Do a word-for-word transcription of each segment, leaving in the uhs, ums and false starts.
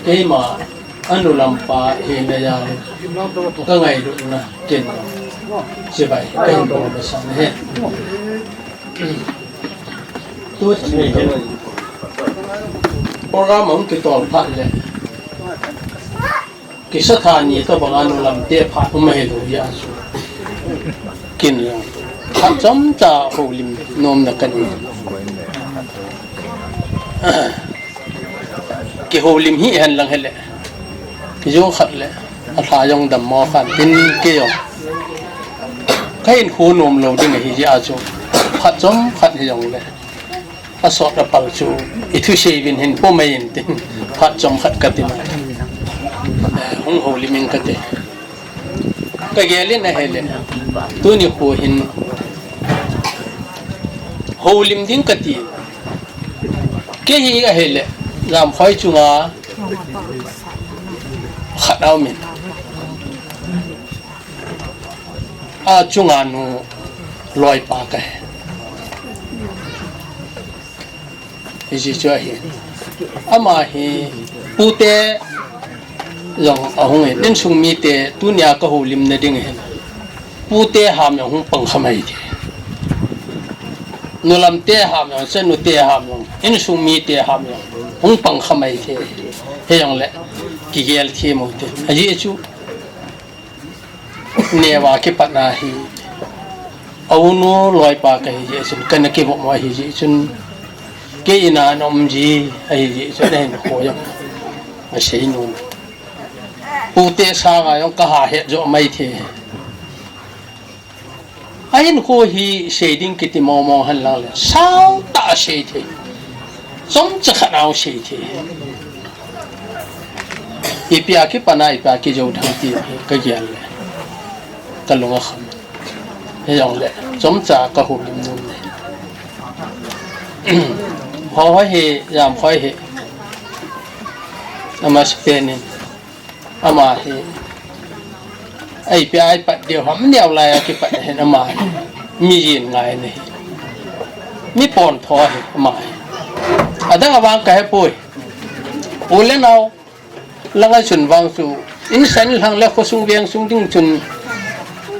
Keima, anu lampa hina jal, ka ngailutna kin, chibai, ka hin bol masa ahi. Tu thei hin, program hung kitol phat le, kisa tha ni tabang anu lamte phat um ahi lou jeh chu. Kin lang. Phat chomcha houlim nomna ka nei. Kihoulim hih hen lang hile. Jou khat le. Alha jong dammo khan tin kei jong. Ka hinkho nom lou ding ahi jeh a chu. Phat chomkhat hijong le. Asot apal chu, i thusei uvin hin pom mai in tin, phat chomkhat ka ti mai. Eh, hung houlim in ka ti. Ka gel in ahile, tuni khu hin houlim ding ka ti. Kei hi ahile, Jamkhoi chunga khat a um in. A chunga nu loipa ka hi. Hijeh chu ahi. Ama hi pute jong ahung in, insung mite tunia ka houlimna ding hin. Pute ham jong hung pang kha mai thei. Nulamte ham jong, chanute ham jong, insung mite ham jong hung pang kha mai thei. Hijongle kigel thei mo te. Ajeh chu Neo a kipat na hi, a unu loipa ka hi jeh chun, kana kivoh mo ahi jeh chun, kei in a na um ji ahi jeh chun, ahin kho jong, asei nom. Pute sanga jong ka ha het jo mai thei. Ahin kho hi sei ding kiti mong mong hen lang le, sao tah a sei thei. Chomcha khat a sei thei. Ipi a kipat a, ipi a kijou thei ti ka gel le. Ka lung a kham. Hijongle, chomcha ka houlim nom le. Ho ho hi, Jamkhoi hi. Ama si pen in. Ama hi, ipi a ipat diu ham neo lai a kipat hin ama hi. Mi jin ngai ahi. Mi pontho ahi ama hi. Adang a vang ka hepoi. U le nao, langa chun vang chu, insung lhang le khosung vengsung ding chun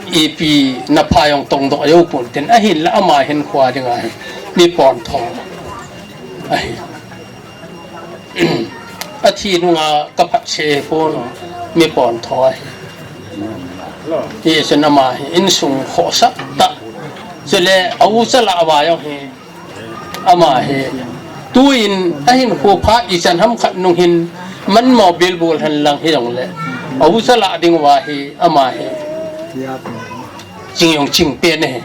ipi na pha jong tong doh jou pon tin ahinla ama hin kho ding ahi. Mi pontho ahi. Athi nunga ka phat se pon mi pontho ahi. Hichun ama hi insung khohsah tah. Chule a u chala va jong hi ama hi. Tuin ahin kho phat ichan ham khat nung hin manmo bilbul hen lang hijongle. A u chala ding va hi ama hi. Ching jong ching pen ahi.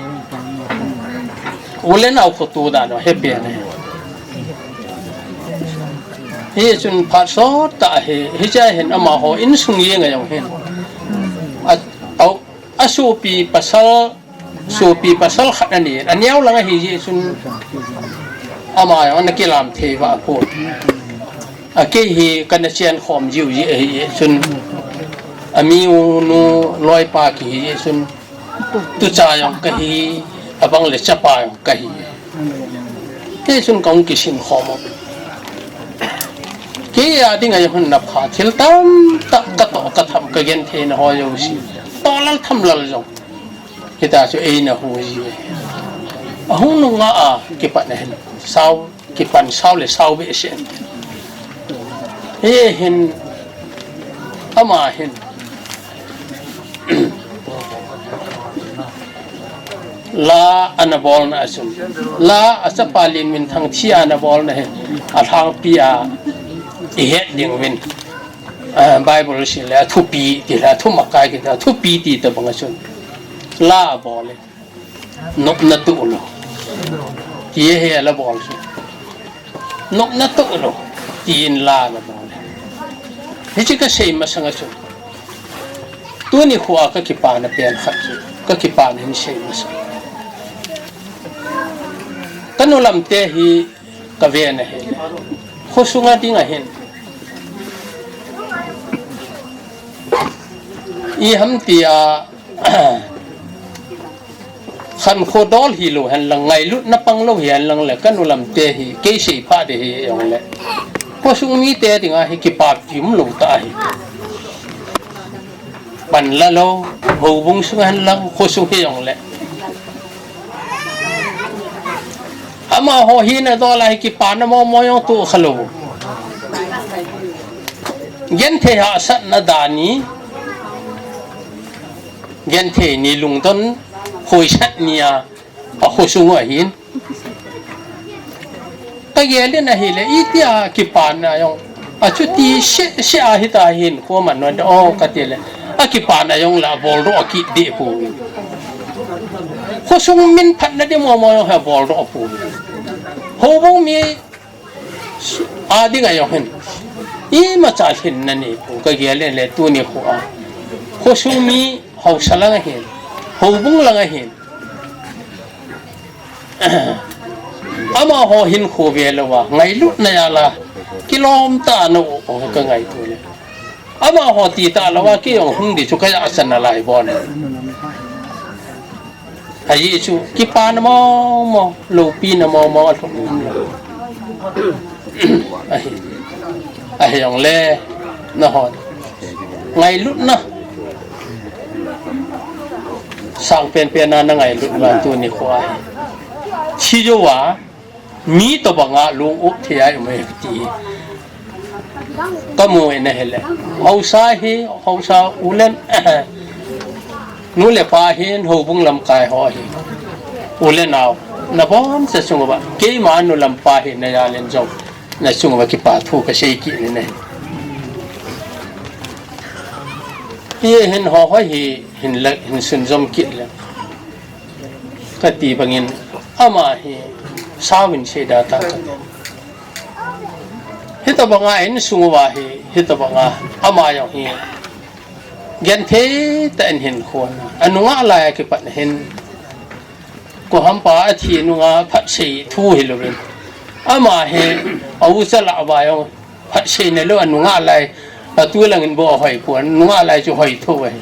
U le nao khoto dan u he pen ahi. Hichun phat sot tah ahi, hiche hin amaho insung jeng a jong hin. A, a, a sopi pasal, sopi pasal khat ani, aneo lang ahi jeh chun ama jong ana kilam thei va pon. A kei hi kana chen khom jiu jeh ahi jeh chun. Ami u nu loipa kihi jeh chun. Tucha jong kahi, abang le chapa jong kahi. Kei chun kahung kisin khom a. Kei a ding a jong hun na pha, thil tamtah ka toh ka tham ka genthei na ho jouse. Toh lal tham lal jong. Hita chu eina hu ji. Ahung nunga a kipat na hin. Sao Kipan sao le sao behseh. Hiche hin, ama hin. La ana bolna a chun. La a chapa Lenminthang thi ana bolna hin. Alhangpi a i het ding uvin. Ah, Bible sim le, athupi ti le, athumakai kiti, athupi ti tabang a chun. La abol e. Nopna tuh lou. Ti hi ala bol chu. Nopna tuh lou. Tin la ala bol. Hiche kasei masang a chu. Tuni khoa kakipana pen khat chu. Kakipana hin sei masang. Kanu lamte hi kavena hi. Khosunga dinga hin. Iham tia Khankho dol hilou hen lang, ngailutna pang lou hi hen lang le, kanu lamte hi, kei sei pha de hi jong le. Khosung mite dinga hi kipah pi umlou tah ahi. Pan la lou, houbung sung hen lang, khosung hijongle. Amaho hina dol a hi kipana momo jong toh khalou. Genthei hahsatna dan ni, genthei ni lungdon khoisat ni a, akhosung u ahin. Kagel in ahile, itia kipana jong, achuti seh seh a hita hin, kho man non, o, katile, akipana jong la, aboldoh kit deh pou. Khosung min phatna ding momo jong hi aboldoh pou. Houbung mi ading a jong hin, imacha lhinna nei pou, kagel in le tuni kho a. Khosung mi haosa lang ahin, houbung lang ahin. Amaho hinkho ve louva, ngailutna jal a, kilom tah a na u, u kangaito le. Amaho ti tah louva, kei jong hung di chu kajahsan nalai bon. Ajeh chu, kipana momo, loupina momo, alhung um lou. Ahi, ahijongle, nahon. Ngailutna. Sang penpen a na ngailut uva tuni kho ahi. Thi jouva, mi tobanga lung up thei a i um e ti. Kamu in ahile. Haosa hi, haosa u le, nu le pa hin, houbung lamkai ho hi. U le nao. Naboncha chunguva. Keima nu lam pa hina jal in jong. Nachunguva kipa thu kasei kit in ahi. Hiche hin ho ho hi hin la, hin sunjom kit le. Kati bangin ama hi sauvin seida tah kati. Hitobanga insung uva hi, hitobanga ama jong hi. Genthei tah in hinkho ana. Anungah laiya kipat hin. Kohampa athi nunga phatsei thu hilouvin. Ama hi, a ucha lah uva jong. Phatseina lou anungah lai, atu langin bou ahoi pon, nungah lai chu hoi tho ahi.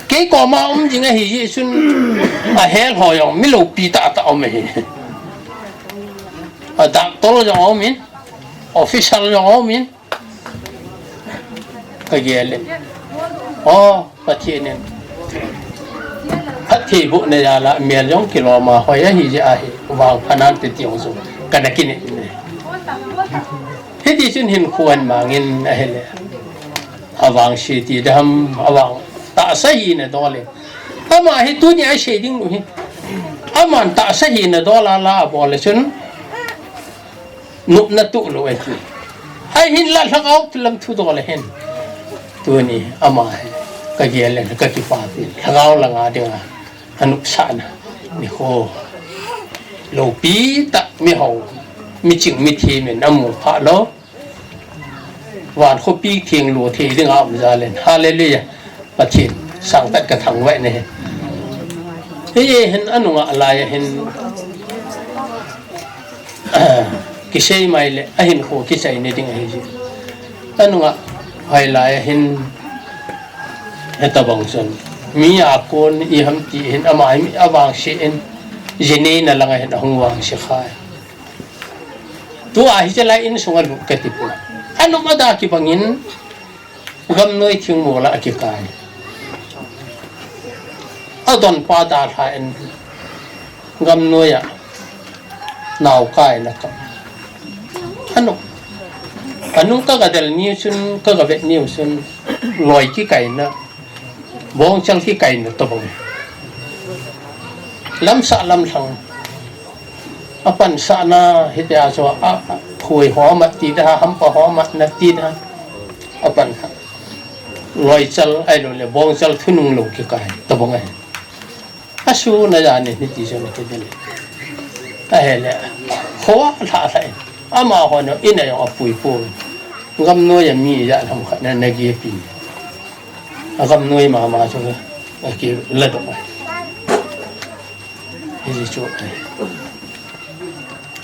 Kei koma um jing ahi jeh chun ahel ho jong mi loupi tah tah um ahi. A doctor jong um in, official jong um in. Kagel in. O, Pathen in phattheibohna jal a mel jong kilom a hoi ahi jeh ahi, vangpha nante ti jong chu kana kinep in ahi. Hiti chun hinkho hin mangin ahile, avangse ti dam, avang tahsa hina dol in. Ama hi tuni a isei ding u hi. Aman tahsa hina dol a la abol le chun nopna tuh lou ahi. Ahin la lhagao lam thu dol ahin. Tuni ama hi kagel le kakipah pi. Lhagao langa dinga anopsahna. Nikho loupi tah miho, miching mithem in amu phah lou. Van khopi theng lo thei dinga um jal in. Hallelujah. Pathen sangtah kathangvah in ahi. Hiche hin anungah laiya hin, kisei mai le, ahinkho kichai ni ding ahi jeh. Anungah hoilaiya hin, hitobang chun. Mi a kon iham ti hin, ama hi avangse in, jineina langa hin ahung vangse khai. Tua hiche lai insunga lut kati poi. Anop ada kibangin, gamnoi thingmol a akikai. Adonpa dalhan gamnoi a naokai na kam. Anop. Anung kaga del ni chun, kaga vet ni chun, loi kikaina, bongchal kikaina tobang. Lamsah lamlhang. Apansahna hitia chu a, a, khui ho amat ti da, hampa ho amat na ti da. Apan. Loichal ahilou le, bongchal thunung lou kikai tobang ahi. Asuna jani hiti chu na kidel. Ahile. Kho lha lha. Amaho no ina jong apui poi. Gamnoi a mi ja lam khat na, na gi pi. Agamnoi mama chu akiladoh ahi. Hiche chu ahi.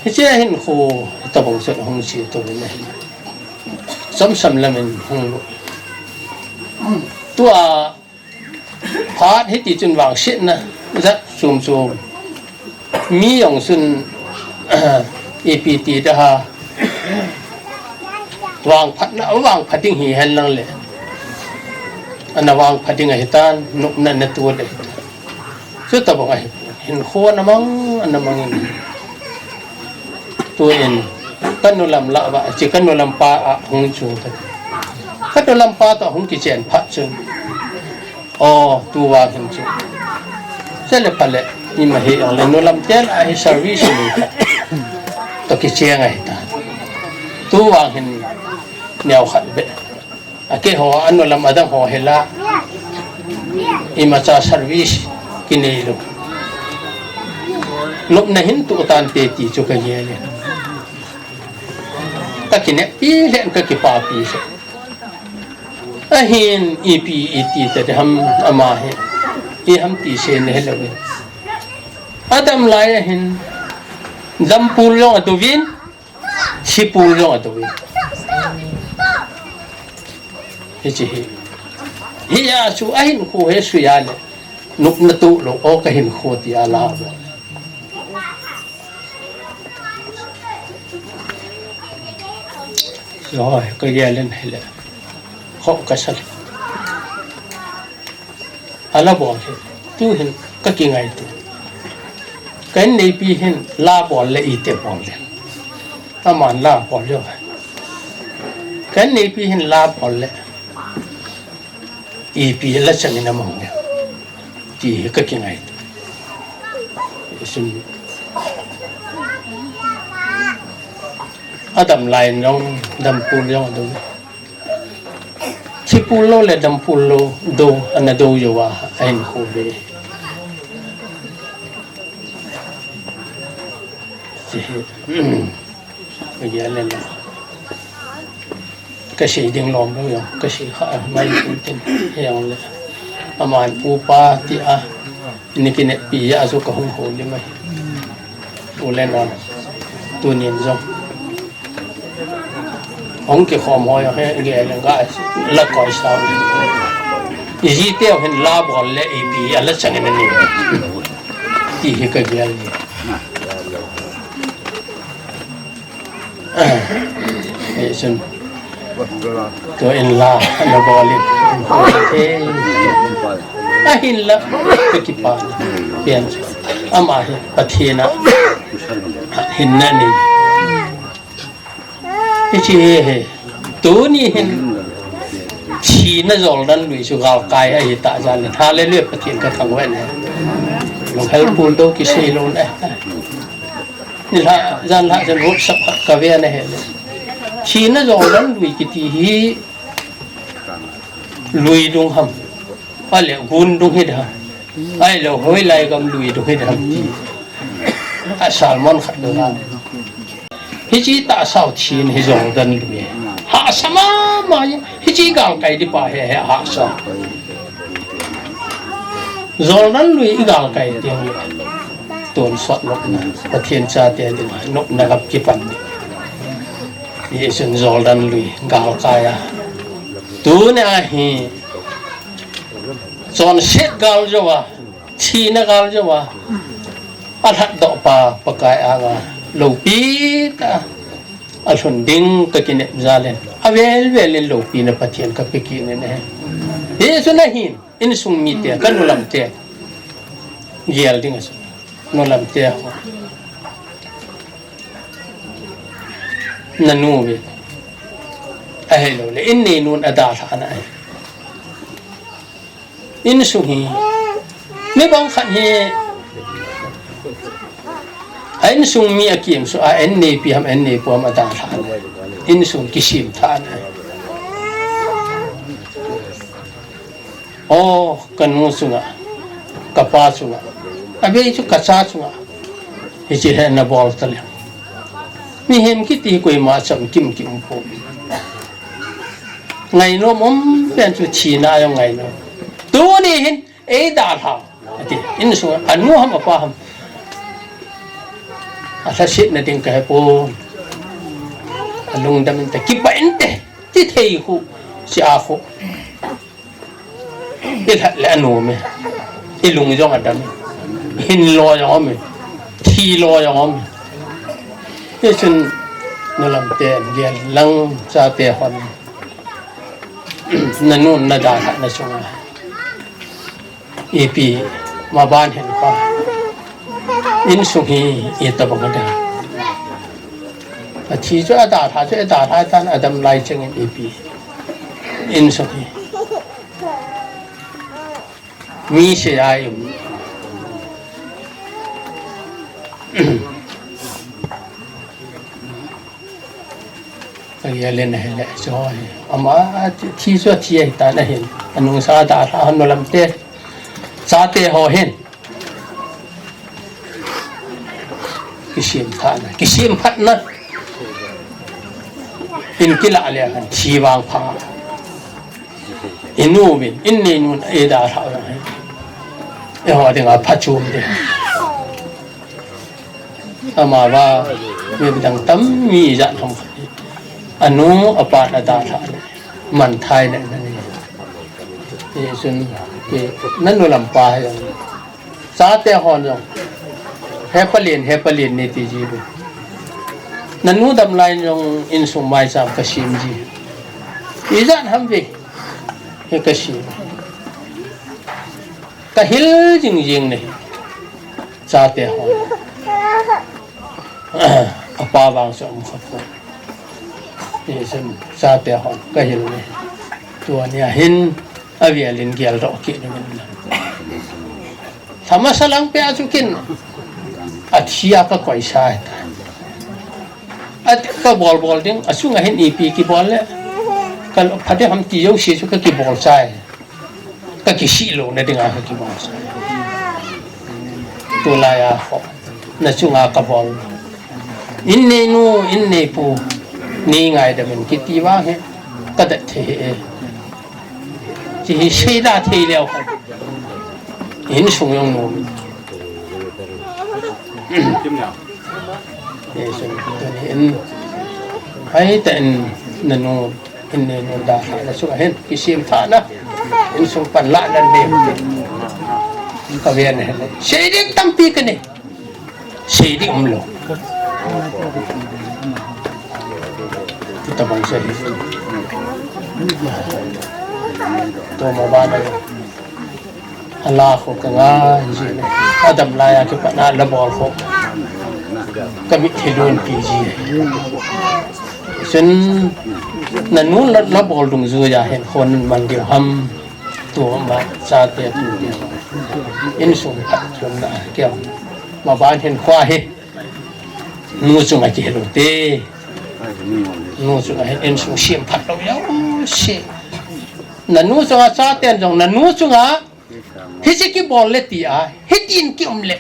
Hiche a hinkho, hitobang chun ahung che tou in ahi. Chomsam lamin hung lut. Tua phat hiti chun vangsetna jat chom chom. Mi jong chun, ipi ti da ha. Vangphatna, vangphat ding hihen lang le. Ana vangphat ding ahitan, nopna ana tol le. Chutabang ahi. Hinkho ana mang, ana mang in. Tuin, ka nu lam lah uva, chi ka nu lam pa a hung chung ta. Ka nu lam pa toh hung kichen phat chun. O, tuvang hin chu. Chule phale, ima hijongle, nu lam te lah a hi service ni khat toh kicheng ahitan. Tuvang hin neo khat beh. Akeiho, anu lam adang ho hi la. Imacha service kinei lou. Nopna hin tuh tante ti chu ka gel e. Ka kineppi lheh in ka kipapi lheh. Ahin ipi iti ta diham ama hi. Iham ti seina hilou in. Adam lai ahin. Dampul jong adouvin. Thipul jong adouvin. Hiche hi. Hia chu ahinkho hi suija le. Nopna tuh lou, o ka hinkho tia la. Hoi, ka gel in hile. Ho ka sal. Ala bol hi. Tuhin ka kingaito. Ka inneipi hin la bol le iti bol le. Aman la bol le. Ka inneipi hin la bol le. Ipi la changin amang le. Ti hi ka kingaito. Sun. Adam lai jong, dampul jong adou. Thipul lou le dampul lou, dou, ana dou jou a, ahinkho ve. Ti hi. Ka gel le na. Ka sei ding lom lou jong, ka sei kha mai tin, hijongle. Aman pu pa tia, ni kineppi a chu ka hung houlim ahi. U le nao, tunin jong. Hung kikhom ho jong, he, gel le ga, la koi sao. Iji teu hin la bol le ipi, ala changin ani. Ti hi ka gel ni. Ei chun. Tuin la, ana bol in. Ei. Ahinla, ka kipa. Pian chu. Ama hi, Pathen a. Hinna nei. Hiche hi, hi. Tuni hin. Thina joldan lui chu galkai ahi ta jal in. Hallelujah, Pathen ka thangvah e. Lunghel pul dou kisei lou ne. Nilhah, janlhah jan WhatsApp khat ka ve ana hile. Thina joldan lui kiti hi lui dung ham. Ahile gun dung hi dem. Ahile hoilai gam lui dung hi dem ti. A sermon khat dung ham. Hiche tahsa u thina hi joldan lui. Hahsa mama hi. Hiche galkai ding pa hi, hi hahsa. Joldan lui i galkai teng le. Tonsot nopna. Pathen chate ding. Nopna gam kipan ding. Hichun joldan lui galkai a. Tunia hi. Chonset gal jou a. Thina gal jou a. Alhatdoh pa, Pakai anga. Loupi ta. Alhun ding ka kinep jal in. Avel vel in loupina Pathen ka pe kit in ahi. Hichun ahin. Insung mite, ka nu lam te. Gel ding ahi. Nu lam te ho. Nanu ve. Ahilou le, innei nun adalhah na ahi. Insung hi. Mi bang khat hi. A insung mi akim su a, inneipi ham, inneipu ham adalhah na. Insung kisim tha na. O, ka nu chunga, ka pa chunga, abei chu ka cha chunga, hiche hi ana bol ta le. Mihem kiti koima chamkim kium poi. Ngainom um pen chu thina jong ngainom. Tuni hin, ei dalhau. Ati, insung, anu ham apa ham. Alhasetna ding ka he pon. Alungdam inte, kipah inte. Ti thei khu, sia khu. I lhat le anom e. I lung jong adam e. Hin lo jong um e. Thi lo jong um e. Hichun Nulam te gel lang, chate hon. Nanun nadalhah na chunga ipi maban hin kha. Insung hi itobang a ding. Athi chu adalha chu adalha tan, adam lai chengin ipi. Insung hi. Mi se ai um. Ka gel in ahile, chu ho hi. Ama thi, thi chu athi ahi tan ahin. Anungsa dalha hon nulam te, chate ho hin. Kisem thahna, kisem phatna. In kilah le khan thi vang pha. Inu min, in neinun, eidalhah vang hi. Eiho dinga phachom ding. Ama va, midang tam mi ijat ham khat hi. Anu, apa nadalhah le. Manthah le nani. Hichun, ki, nanu lampa hi. Chate hon jong. Hepalin, hepalin nati ji bu. Nanu dam lai jong insung maicham kasem ji. Ijat ham ve. Hi kasem. Kahil jingjing ne. Chate hon. Apa vang chu um kha poi. Hichun chate hon kahil ne. Tua nia hin avel in geldoh kit uvin lang. Lha masa lang peh a chu kin athi a kakoi sa ahitai. Ati kabol bol ding, achunga hin ipi kibol le. Ka pha ding ham ti jouse chu kakibol chai. Kakisih louna dinga kakibol chai. Tulai a ho. Na chunga kabol. In neinu, in neipu. Nei ngaidam in kiti vang hi. Kadat thei hi e. Chi hi seida thei leu. Insung jong nom. Insung tuni in. Hai ta in nanu, in neinu dalhah na chunga hin. Kisem thahna. Insung panlah nan nei. Ka ven hin. Sei ding tampi kanei. Sei ding umlou. Tobang sei. Toma bana. Ala kho ka ngai ji ne. Adam laiya kipat na la bol kho. Ka mitlhi lungpi ji. Chun nanu la, la bol dungjuiya hin khon man diu ham. Toma chate tute. Insung phatchomna keu. Maban hin kho hi. Nu chunga kihil u te. Nu chunga hin insung sem phat lou jouse. Nanu chunga chaten jong nanu chunga. Hiche kibol le tia, hitin kium le.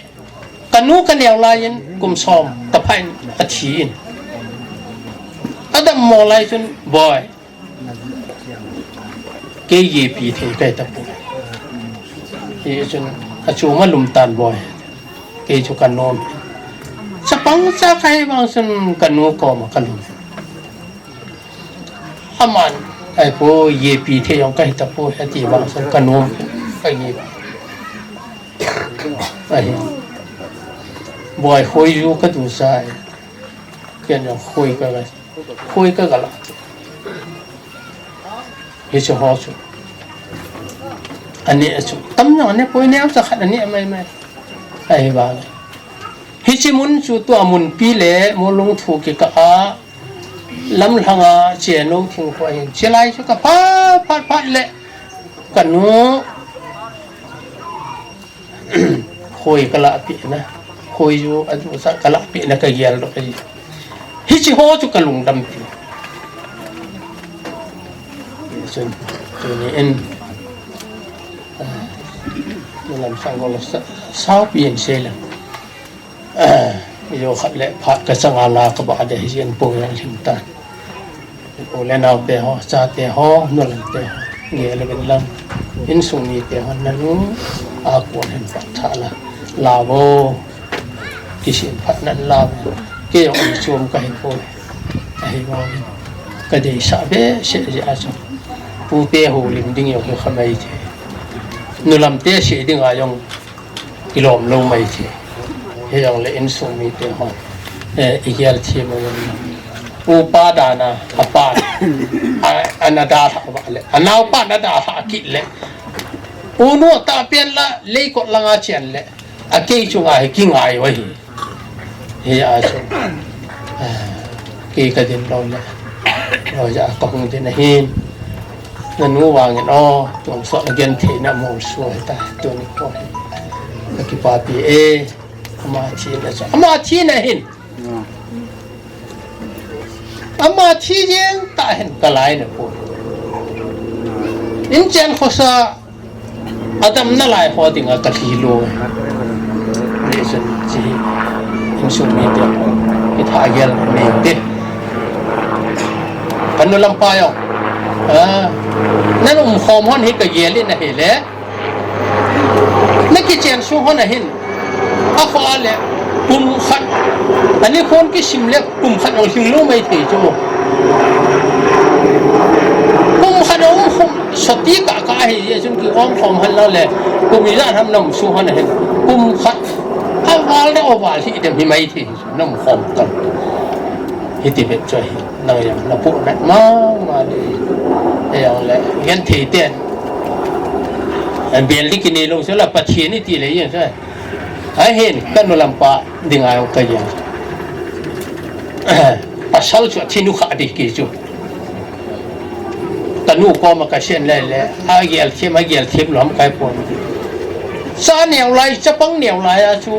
Kanu kaneo laiyin, kum som, kapha in, athi in. Adam mo lai chun, boi. Kei ipi thei kahi tapoi. Hichun, achom alum tan boi. Kei chu kanom. Chapang cha kahi vang chun, kanu koma kalum. Aman, ai po, ipi thei jong kahi tapoi, ati vang chun kanom, kahi. Ahi. Boi khoi ju kadu sai. Ken jong khoi ka, khoi ka gala. Hiche ho chu. Ani chu. Tam jong ani poi neo cha khat ani mai mai. Ahi vang. Hiche mun chu tua munpi le, Molungthu kikah a, Lamlhanga Chenou thingkho ahin. Chulai chu kapha, phat, phat le. Kanu. Khoi kalahpeh na. Khoi ju adu sa kalahpeh na kageldoh ahi. Hiche ho chu kalungdam pi. Chun, tuni in. Ah, lam sang gol sa, saupi in sei lang. Ah, jo khat le phat kachanga la kabah de hi jin pung jong him tan. U le nao te ho, chate ho, nulam te ho. Gel uvin lang. Insung mite ho nanu a kon hin phat tha la. Lao vo. Kisem phat nan lao. Kei jong chom kahi poi. Ahi vang. Kadeisah behseh jeh a chu. Pute houlim ding jong hi khamai thei. Nulam te sei dinga jong kilom lou mai thei. Hijongle insung mite hon, eh, igel them uvin lang. Upa dana, apa, a, ana dalha vale. Anaopa na dalha kit le. Unu ta pen la, leikot langa chen le. A kei chunga hi kingai uva hi. Hi a chu. A, kei ka din lou le. Lou ja ka hung din ahin. Nanu vangin o, tuam so na genthei na mol so ta, tuni ko hi. Ka kipapi e. Ama thina chu. Ama thina hin. Ama thi jeng ta hin ka lai na po. In chen khosa adam na lai ho dinga ka thi lo. Ni sun chi. In sung mi te. Ki tha gel mi te. Ka nu lampa yo. A. Nan um khom hon hi ka gel in ahi le. Na kichen sung hon ahin. A kho a le kum khat. Ani khon kisim le kum khat ong hing lo mai thei chu. Kum khat ong khum soti ka ka hi ye chun ki ong khom han lo le. Kum i jan ham nam su hon ahin. Kum khat. A val le o val hi dem hi mai thei. Nam khom kan. Hiti bep chu hi. Nang yang na pu na ma ma di. Yang le gen thei ten. An bel di kini lo se la Pathian ni ti le yang se. Ahin, ka nu lampa dinga ka yang. Pasal chu thinu kha di ki chu. Ka nu koma ka sen le le, a gel thim, a gel thim lom kai pon. Sa neo lai, chapang neo lai a chu,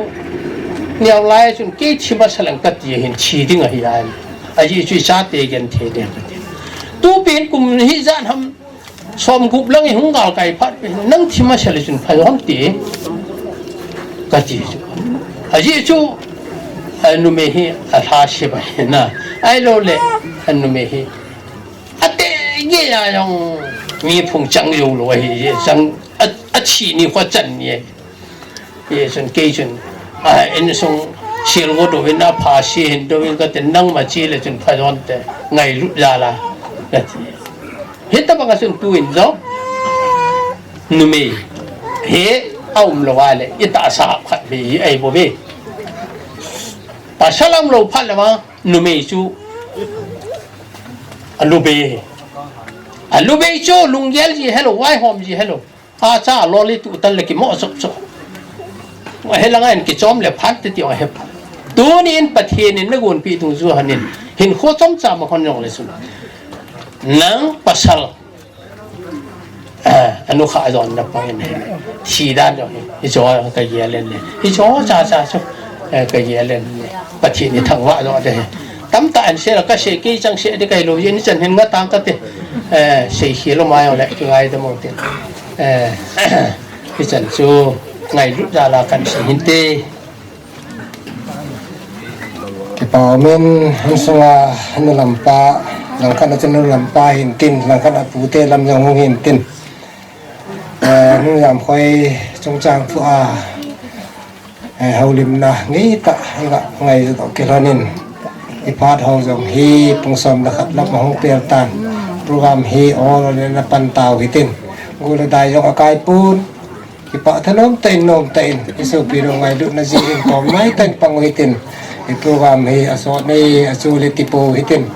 neo lai a chun kei thim a salang ka ti hin thi ding ahi ai. A ji chu cha te gen the de ka ti. Tu pen kum hi jan ham, som gup lang i hung gal kai phat pen, nang thim a sal chun phal ham ti. Ka ti chu. A ji chu, a numei hi, a hla se ba hi na. Ai lo le, a numei hi. A te ge ya yong mi phung chang yo lo hi ye chang a, a chi ni kho chan ni ye. Ye chun kei chun a in sung sil go do in a pha si hin do in ka te nang ma chi le chun pha jon te ngai lu ya la. Ka ti. Hita bang a chun tu in zo. Numei. He a um lo a le. I ta sa khat be ai bo be. Pasal um lo phat le ma. Numei chu a lubei. A lubei chu lunggel ji hello, vaihom ji hello. A cha a loli tu tan le kimo chok chok. He langa in kichom le phat te ti o he. Tuni in Pathian in na gonpi tung chu hanin. Hin kho chom cha ma hon jong le sun. Nang pasal A, anu kha jon na pang in he. Thi dan jo he. Hi jo ka ye len le. Hi jo cha cha chu. Eh, ka ye len le. Pathian ni thang va jo de he. Tam ta an se la ka se ki chang se de kai lo yin chan hin nga tang ka te. Eh, se hi lo ma yo le ki ngai de mo te. Eh, hi chan chu ngai lu da la kan se hin te. Kipa umin, hung sunga, nu lampa, langkhat a chun nu lampa hin tin, langkhat a pute lam jong hung hin tin. Eh, nu lam khoi chungchang pu a, eh, houlimna ngei ta, i ga ngai jo to kilhonin. I phat ho jong hi pung som le khat lam a hung pel tan. Program hi ol le na pan tau hitin. Gol le dai jong a kai pun. Kipa thanom ta in nom ta in, i sopi ro ngailutna ji in kom nai ta in pang u hitin. I program hi a sot nei, a chu le ti po hitin.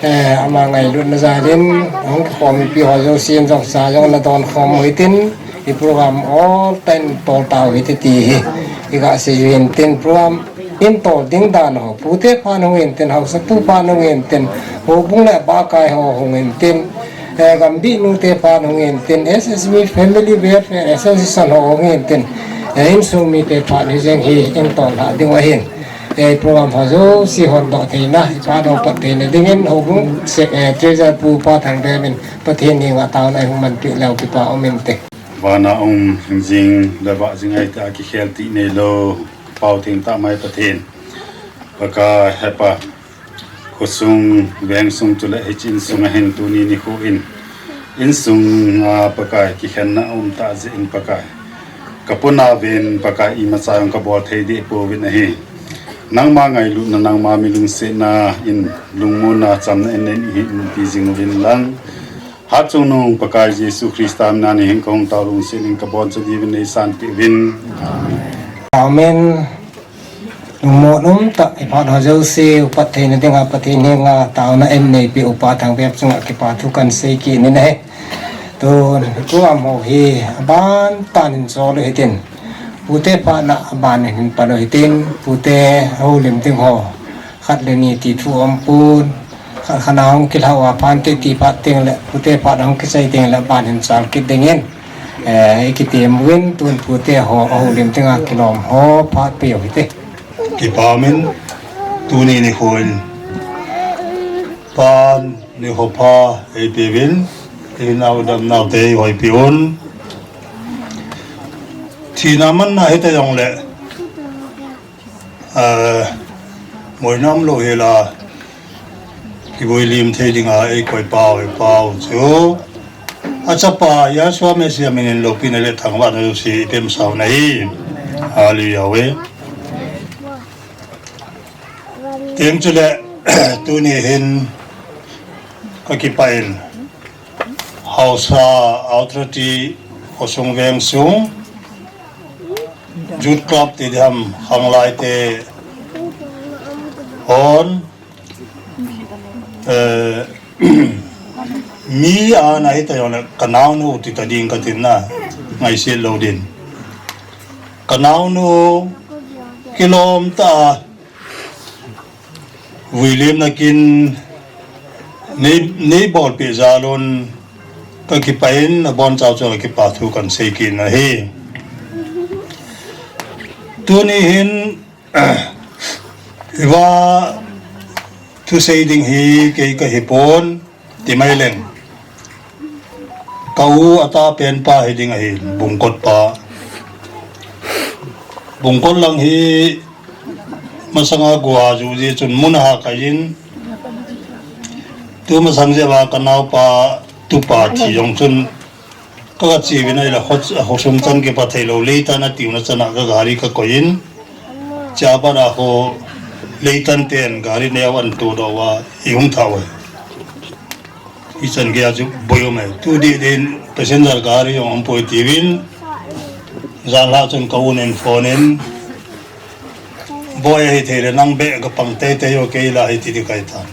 Eh, ama ngailutna ja din, hung kikhom pi ho jo sin jong sa jong na don khom u hitin. I program ol ta in tol tau hiti ti hi. I ga sei u hin tin program in tol ding dan ho. Pute phan hung hin tin, hausa pu phan hung hin tin, houbung le bakai ho hung hin tin. Eh, Gambih nute phat hung hin tin, S S B Family Welfare Association ho hung hin tin, eh, insung mite phat hi jeng hi in tol ha ding u ahin. Eh, program ho jouse hon doh theina, i phat ho pat theina dingin, houbung se, eh, treasurer pu Pa Thangdem in Pathen henga taona i hung manpeh leu kipa um inte. Vana um jing le vah jing a ita kikhel ti neilou, pau theng tah mai Pathen. Pakai hepa. Khosung, vengsung chule hiche insung a hin tuni nikho in. Insung a Pakai kikhenna um tah jeh in Pakai. Ka puna ven Pakai imacha jong ka bol thei deh pouvin ahi. Nangma ngailutna, nangma milungsetna in lungmonna chamna in nei hi umpi jing uvin lang. Hatchungnung Pakai Jesu Christa mina nei hin kahung tao lungset in ka boncha diuvin nei sanpeh uvin. Amen. Lungmon umtah i phat ho jouse upat theina dinga Pathen henga taona eina neipe upa Thangbep chunga kipa thu kahin sei kit in ahi. Tun program ho hi aban tah in chol u hitin, pute phatna aban in hin pan u hitin, pute houlim ding ho khat le ni ti thu aumpon, khat khat a hung kilhah uva phat te ti phat teng le pute phat hung kisei teng le aban hin chal kit dingin, eh, i kitem uvin, tun pute ho ahoulim dinga kilom ho phat peh u hite. Kipa umin, tuni nikho in pan nikho pha eipeuvin, i nau dam nau te i hoipi un. Thina manna hita jongle, ah, moina umlou hela, kivui lim thei dinga eikoi pau, eipau chu achapa Yahshua Messiah minin loupina le thangvahna jouse i pemsah u ahi. Hallelujah ve. Teng chule, tuni hin kakipah in, Haosa Authority khosung veng sung, Youth Club ti diham, khanglai te hon, eh, mi ana hita jongle kanaonu ti ta ding katin na, ngaiset lou din. Kanaonu kilom tah a vuilimna kin nei, neibolpeh jal un kakipah in, abonchau chu kipa thu kahin sei kit in ahi. Tuni hin, hiva thusei ding hi kei kahipon, ti mai leng, ka u atahpen pa hiding ahi, Bungkot pa. Bungkot lang hi masanga gua ju jeh chun mun a ha kai in, tu masang jeh uva kanaopa tupa thi jong chun, ka, kache uvin ahile, khosung chan kipat theilou, Leitan atiuna chana ka gari kakoi in, chea pat a kho Leitan ten gari neo ahin todoh uva, i hung thah uve. Hichan geiya chu boi um e. Tu dih din passenger gari jong aumpoi tiuvin, janlhah chun ka un in phone in, boi, ahithei le nang beh kapang teitei o, kei la hiti ding kahitan.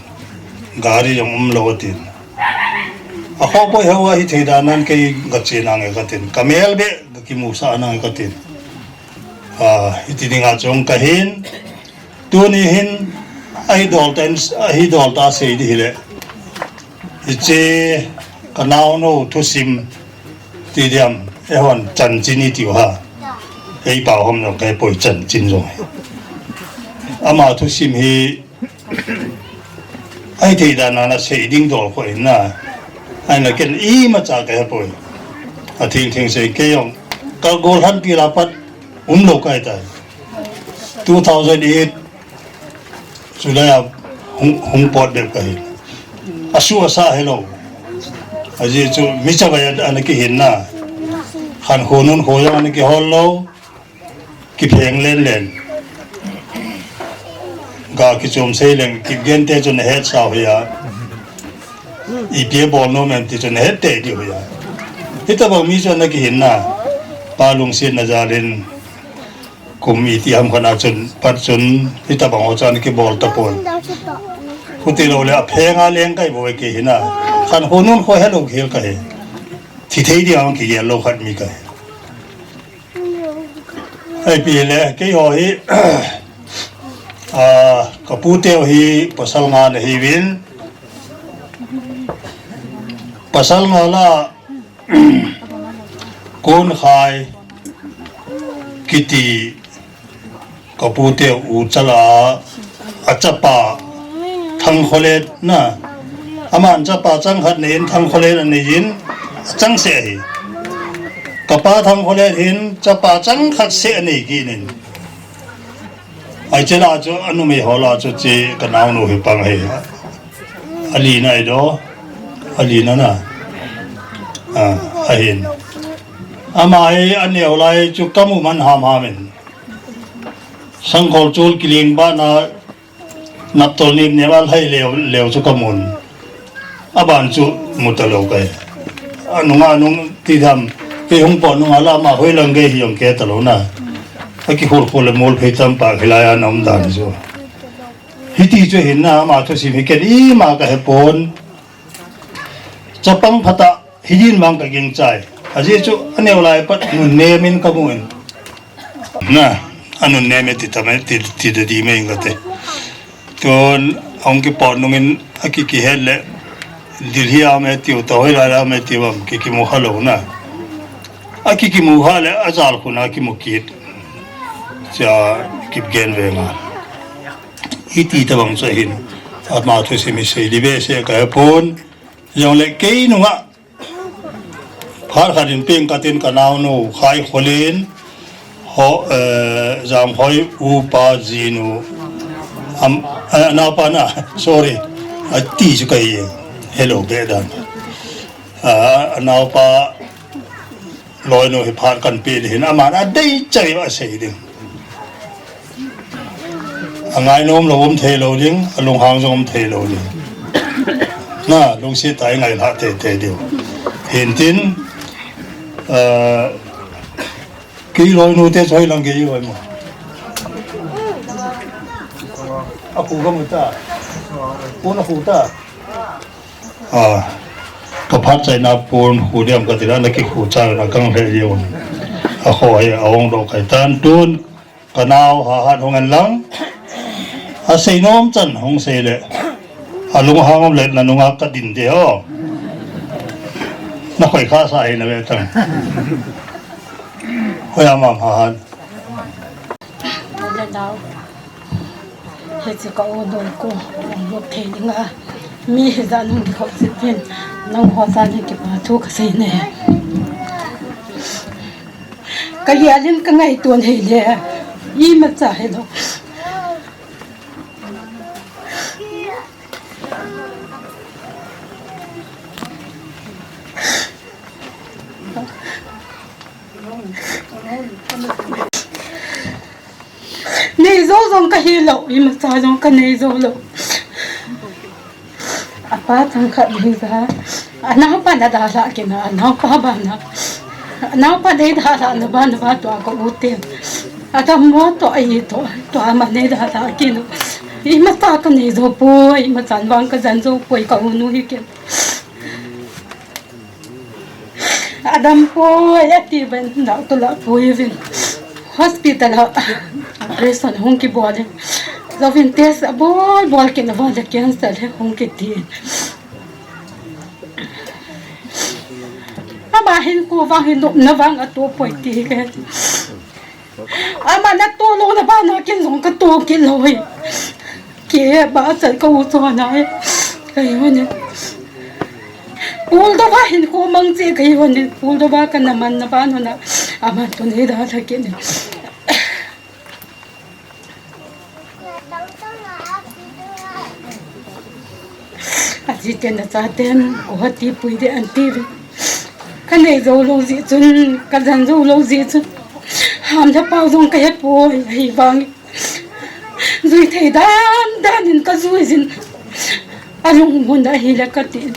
Gari jong umlou atin. Akhoh boi hou ahithei dan nan kei kache nange katin. Kamel beh kakimusah nange katin. Ah, hiti dinga chong kahin. Tuni hin ahidol tah in, ahidol tah a sei ding hile, hiche kanaonu thusim ti diham, eihon chanchin itiu ha. Eipao ham jong kahepoi, chanchin jong hi. Ama thusim hi ahithei dan nan asei ding dol kho in na. Ahinla ken imacha kahepoi. Athil thil sei kei jong, kagolhan til a pat umlou kahitai. Two thousand eight July a hung, hung pot bep kahi. Asuh asa helou. Ajeh chu mi chavai a ana kihin na. Khankho nunkho jong ana kihol lou. Kipheng len len. Ga kichom sei leng, Kipgen te chun ahetsau hi a. Ipi abol nom em ti chun ahet tei diu hi a. Hitobang mi chu ana kihin na. Pa lungsetna jal in kum iti ham khat a chun, pat chun, hitobang ho chu ana kibol tapon. Chuti lou le aphenga leng kahibou e, kei hi na. Khankho nunkho helou khel kahi. Thi thei ding a kigel lou khat mi kahi. Ipi le, keiho hi, ah, kaputeu hi pasal nga ana hiuvin. Pasal nga lah, Konkhai kiti kaputeu u chal a, achapa Thangkholet na. Aman chapa changkhat nei in, Thangkholet anei in, achangseh ahi. Kapa Thangkholet hin chapa changkhat seh anei kit in. Hiche lah chu anumei ho lah chu hiche kanaonu hi pang ahi. Alina ahi do. Alina na. Ah, ahin. Ama hi aneo lai chu kamu man hamham in. Sangkhol chol kiling bana naptol nim nem a lhai leu, leu chu kamun. Aban chu mu talou kahi. Anunga nung ti dam, kei hung pot nunga lah ama hoilang gei hi jong kei talou na. Akihol khol le mol phei tam pa hilai a na um dan chu. Hiti chu hin na ama thusim hi ken ima ka he pon. Chapang phatah hidin mang ka ging chai. Ajeh chu aneo lai pat nun nem in ka mu in. Na, anun nem e ti tam e, ti, ti da di me ing ka te. Tun, ahung kipot nungin, akiki het le, Delhi a me tiu, ta hoi lai la me tiu am, kiki mu kha lo na. Akiki mu kha le, ajal khun a kimu kit. Cha, kip gen ve nga. Iti ta bang cha hin. Ama thusim hi sei li ve se ka he pon. Jong le kei nunga. Phat khat in peng ka tin ka naunu khai kholin ho, eh, Jamkhoi upa jinu. Am, eh, naupa na, sorry. Ati chu ka hi, hello, be dan. Ah, naupa loinu hi phat kan pe ding hin, aman adei chai va sei ding. Angai nom lo um thei lo ding, alunghang jong um thei lo ding. Na, lungset tah a ngai la te te diu. Hin tin, ah, kei loinu te choi lang kei oi mo. Akhu ka mu ta. Pon akhu ta. Ah, ka phat chaina pon khu diam ka ti la, na kikhu cha na kang le diu. Akho he, ahung do kai tan tun. Ka nau Hahan hung en lang. Asei nom chan hung sei le. Alunghang um le na nunga ka din de o. Na khoi kha sa hi na ve tang. Hoi ama Hahan. Hiche ka u doi ko, bok thei dinga. Mi hijat nung di khop sipin. Nang ho sa ni kipa thu ka sei ne. Ka hialin ka ngaito hei le, imacha hei lo. Nei jou jong ka hi lo, imacha jong ka nei jou lo. Apa chang khat hi ja. Anaupa na dalha kit na, anaupa bana. Anaupa nei dalha na bana ba tua ka u te. Adammo to ai to, tua ma nei dalha kit na. Imacha ka nei jou poi, imacha vang ka jan jou poi ka u nu hi kit. Adam poi, ati ben, doctor la poi vin. Hospital a operation hung kibol in. Jouvin test abol bol kit na vang le cancer le hung kiti. Ama hin ko vang hin nopna vang ato poi ti ke. Ama na to lou na bana ken jong ka to kit lou hi. Ke ba chan ka u cho na e. Ka hi hon e. Pul do ba hin ko mang che ka hi hon e. Pul do ba ka na man na ba no na. Ama to nei dalha kit ne. Aji ten acha ten, ko hati pui de anti ve. Ka nei jou lou jeh chun, ka jan jou lou jeh chun. Ham le pao jong ka he poi, ahivang. Jui thei dan dan in ka jui jin. Alung mun a hi le ka ti.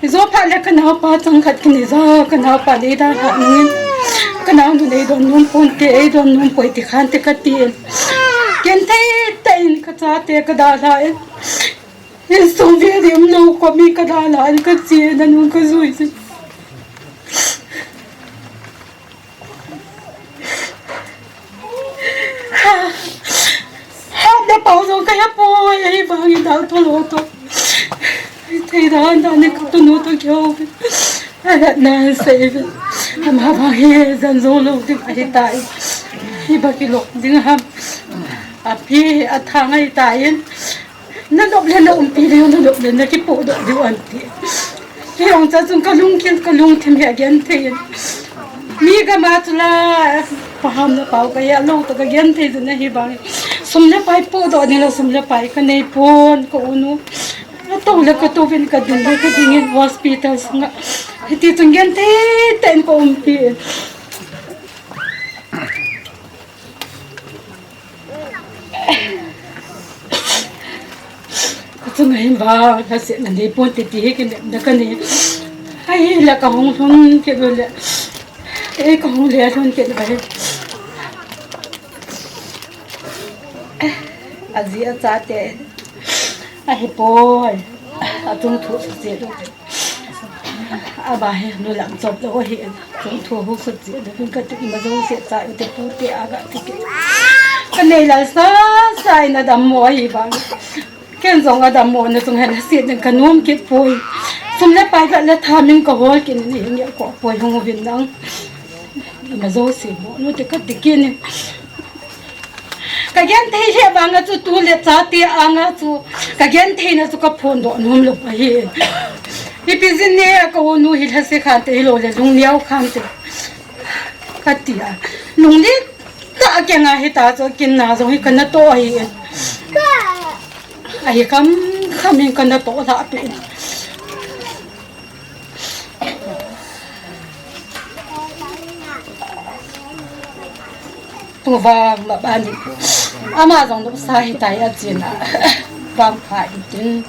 Jou phat le ka naupa chang khat ka nei ja, ka naupa nei dalha nungin. Ka naunu nei don nom pon te, ei don nom poi ti khan te ka ti. Ken thei te in ka chate ka dalha in. Insung ve dim lou ko mi ka dalha in ka che na nung ka jui jin. Ham le pao jong ka he poi, ahivang in dal to lo to. Thei dan dan ne ka tunu to kyo. Ahat na sei. Ama vang hi jan jou lou ding ahi tai. Hi ba kilo ding ham. Api athang ahi tai. Na nop le na umpi diu, na nop le na kipodoh diu anti. Kei jong cha chun ka lungthim, ka lungthim hi agenthei in. Mi gam a chu la, pa ham le pao ka ya lou to ka genthei jin ahivang. Sum le pai podoh ding la sum le pai ka nei pon ka u nu. Ato le ka to vin ka ding le ka ding in hospital sunga. Hiti chun genthei tah in ka umpi in. Ka chunga hin vang, lhasetna nei pon te ti hi kinepna ka nei. Ahile ka hung lhun kit u le. Ei ka hung le lhun kit u le. Aji achate ahipoi. Achung thu suse lo. Aba hi nulam chop lo ahi. Achung thu hu suse lo. Kati ima jouse cha u te pu te aga ti ke. Kanei lal sa sa in adammo ahi vang. Ken jong adammo na chung hen hasi ding kanom kit poi. Sum le pai le tha min kahol kit ni nge ko poi hung uvin lang. Ima jouse mo nu te kati kit ni. Kagenthei le vanga chu tu le chate anga chu kagenthei na chu kaphondoh nom lou ahi. Ipi jin ne ka u nu hi lhase khante hilou le lungneo khante. Katia. Lunglet tah a kenga hita chu kinna jong hi kana toh ahi. Ahi kham kham in kana toh lhah peh. Tuvang ma bani. Ama jong nopsa hitai achena. Vangpha intin.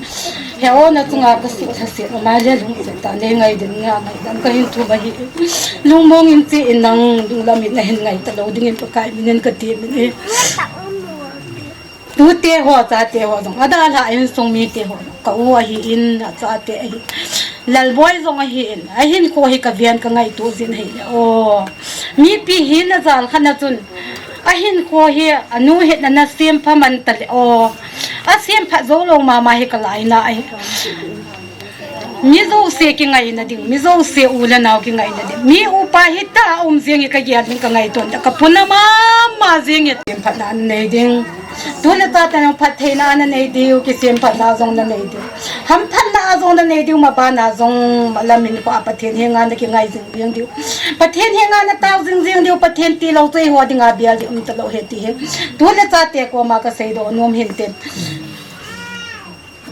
He o na chunga kasuh lhase ama le lungset tah nei ngai den nga ngai dam kahin thum ahi. Lungmong in che in nang lunglam in nahin ngai talou dingin Pakai minin kati min e. Tute ho, chate ho jong, adalhah insung mite ho jong, ka u ahin, achate ahin, Lalboi jong ahin, ahinkho hi kaven kangaito jin ahile, o, mipi hin ajal khat na chun, ahinkho hi anu hin ana sempha man tale, o, asempha jou lou mama hi kalaina ahi. Mi jouse kingaina ding, mi jouse u le nao kingaina ding. Mi upa hita um jing hi kagel ding kangaiton da. Kapuna mama jing hi. Semphatna nei ding. Tu le cha teng phattheina nanei diu, kisemphatna jong nanei diu. Hamphatna jong nanei diu, mabana jong malamin ko a Pathen henga nakingai jing jing diu. Pathen henga natao jing jing diu, Pathen tilou chu eiho dinga bel ding um talou ahi ti hi. Tu le chate koma kaseidoh nom hinte.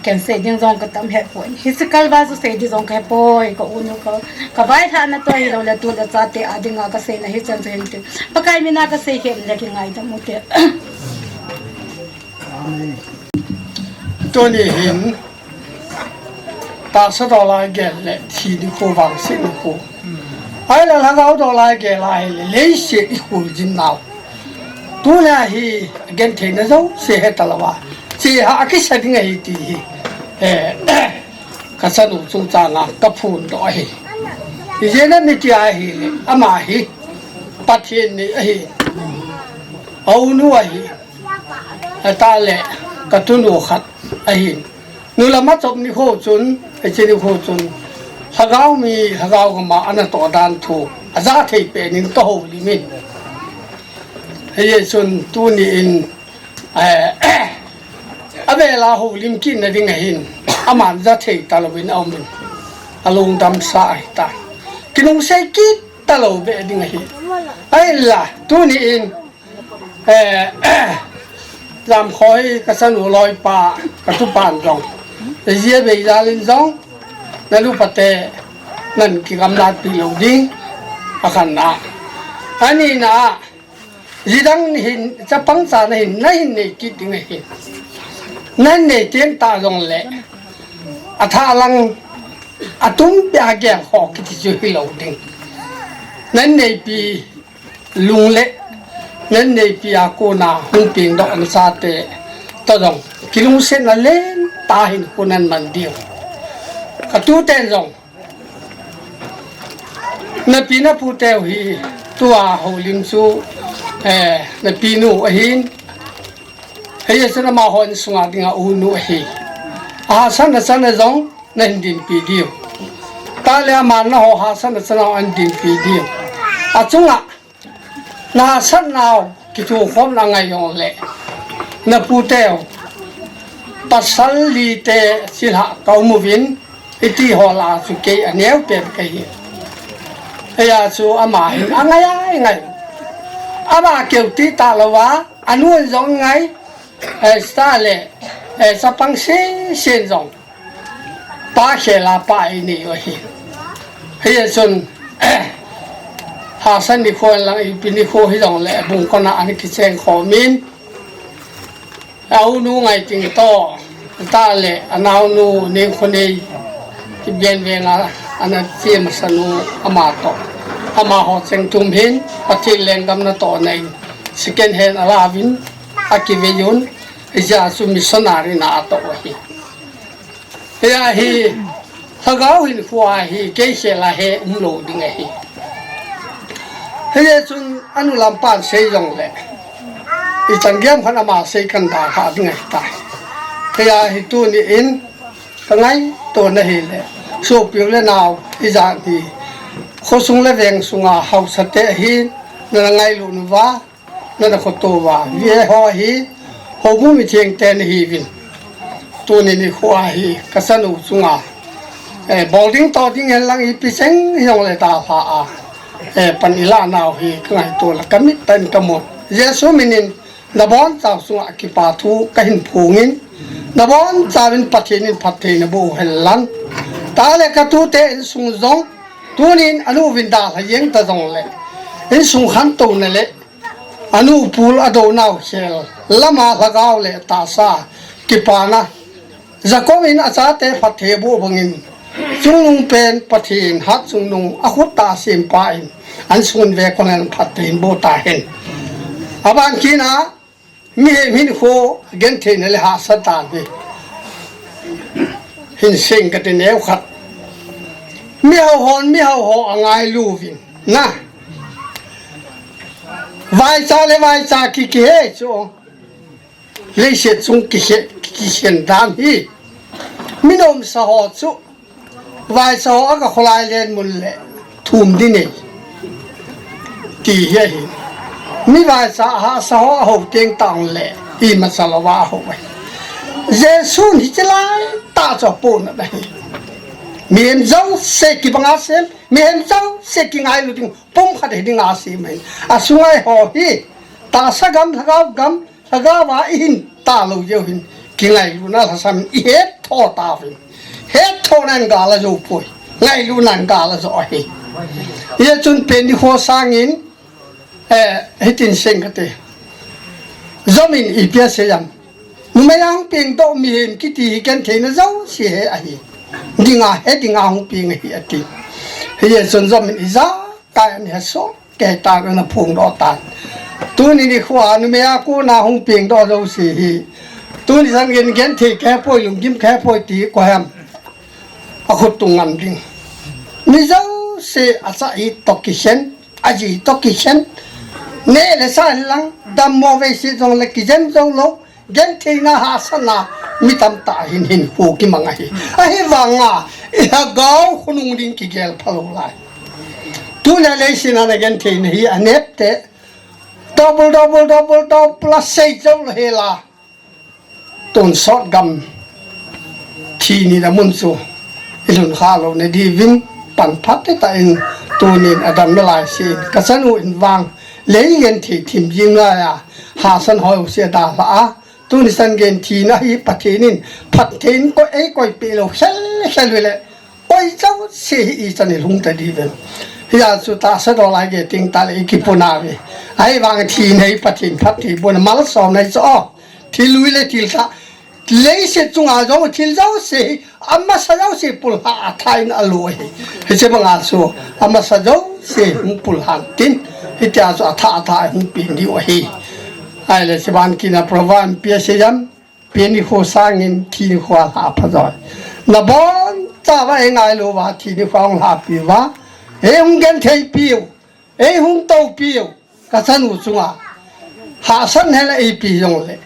Ken sei ding jong katam hepoi. Hiche kalval chu sei ding jong kahepoi. Ka u nu ka, kavailhahna toh hilou le tu le chate a dinga kaseina hichan chu hinte. Pakai mina kasei hile kingaidam ute. Amen. Tuni hin tahsa dola gel le thi nikho vangset nikho. Ahile lhagao dola gel ahile leiset ikhol jin nau. Tuna hi gentheina jouse hetalouva. Cheha akisa ding ahi ti hi. Eh, kachanu chungchanga kaphondoh ahi. Ijeh inem iti ahile, ama hi Pathen ni ahi. Aunu ahi. Atale, katunu khat ahi. Nulam achop nikho chun, hiche nikho chun, lhagao mi, lhagao gama anatoh dan thu ajah thei penin kahoulimin. Hijeh chun tuni in, eh, avela houlim kitna ding ahin, aman ja thei talouvin aumin, alungdamsa ahitan. Kinungsei kit talou beh ding ahi. Ahinla, tuni in, Eh, Jamkhoi kachanu loipa, katupan jong. Ijeh a bei jalin jong, nanupa te, nan kigamlatpi lou ding, akhanna. Anina, jidang nahin, chapang cha nahin, nahin nei kit ding ahi. Nan nei teng tah jongle, athah lang, atum pia gel ho kiti chu hilou ding. Nan neipi, lung le nan neipi a kona hung pengdoh nasate toh jong kilungsetna lentah hin kona man diu. Katuten jong napi napu teu hi tua houlim chu, eh, napinu ahin, hiche chu amahon sunga dinga unu ahi. Ahahsatna chana jong nahin dinpi diu. Tale aman naho hahsatna chana ahin dinpi diu. Achunga nahahsatnau kithukhomna ngai jongle, napu teu, pasal li te chilhah kaum uvin, iti ho lah a chu kei aneo pen kahi. Hijeh a chu ama hin angai angai. Ama keu ti talouva, anu in jong ngai, eh, sita le, eh, chapang sesen jong. Pa khela pa inei u ahi. Hijeh chun, hahsat nikho lang ipi nikho hijongle bung kona ana kicheng khomin. Aunu Ngaiting toh, tale, anaonu Nengkhonei, Kipgen Veng a, ana che masanu ama toh. Amaho cheng thum hin, Pathen lenggam natohna in, second hand alauvin, akiveiyun, Hijeh chun missionary na atoh ahi. Hijeh hin, lhagao hinkho hi kei khel a he umlou ding ahi. Hijeh chun anu lampan sei jongle, ichan gei ham khat ama sei kan dalha ding ahitai. Hijeh hin tuni in, ka ngaito na hile, sopi u le nao, ijat hi, khosung le veng sunga haosa te hi, na ngailut uva, na, na khoto uva, V A ho hi, houbung mitheng te na hiuvin. Tuni nikho hi, ka chanu chunga, eh, bol ding to ding hen lang ipi cheng hijongle dalha a, eh, pan ila nau hi, ka ngaito le ka mit tah in ka mu. Jesu min in, na bonchau chunga kipa thu ka hin phong in, na bonchauvin Pathen in phatthei na boh u hen lang. Tah le ka tute insung jong, tunin anu uvin dalha jeng ta jongle, insung khantouna le, anu pul a donau khel, lama lhagao le tahsa, kipana, Jacob in achate phatthei aboh bangin, chungnung pen Pathen hat chungnung a khut a sempa in, an sung ve kon hen phatthei in boh tahen. Aban kit a, mihem hinkho gentheina le hahsatna hi hin seng kate neo khat. Mihao hon mihao ho angailu uvin. Na. Vaicha le vaicha ki, kihe chu. Leiset chung kihe, kihen dan hi. Mi nomsa ho chu. Vaicha ho a ka kholai len mun le thum ding nei. Ti hi ahi. Mi vaicha hahsa ho a ho teng tang le, imacha louva a ho ahi. Jesun hiche lai tah chu apohnat ahi. Mihem jouse kibanga sem, mihem jouse kingailu ding, pumkhat hi dinga sem ahi. Asunga eiho hi, tahsa gam, lhagao gam, lhagao a ihin talou jeh u hin, kingailutna lhasam in ihet tho tauvin. Het thona in gal ajou poi. Ngailutna in gal ajo ahi. Hijeh chun pen nikho sangin, eh, hitin seng kate. Jom in ipi asei em. Numei a hung pengdoh mihem kiti hi gentheina jouse he ahi. Dinga, he dinga hung peng ahi ati. Hijeh chun Jom in ijakai ana hesoh. Kei tah ana phongdoh tan. Tuni nikho a numei a kona hung pengdoh jouse hi. Tuni chan gei in genthei kahe poi, lunggim kahe poi ti koi ham. Akhut tung ngam ding. Mi jouse acha it toh kikhen, aji toh kikhen. Neh le chah lang, dammo veise jongle kijen jou lou. Gentheina hahsatna mi tamtah hin hinkho kimang ahi. Ahivanga, ilhagao khonung ding kigel phalou lai. Tunia leiset a na gentheina hi anepte. Double, double, double, double, plus sei jou lou hela. Tonsot gam. Thi nina mun chu. Ilhun khah louna diuvin pan phat tah in tunin adam nalai sin. Ka chanu in vang. Lei genthei thim jing laiya. Hahsatna ho jouse adalha a. Tuni chan gei in thina hi Pathen in, phatthei in koi, eikoi peh lou khel khel ule. Koi jouse hi ichan ilhung ta diuvem. Hijeh chun tahsa dol a igeh teng tah le ikipuna uve. Ahivang thina hi Pathen phatthei bohna malsomna ahi chu o. Thil lui le thil thah. Leiset chunga jong thil jouse hi amasa jouse pulha a thain alo ahi. Hiche banga chu amasa jouse hung pulhan tin. Hitia chu athah athah hung pen diu ahi. Ahile hiche ban kina program pi asei em. Pen nikho sangin thi nikho a lha pha joi. Na bonchauva eingailu uva thi nikho a hung lhapi uva. Eihung gentheipi u. Eihung toupi u. Ka chanu chunga. Hahsatna hela ipi jongle.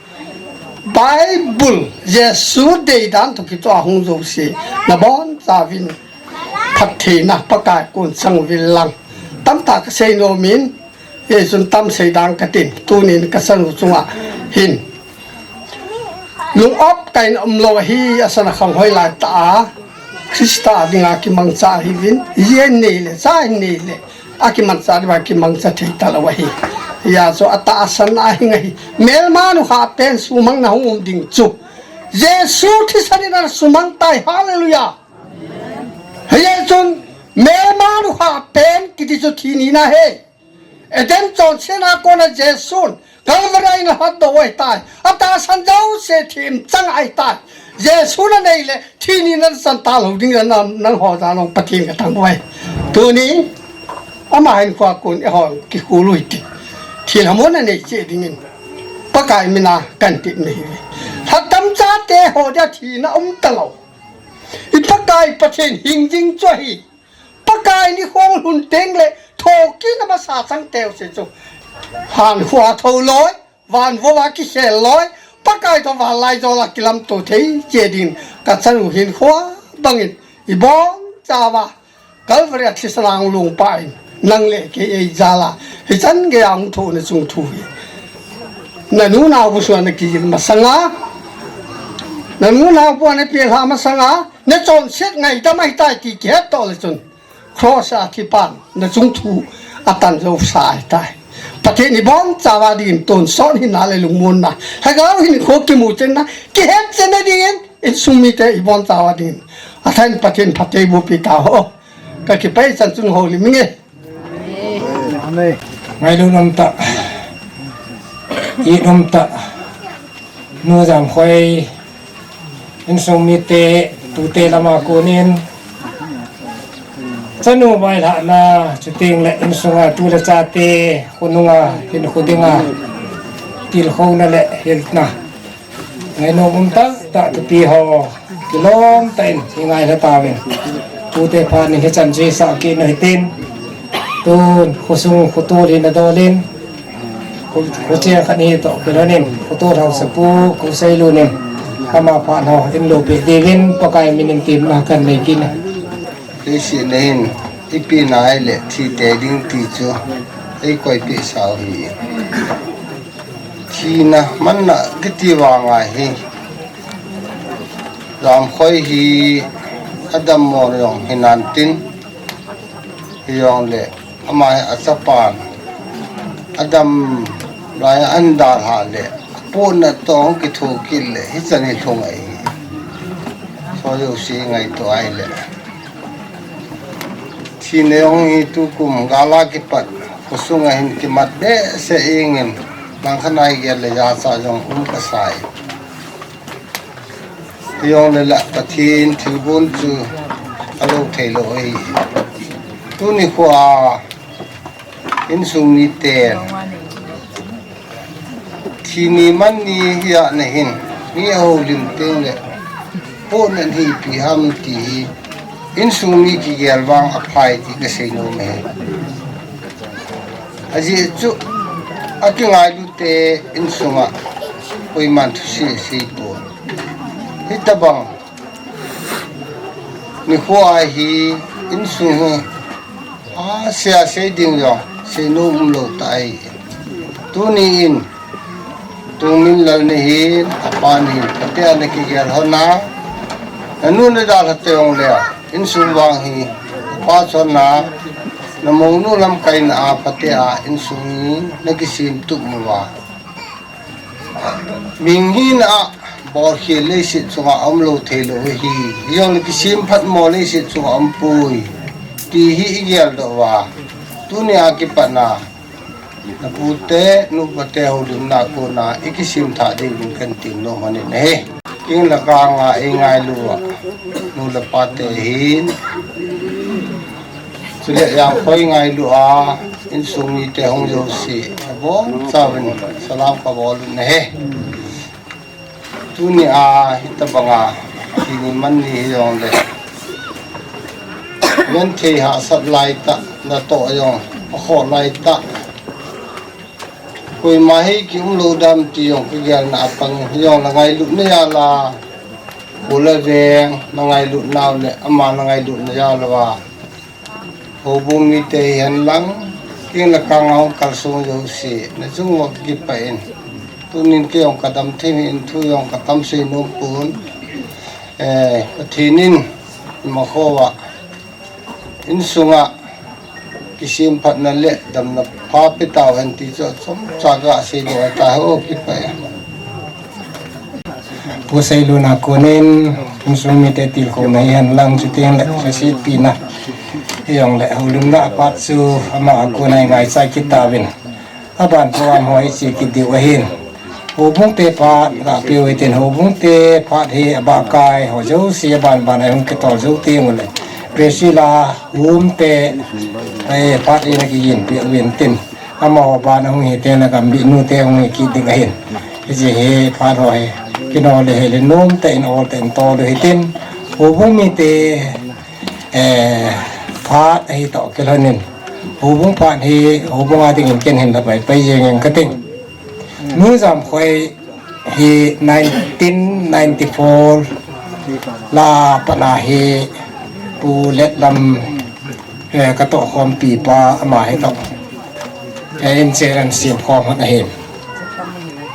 Bible, Jesu deidan toh kitoh a hung jouse. Na bonchauvin. Phattheina Pakai kon chang uvin lang. Tamtah kasei nom in. Hijeh chun tam sei dang katin, tunin ka chanu chunga hin. Lung-op tah in umlou ahi, asan akhang hoi lai tah a. Christa dinga kimangcha ahiuvin, ji ahin nei le, cha ahin nei le, akimancha diuva kimangcha thei talou ahi. Hijeh chun atahsan a hing ahi. Melma nukhah pen sumang na hung um ding chu. Jesu thisan in ana sumang tai, hallelujah. Hijeh chun, melma nukhah pen kiti chu thi nina ahi. Eden chonsetna a kona Jesun Calvary a ana lhatdoh u ahitai. Atahsan jouse themchang ahitai. Jesu nanei le thi nina nachan talou ding nang, nangho jal jong Pathen kathangvah uve. Tuni, ama hinkho a kon eihon kikhol u hite. Thil hamon anei cheh dingin. Pakai mina kan tep nahi. Lhatam chate ho dia thina um talou. I Pakai Pathen hing jing chu ahi. Pakai nikho lhun teng le thokit na masa chang teu se chu. Han khua tho loi, van vo a kikhel loi, Pakai to van lai jol a kilamto thei che din ka chanu hin khua bangin i bon chawa Calvary a thisan a hung lungpa in nang le kei ei jal a hichan gei a hung thoh na chung thu hi. Na nu nau bu suan na kijil masanga, na nu nau bu na piel ha masanga, na chonset ngaidam ahitai ti kihet to le chun. Cross a kipan na chung thu atan jou sa ahitai. Pathen i bon chawa din tonsot hina le lungmonna. Lhagao hinkho kimu chenna, kihet chenna dingin, insung mite i bon chawa din. Athan Pathen phatthei boh pi tahen. Ka kipah chan chun houlim inge. Ngailut um tah, it um tah, Nu Jamkhoi, insung mite, tute lama konin, chanu vailhahna, chuteng le insunga tu le chate, khonunga, hinkho dinga, tilkhouna le hilna. Ngainom um tah tah thupi ho, kilom tah in, i ngailha tauvin. Tute phat in hichan chu i sah kit u hitin. Tun, khosung, khotol hi na dol in. Kho, khocheng khat hi toh kilhon in. Khotol haosapu, Khoseilun in. Ama phat ho, in lo peh diuvin, Pakai min in temna kan nei kit e. Leiset a hin, ipi nai le thi tei ding ti chu, ei koi peh sau hi. Thina manna kiti vang ahi. Jamkhoi hi adammo jong hinan tin, hijongle ama hi achapan adam lai a andalhah le, apohnat toh kitho kit le, hichan hi lhung ahi. Soh jouse ngaito ahile. Thina jong hi tukum gal a kipat, khosunga hin kimat behseh jengin, langkhat a i gel le jachat jong um kasai. Hijongle la Pathen thilgon chu alo thei lou ahi. Tuni khoa insung miten thi ni man ni hi a na hin, mi ahoulim teng le, pohnat hi ipi ham ti hi, insung mi kigel vang aphai ti kasei nom e. Ajeh chu, akingailu te insunga, koiman thusei sei pon. Hitabang, nikho a hi, insung hi, asei asei ding jong, seinom umlou tah ahi. Tuni in, Tungminlal ni hin, apa ni hin, phatea na kigel hon a, na nu na dalha te jong le, insung vang hi, apa chon a, na mounu lamkaina a, phatea, insung hi, na kisem tup uva. Mihing hina a, bolkhel leiset chunga umlou thei lou ahi. Hijongle kisem phatmo leiset chunga umpoi. Ti hi i geldoh uva. Tuni a kipat na. Na pute, nu pate houlimna kona i kisem tha ding in kan temnom hon in ahi. Kin la kanga i ngailu a. Nu le pate hin. Chule Jamkhoi ngailu a, insung mite hung jouse, abonchauvin salam kabol un ahi. Tuni a, hitabanga, thi ni man ni hijongle. Genthei hahsat lai tah, natoh jong, akhoh lai tah. Koima hi kiumlou dam ti jong kigelna apang, hijongle ngailutna jal a. Khol le veng, na ngailut nau le, ama na ngailutna jal uva. Houbung mite hihen lang, kin la kanga hung kalsong jouse, na chung uva kipah in. Tunin kei jong kadam thim in thu jong katam sei nom pon. Eh, Pathen in, imakhouva. Insunga, kisem phatna le, damna pha pe tauhen ti chu, chomcha kasei doh tai ho kipah e. Pu Seilun a konin, insung mite tilkhouna hihen lang chuteng le, lhasetpina. Hijongle, houlimna a pat chu, ama a kona i ngaichai kit tauvin. Aban program ho i che kit diu ahin. Houbung te phat, ga piu hitin houbung te phat hi abahkai, ho jouse aban ban a hung kitol jou teng ule. Priscilla, um te, eh, phat hi na kiyin piu vin tin. Amaho ban a hung hi te na gambih nu te hung hi kit ding ahin. Hiche hi phat ho hi kino le hi le nom tah in ol tah in tol u hitin, houbung mite, eh, phat ahi toh kilhonin, houbung phat hi houbung a dingin ken hin la pai pai jeng ing kating. Nu Jamkhoi hi nineteen ninety-four la pat a hi Pu Letlam, eh, ka tohkhompi pa ama hi toh, eh, inchen an sem khom hon ahin.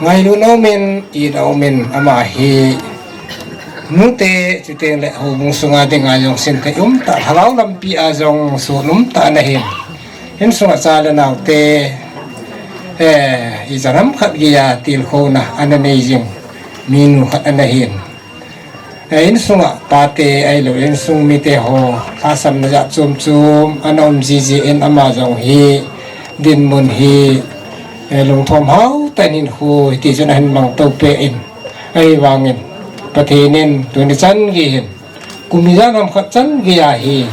Ngailutna umin, itna umin ama hi nute chuteng le houbung sunga dinga jong sinthei um tah, lhagao lampi a jong sun um tah ana hin. Insunga cha le naote, eh, ichan ham khat geiya tilkhouna ana nei jing minu khat ana hin. Eh, insunga pate ahilou insung mite ho lhasamna jat chom chom ana um jiji in ama jong hi dinmun hi, eh, lungthom hao tah in hinkho hiti chun ahin mang to peh in, ahivangin Pathen in tuni chan gei hin kum ijat ham khat chan geiya hi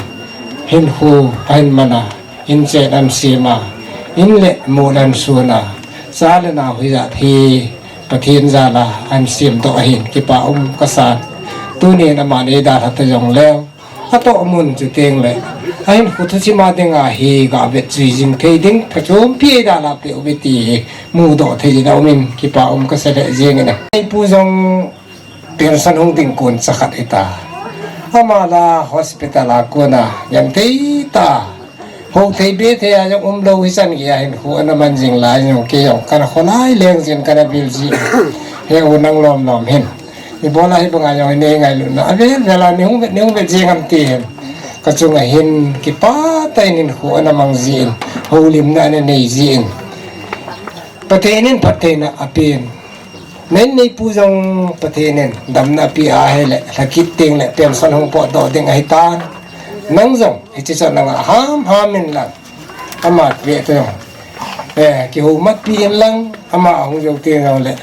hinkho ahin man a, inchen an sem a, in le mol an sun a, cha le nao hijat hi Pathen jal a an sem doh ahin kipa um kasan. Tunin aman eidalha ta jongleu, atoh mun chuteng le ahinkho thusim a dinga hi ga vetjui jing thei ding phachompi eidalha peh uve ti hi mudoh thei jin aumin kipa um kasa lheh jengin a. Neipu jong pension hung ding kon chakhat hita. Ama la hospital a kona genthei tah, hou thei be thei a jong umlou hichan geiya hinkho ana man jing lai jong kei jong kana kholai leng jin kana vil ji. He u nang lom lom hin. Ibola hibanga jong nei ngailutna avel vel a nei hung vet, nei hung vet jeng ham ti hin. Kachunga hin kipa tah in hinkho ana mang jin, houlimna ana nei jin, Pathen in phattheina apen. Nei neipu jong Pathen in damna ape ahile, lhakit teng le pension hung potdoh ding ahitan. Nang jong hiche chun nanga ham ham in lang, ama ve te jong, eh, kihoumatpi in lang, ama ahung jou teng jongle,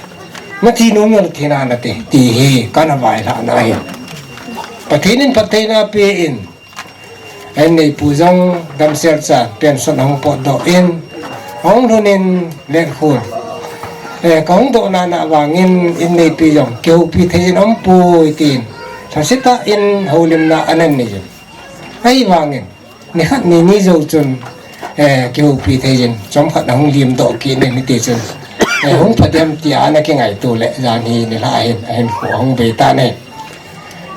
nathi nom jongle thina nate ti hi kana vailhahna ahi. Pathen in phattheina apen, An neipu jong damsel chan pension ahung potdoh in, ahung lhun in Letkhun, eh, kahung dohna na vangin in neipi jong kihoupi thei in aumpoi tin, lhasetah in houlimna ana nei in. Ahivangin nikhat nini jou chun, eh, kihoupi thei in chomkhat ahung limdoh kit in hiti chun, eh, hung pha dem tia ana kingaito le jan hi nilhah hin ahinkho ahung bei tan ahi.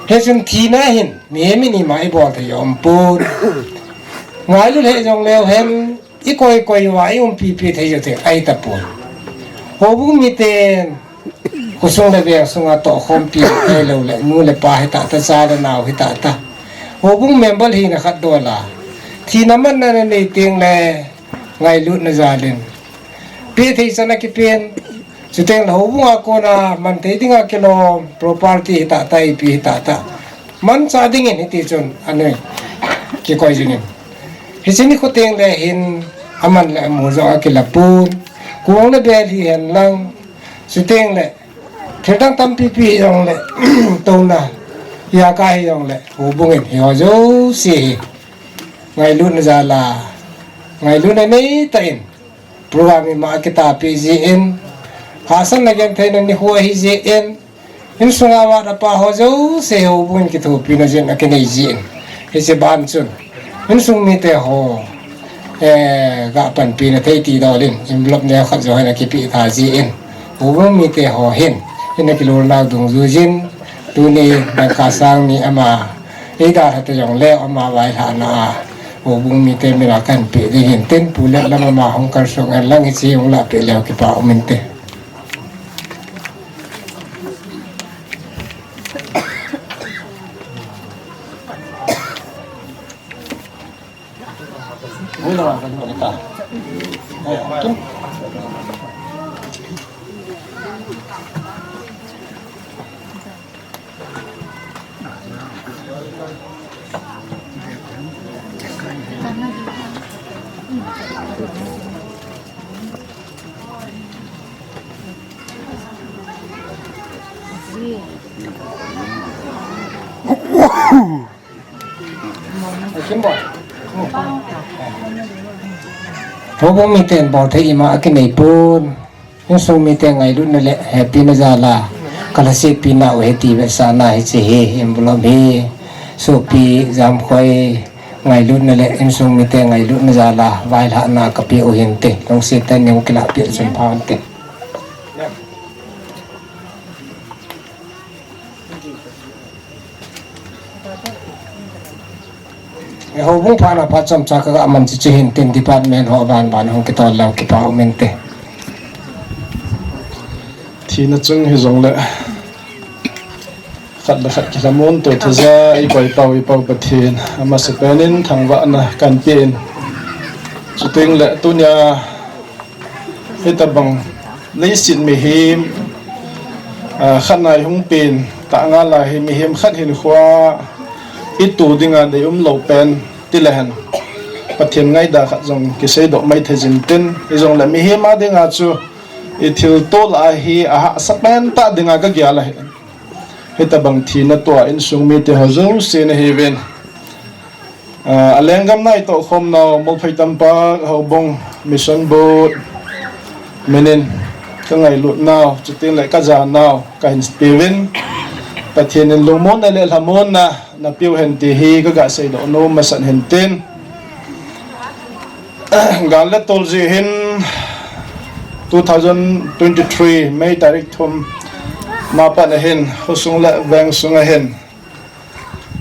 Hichun thina hin mihem in ima ibol thei aumpon. Ngailu lheh jongleu hen, ikoi koi uva iumpipi thei u thei ahitapon. Houbung miten khosung le veng sunga tohkhompi ahiloule nu le pa hitah tah, cha le nao hitah tah, houbung member hina khat dola thina manna nanei teng le ngailutna jalin pethei chan akipen. Chuteng le houbunga kona manthei dinga kilom property hitah tah, ipi hitah tah, manchah dingin hiti chun anei kikoi jingin. Hiche nikho teng le hin aman le amu jong akilapon. Kong le bel hihen lang, chuteng le thildang tampipi hijongle, touna, hiaka hijongle, houbung in hiho jouse hi ngailutna jala ngailutna neitah in program ima akitahpi jin, hahsatna gentheina nikho ahi jin, insunga vat apa ho jouse houbung in kithopina jin akinei jin. Hiche ban chun insung mite ho, eh, ga panpina thei ti dolin envelope neo khat joh hin akipeh tha jin, houbung mite ho hin ina kilolnau dungjuijin, tuni dangka sang ni ama eidalha ta jongleu ama vailhahna a houbung mite mina kahin peh ding hin tin, Pu Letlam ama hung kalsong hen lang hiche hung lahpeh leu kipa um inte. Houbung miten bolthei ima akinei pon. Insung mite ngailutna le hepina jal a, ka lhasetpi nau ahi ti vetsahna hiche hi envelope hi, sopi Jamkhoi ngailutna le insung mite ngailutna jal a vailhahna kapeh u hinte, lungset tah in neihin kilahpeh chun pha hinte. Houbung phatna phat chomcha kaga man chu chu hintin, department ho banban hung kitol leu kipa um inte. Thina chung hijongle khat le khat kilhamon to thaja eikoi pau i Pau Pathen amasapen in thangvahna kahin pe in, chuteng le tunia hitabang leiset mihem, ah, khat na ihung pen tah ngal a hi mihem khat hinkhoa ito dinga deium lou pen tile hen Pathen ngaida khat jong kiseidoh mai thei jin tin, hijongle mihem a dinga chu ithilto lah a hi ahahsa pen tah dinga kagel ahi. Hitabang thina toh a insung mite ho jouse nahiuvin, ah, alenggam nai tohkhom nau Molphai Tampak Houbung Mission Board minin kangailut nau, chuteng le kajanau kahin peuvin, Pathen in lungmonna le lhamonna napeu hen ti hi kaga seidoh nom masat hintin. Gal le tol jeh hin two thousand twenty-three May tarik thum ma pat ahin khosung le veng sung ahin,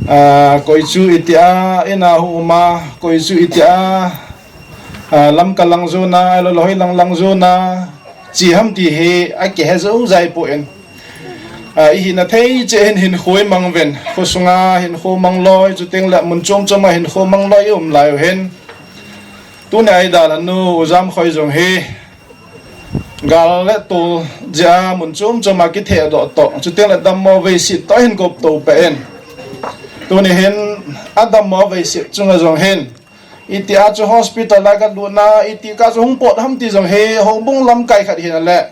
ah, koi chu itia ina hung um a, koi chu itia, ah, Lamka lang jona, ahilou le hoilang lang jona che ham ti hi akihe jou jai poi. Ah, ihina thei cheh hin hinkho imang uvin, khosunga hinkho mang loi, chuteng le mun chom chom a hinkho mang loi ium lai u hin. Tunia idalhanu U Jamkhoi jong hi gal le tol jeh a mun chom chom a kithehdoh toh, chuteng le dammo veiset toh hin kop to peh in. Tuni hin adammo veiset chunga jong hin itia chu hospital a kalutna, iti kah chu hung pot ham ti jong hi houbung lamkai khat hina le,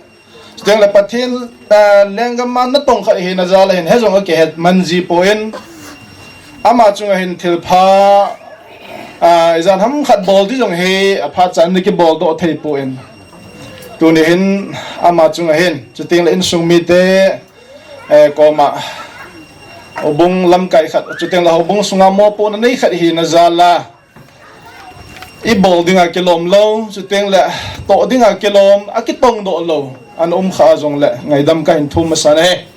chuteng le Pathen, ah, lenggam a natong khat hina jal a hin hijong akihet man ji poi. Ama chunga hin thilpha, ah, ijat ham khat bol di jong hi aphat chan in kibol doh thei poi. Tuni hin ama chunga hin, chuteng le insung mite, eh, koma houbung lamkai khat, chuteng le houbung sunga mopohna nei khat hina jal a ibol dinga kilom lou, chuteng le toh dinga kilom, akitong doh lou ana um kha jong le ngaidam kahin thum masa e.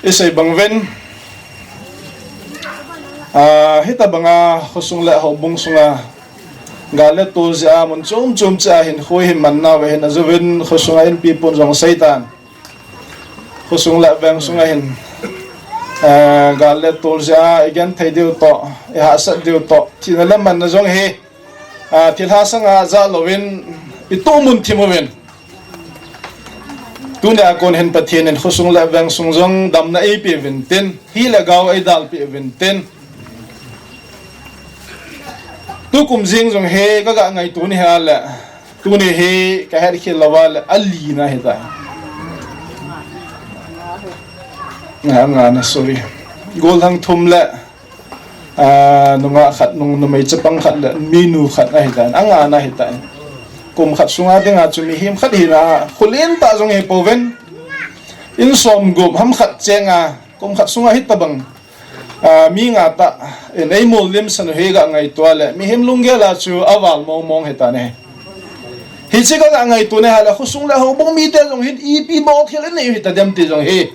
Isei bang uvin, ah, hitabanga khosung le houbung sunga gal le tol jeh a mun chom chom cheh a hinkho hi man nau ahin, ajouvin khosunga inpi pun jong seitan. Khosung le veng sunga hin, eh, gal le tol jeh a igenthei diu toh, ihahsat diu toh, thina le manna jong hi, ah, thilha sanga jah louvin ituh mun thim uvin. Tunia kon hin Pathen in khosung le veng sung jong damna eipe uvin tin, hi le gou eidalpi uvin tin. Tukum jing jong hi kaga ngaito ni hile, tuni hi kahet khel louva le alina ahitai. Nga, nga na, sorry. Gollhang thum le, ah, nungah khat, nung, numei chapang khat le minu khat ahitai. Anga na ahitai. Kum khat sunga dinga chu mihem khat hina, khulen tah jong hi pouvin. In som gup ham khat chenga, kum khat sunga hitabang, ah, mi nga tah in eimol limsan u hi ga ngaito le, mihem lunggel a chu aval mong mong ahitai. Hiche kaga ngaito ni hile, khosung le houbung mite jong hin ipi bol thil inei u hitadem ti jong hi,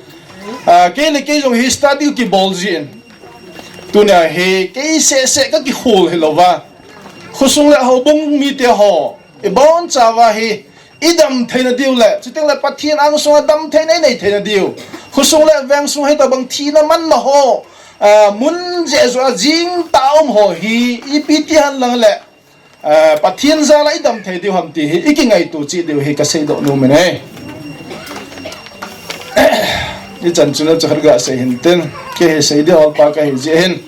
ah, kei le kei jong hi study kibol jin. Tunia hi kei seh seh kakikhol hilouva, khosung le houbung mite ho, ibonchauva hi idam theina diu le, chuteng le Pathen angsunga damtheina inei theina diu, khosung le veng sung hitabang thina manna ho, ah, mun jeh joh a jing tah a um ho hi ipi ti henlang le, ah, Pathen jal a idam thei diu ham ti hi ikingaito cheh diu hi kaseidoh nom in ahi. Ichan chu neocha khat gasei hintin, kei hi sei ding holpa kahi jeh hin,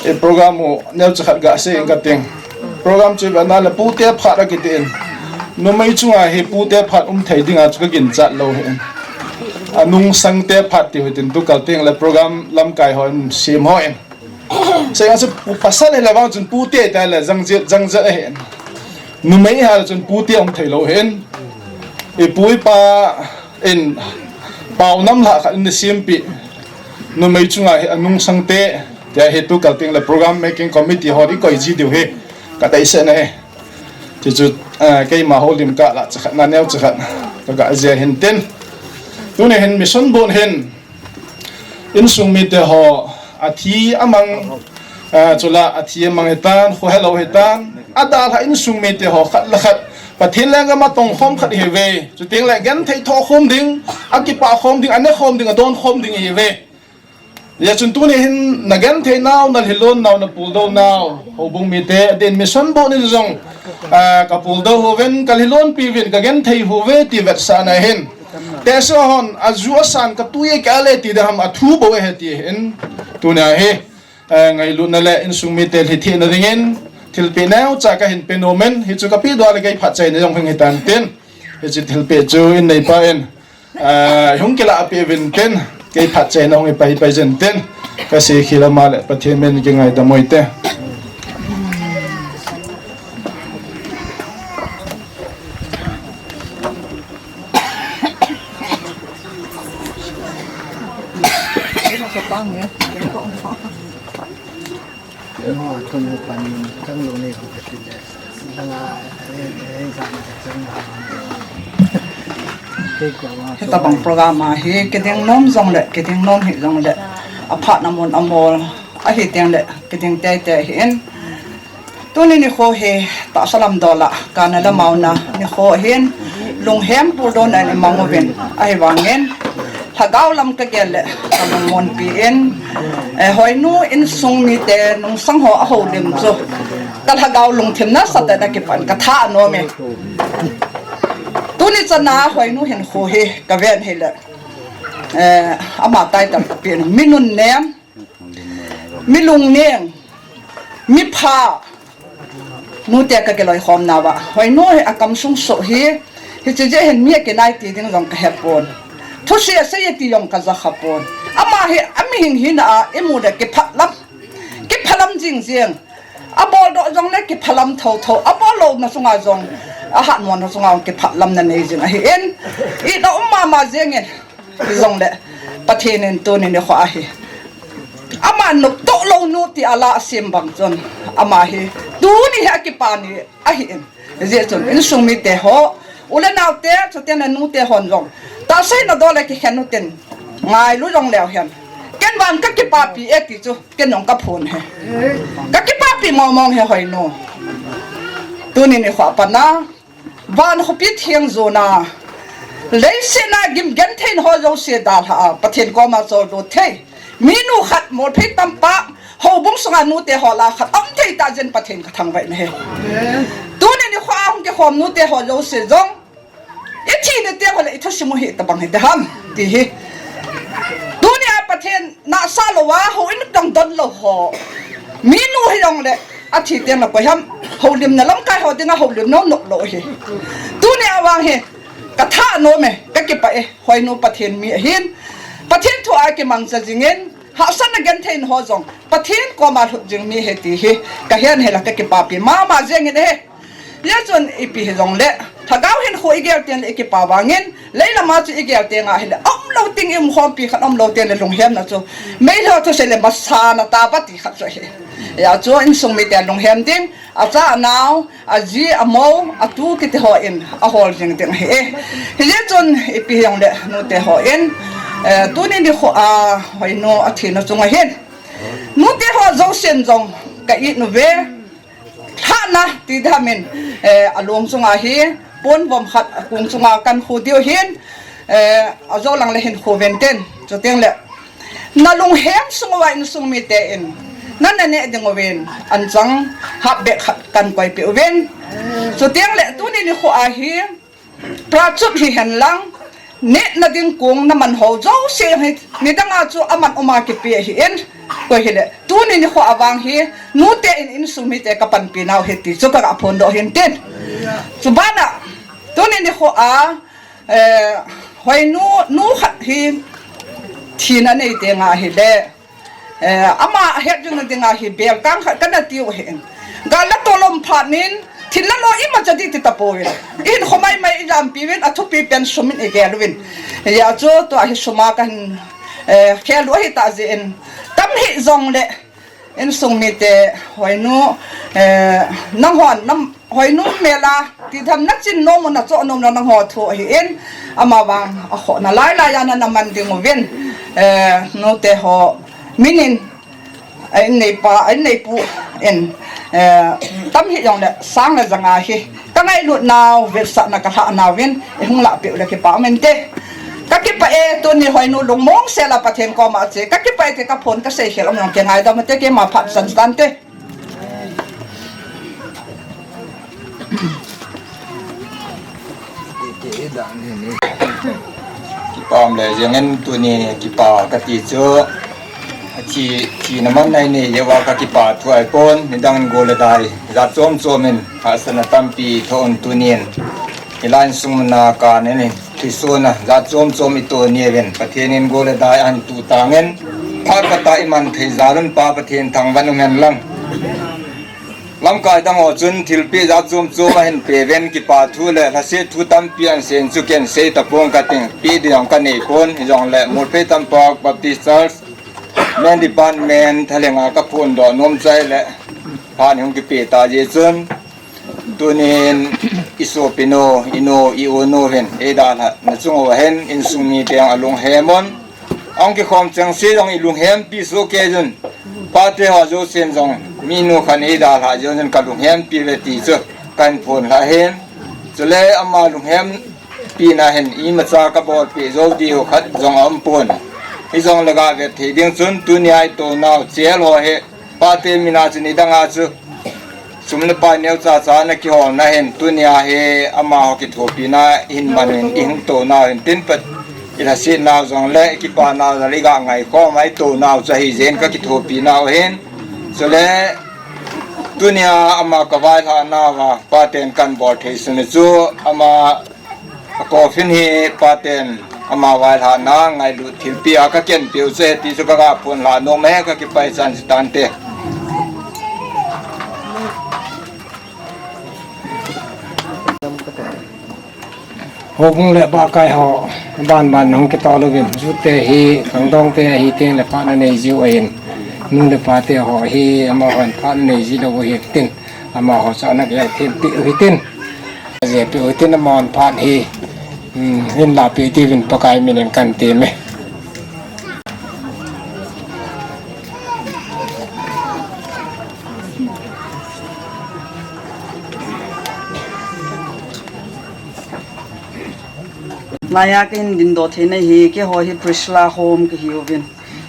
i program u neocha khat gasei inge kating. Program chu ivet na le pute phat akitin, numei chunga hi pute phat um thei dinga chu kaginchat lou ahin. Anungsangte phat tiu hitin, tu kal teng le program lamkai hon sem hon, sei a chu pasal hile vang chun pute tile jangjet jangjet ahin, numei hile chun pute um thei lou ahin. Ipu ipa in pao nam lha khat in na siampi. Numei chunga hi anung sangte. Tia hi tu kal ting le program making committee ho di koi ji diu hi. Ka tai se na hi. Ti chu, ah, keima ho lim ka la chakhat na neo chakhat. Ka ga zia hin tin. Tuni hin mission bon hin. Insung mite ho, athi amang, ah, chula athi amang hitan, khu hello hitan, adalha insung mite ho, khat le khat, Pathen lenggam a tong khom khat hi ve, chuting le genthei tho khom ding, akipa khom ding, ane khom ding, adon khom ding hi ve. Ya chun tuni hin, na genthei nau, na lhilon nau, na puldou nau, houbung mite, adin mission bon in jong, ah, ka puldou hu ven, ka lhilon pi ven, ka genthei hu ve, ti vetsahna hin. Te so hon, a ju a san ka tui e ka le ti da ham a thu bo e he ti hin. Tuna hi, eh, ngailutna le insung mite lhi thina dingin, thilpeh neo cha ka hin pe nom in, hi chu ka pi dua le kei phat chaina jong hing hitan tin. Hi chu thilpeh chu in nei pa in, eh, hung kila pe vin tin, kei phat chaina hung i pai pai jen tin. Ka se khila ma le Pathen min ki ngai da moi te. Hitabang program a hi kiding nom jong le, kiding nom hi jong le, aphat na mun amol ahi teng le, kiding tei tei hi in. Tuni nikho hi tahsa lam dol a, kana lam auna nikho hin, lunghem puldon a i mang uvin, ahivangin, lhagao lam ka gel le, ka lungmonpi in, eh, Hoinu insung mite nungsang ho a holim chu, ka lhagao lungthim nasatah in akipan ka tha nom e. Tuni chana Hoinu hinkho hi ka ven hile, eh, ama title ka pen, mi nunnem, mi lungning, mi pha, nute ka kiloikhomna uva. Hoinu hi a kamsung soh hi, hiche jeh hin mi akinai ti ding jong ka hepon. Thusei asei e ti jong ka ja khapon. Ama hi, a mihing hina a, i mu le kiphalam. Kiphalam jing jing. A boldoh jong le kiphalam thotho. A bollouna chunga jong, a hatmona chunga jong kiphalamna nei jing ahi in. I da um mama jing in. Hijongle, Pathen in tuni nikho a hi. Ama noptoh lou nu ti a la a sim bang chun. Ama hi. Tuni hi akipa ni ahi in. Hijeh chun, insung mite ho. U le nao te, chuteng le nu te hon jong. Tahsa in adol le kikhen u tin. Ngailu jong leu hen. Ken vang ka kipapi e ti chu. Ken jong ka phon e. Ka kipapi mong mong e Hoinu. Tuni nikho a pat na. Van khopi theng jona. Leiset a gim genthei ho jouse dalha a. Pathen koma choldo thei. Minu khat molphei tampa. Houbung sunga nute ho la khat. Aum thei tah jeh in Pathen ka thangvah na e. Tuni nikho a hung kikhom nute ho jouse jong. I thi ni teng ho le i thusim u hi tabang hi de ham. Ti hi. Tuni a Pathen nasa lou a, houin kang don lou ho. Minu hi jong le, athi teng le koi ham, houlimna lamkai ho dinga houlim nom nom lou hi. Tuni a vang hi, ka tha nom e, ka kipah e, Hoinu Pathen mi ahin. Pathen thu a kimangcha jing in, hahsatna genthei ho jong, Pathen koma lhut jing mi ahi ti hi, ka hen hela ka kipapi mama jing in ahi. Hijeh chun ipi hijongle, lhagao hinkho i gel teng le i kipa vangin, leilam a chu i gel teng ahile, aum lou teng i umkhompi khat aum lou teng le lunghemna chu, meilhei ho thusei le masana tah a ti khat chu ahi. Hijeh chun insung mite lunghem ding, acha anao, aji amou, atu kiti ho in ahol jing ding ahi e. Hijeh chun ipi hijongle nute ho in, eh, tuni nikho a Hoinu athina chunga hin, nute ho jousen jong ka it uve. Lhahna ti ding ham in, eh, along chunga hi, ponvom khat akung chunga kan khu diu hin, eh, ajou lang le hin khu ven tin. Chuteng le, na lunghem sung uva insung mite in, na na neh ding uvin, anchang hapbeh khat kan koipeh uvin. Chuteng le, tuni nikho a hi, Prachut hihen lang, nehna ding kong na man ho jouse hi, nidang a chu aman um a kipe ahi in, koi hile, tuni nikho a vang hi, nute in insung mite ka panpi nau ahi ti chu ka ga phondoh hin tin. Chuban a, tuni nikho a, eh, Hoinu, nu khat hi, thina nei teng ahile, Eh, ama ahet jing na dinga hi belkang khat kana tiu ahi in. Gal la tolom phat nin, Thil la lo imacha di ti tapouvin. Ihin khomai mai ilampiuvin, athupi pen sum in igel uvin. Hijeh chun tua hi sum a kahin, eh, khel u ahitah jeh in. Tam hih jongle, insung mite, Hoinu, eh, nanghon, nam, Hoinu mel a, titham nachin nom u nachoh nom u nanghon thu ahin, amavang akhohna lailai a nana man ding uvin, eh, nute ho, min in, a inneipa, a inneipu in, eh, tam hih jongle, sang le janga hi, ka ngailut nau, vetsahna ka lhah nauvin, ihung lahpeh u le kipa um inte. Ka kipah e, tuni Hoinu lungmong sel a Pathen koma che, ka kipah e ti ka phone ka seikhel um jong kingaidam ute, keima phat chan tante. Kipa um le jeng in tuni kipa kati chu. Athi, thina man nai ni jeh uva ka kipa thu ahipon, nidang in go le dai, jat chom chom in, hahsatna tampi thoh un tunin. Hilai insung mun a ka nen in, Thusona, jat chom chom ito niuvin, Pathen in go le dai ahin tuh tangin, phat khat a iman thei jal un Pa Pathen thangvah in um hen lang. Lamkai dang ho chun thilpeh jat chom chom ahin pe uvin, kipa thu le lhaset thu tampi ahin sei in chu ken sei tapong kating, pe ding jong ka nei pon, hijongle Morphei Tampak Baptist Church, Men Department, thalheng a ka phondoh nom chai le, phat hung kipe ta jeh chun, tunin i sopinu, i nu, i u nu hin, eidalhah na chung uva hin, insung mite jong alunghem un. Ahung kikhom chengse jong ilunghempi soh kei jun. Pate ho jousen jong, minu khat in eidalhah jeh un kalunghempi uve ti chu, kahin phondoh ahin. Chule ama lunghempi na hin, imacha ka bolpeh jou diu khat jong aum pon. Hijongle ga vet thei ding chun, tunia i tounau, chel ho hi, Pate min a chu nidang a chu, sum le pai neocha cha na kiholna hin, tunia hi amaho kithopina hin man in, i hung tounau hin tin, Pat, i lhasetnau jongle, i kipanau jongle, i ga ngaikhom a i tounau chu ahi jeh in ka kithopinau ahin. Chule, tunia ama ka vailhah nauva, Paten kahin bol thei sun chu, ama A coffin hi Paten ama vailhahna ngailut thilpeh a ka kenpeh u chu ahi ti chu ka ga phondoh nom e, ka kipah e, chan chu tante. Houbung le bahkai ho, ban ban hung kitol uvin, jute hi, khangdong te ahi teng le phat anei jiu ahin, nu le pate ho hi, amahon phat anei ji lou u ahin tin, amaho chu ana gel thempeh u hitin. Ajeh pi u tin amahon phat hi, um, hin lahpeh diuvin Pakai min in kan tem e. Laiya kahin dingdoh theina hi, keiho hi Priscilla Home kahiuvin.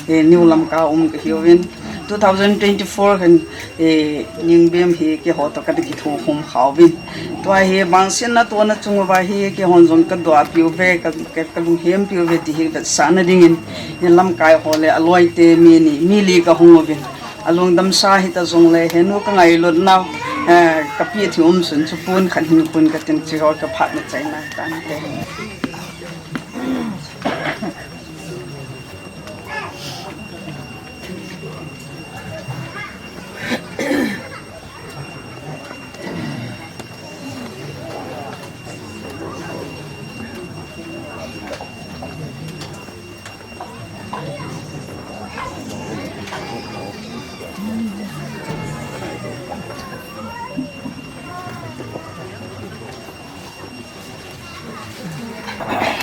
Eh, New Lamka um kahiuvin. Two thousand twenty-four khan, eh, Ningbem hi keiho toh kana kithokhom khauvin. Tua hi vangsetna tohna chung uva hi keihon jong kadoh piuve, ka, ka, kalunghem piuve ti hi vetsahna dingin. Ni lamkai ho le aloite mi ni, mi li kahung uvin. Alungdamsa hita jongle, henu kangailutnau, eh, kapeh thei um sun chu pon khat hin kon katin, chuho kaphatna chaina tante.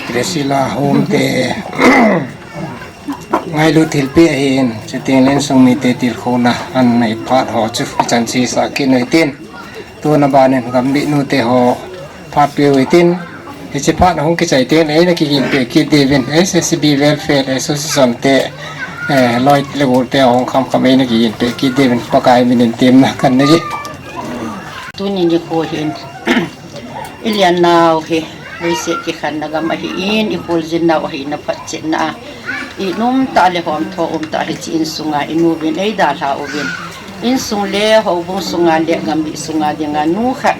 Priscilla Home te ngailut thilpeh ahin, chuteng le insung mite tilkhouna anei phat ho chu ichan chu sah kit u hitin. Tuna banin gamgi nute ho phat peh u hitin. Hiche phat hung kichai teng le eina kiginpeh kit diuvin, S S B Welfare Association te, eh, loi le gol te hung khamkham eina kiginpeh kit diuvin Pakai min in temna kanei e. Tuni nikho hin, i lennau hi, leiset kikhenna gam ahin, i kholjin nau ahin, na phatchetna a, i nomtah le homtho umtah hiche insunga i nuvin eidalha uvin, insung le houbung sunga le gamgi sunga dinga nu khat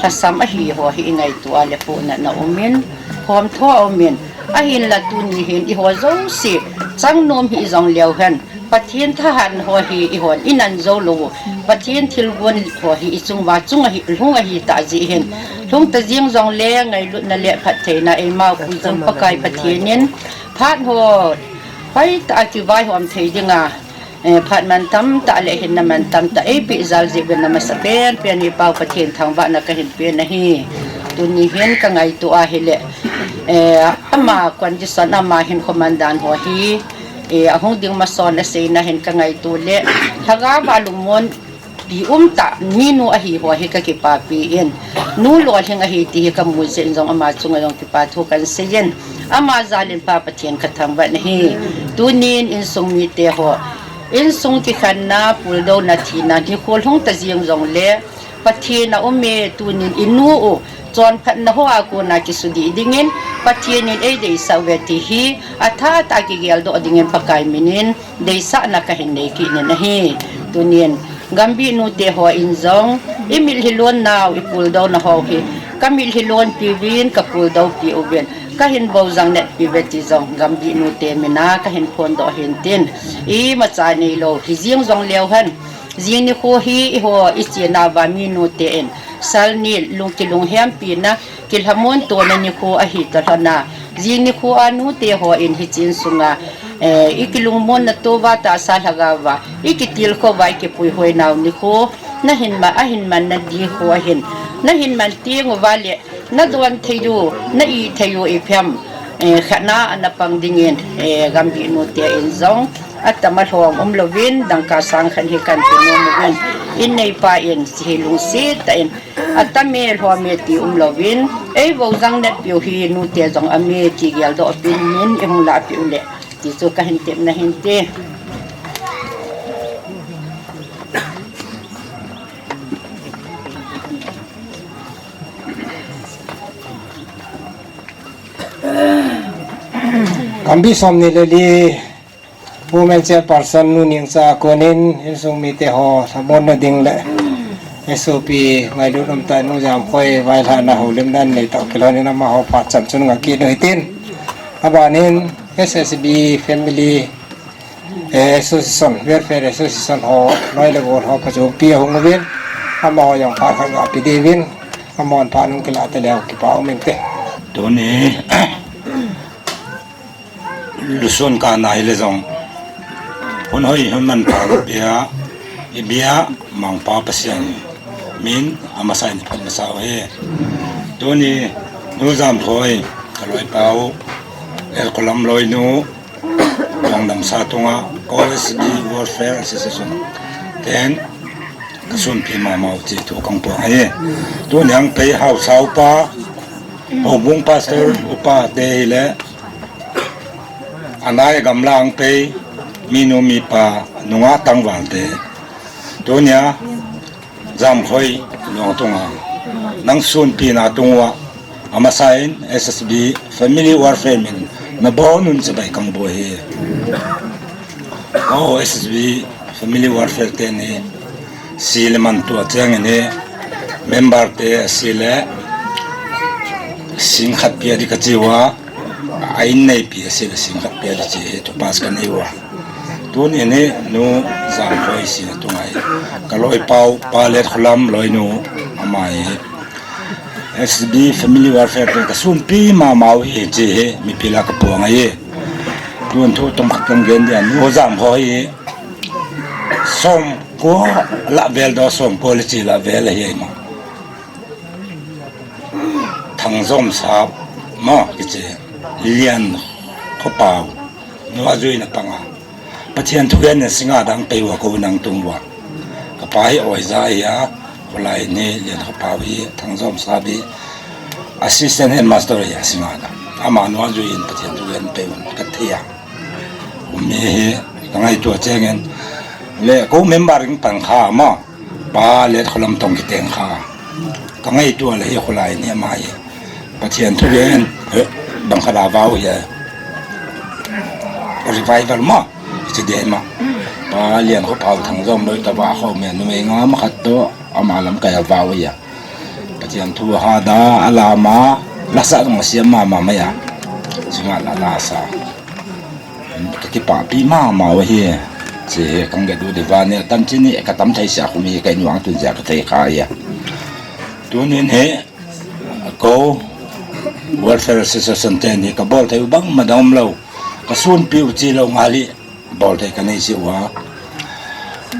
lhasam ahi ho hi i ngaito a le pohnatna umin, homtho umin, ahinla tuni hin eiho jouse chang nom hih jongleu hen, Pathen thahat ho hi ihon inan jou lou u. Pathen thilgon ho hi ichunguva chung ahi, lhung ahi tah jeh hin. Lhung ta jeng jongle ngailutna le phattheina eima pu jong Pakai Pathen in phat ho hoitah a kivaihom thei dinga, eh, phat mantam tah le hinna mantam tah eipeh jal jeh uvin amasapen pen hi Pa Pathen thangvahna kahin pen ahi. Tuni hin kangaito ahile, eh, ama condition, ama hinkho mandan ho hi, eh, ahung ding mason aseina hin kangaito le, lhagao va lungmon pi umtah minu ahi ho hi kakipapi in, nu lolhing ahi ti hi kamu jeh in jong ama chunga jong kipa thu kahin seiyin, ama jal in Pa Pathen kathangvah in ahi. Tunin insung mite ho, insung kikhenna, puldouna, thina nikho lhung ta jeng jongle, Pathen aume, tunin inu u chonphatna hoa kona kisudih dingin Pathen in eideisah uve ti hi atha tah a kigeldoh dingin Pakai minin deisahna kahin nei kit in ahi. Tunin Gambih nute ho in jong imitlhi lonnau, ipuldouna ho hi kamitlhi lonpi uvin, kapuldoupi uvin, kahin boujang netpi uve ti jong Gambih nute mina kahin phondoh ahin tin, imacha neilou hijeng jongleu hen, jing nikho hi eiho ichenauva minute in salnit lung kilunghempina, kilhamon tona nikho ahi talhona, jing nikho a nute ho in hiche insunga, eh, ikilungmonna touva tahsa lhagaova ikitilkhouva ikipuihoinau nikho nahin ma, ahin manna nikho ahin, nahin man teng uva le nadon thei u, na-ih thei u iphem, eh, khatna ana pang dingin, eh, Gambih nute in jong atam alhom umlouvin, dangka sang khat hi kahin pe nom uvin, in neipa in hiche hi lungset tah in atame lhome ti umlouvin, eiboujang netpiu hi nute jong aume ti geldoh pen in ihung lahpeh u le ti chu kahin tepna ahin te. Gambih somni le li Women Chairperson Nu Nengcha a konin insung mite ho lhamonna ding le S O P ngailut umtah in Nu Jamkhoi vailhahna houlimna nei tah kilhonin amaho phat chomchom ngah kit u hitin, abanin S S B Family, eh, Association, Welfare Association ho, loi le gol ho phachompi ahung uvin, amaho jong phat khat gah pe diuvin, amahon phat hung kilah taleu kipa um inte. Tuni lusun kana hile jong, hun hoi hun manpha ibia, ibia mangpa Pathen min amasa in phat masa uhi. Tuni Nu Jamkhoi, kaloipau, Lelkholam loinu, Longdamsa tunga, College Welfare Association ten kasunpi mamau ti thu kahung puang ahi. Tuni ahung pei haosa upa, Houbung Pastor upa te hile, anai gamla ahung pei minu mipa nungah tangval te, tunia Jamkhoi lungtunga nang sunpina tunguva amasa in S S B Family Welfare min nabonun chibai kahung bol ahi. O S S B Family Welfare teni sile mantua chengin hi member te sile sing khat pia di kachiuva, a in neipi sile sing khat pia di chi hi thu pass kanei uva. Tunin hi Nu Jamkhoi sina tunga hi kaloipau Pa Lelkholam loinu ama hi S B Family Welfare te kasunpi mamau hi chi hi mipi lah kapuang ahi. Tun thu tomkhat kahin gen dia, Nu Jamkhoi hi somko lah vel doh, somko le chi lah vel ahi ma. Thangjomsa ma kichi, Liankhopau, nu ajuina panga. Pathen thugen in Singada ahung pei uva kou nang tung uva. Kapa hi oja ahi a, kholai ni Liankhopau hi Thangjomsa bi assistant headmaster ahi a Singada. Amanu ajuiyin Pathen thugen pei un kathei a. Umi hi kangaito chengin le kou member in pang kha ma. Pa Lelkholam tong kiteng kha. Kangaito le hi kholai ni ama hi Pathen thugen, eh, bang khat a vau hi. Revival ma, chi de ma. Pa Liankhopau Thangjom loi tava ho me numei nga ma khat to ama lamkai a vau hi. Pathen thu hada alama lasa jong siam mama mai a. Singa la lasa. Kakipapi mama uva hi. Chi hi kang ge du di vani, atam chini ka tam thei sia kumi ka in vang tun sia ka thei kha ya. Tunin hi ko Welfare Association te ni ka bol thei u bang ma dang um lo. Ka sun piu chi lo ngali bol thei ka nei si uva.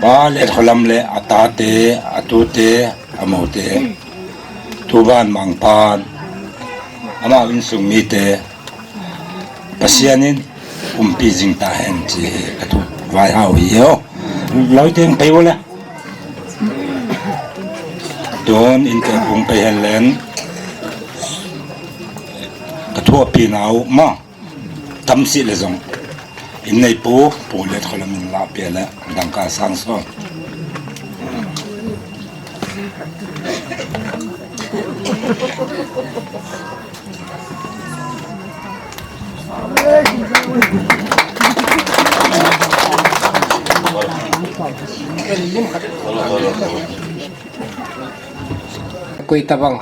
Pa Letkholam le a tate, a tute, a mote. Tuban mangpan. Ama insung mite. Pasian in umpi jing ta hen chi ka thu vai hau hi ho. Loi teng pei wala. Don in te kung pei hen len. Ka thu api nau ma. Tam si le jong. In nei pu, pu Letkholam in la pe le. Dangka sang so. Koi tabang,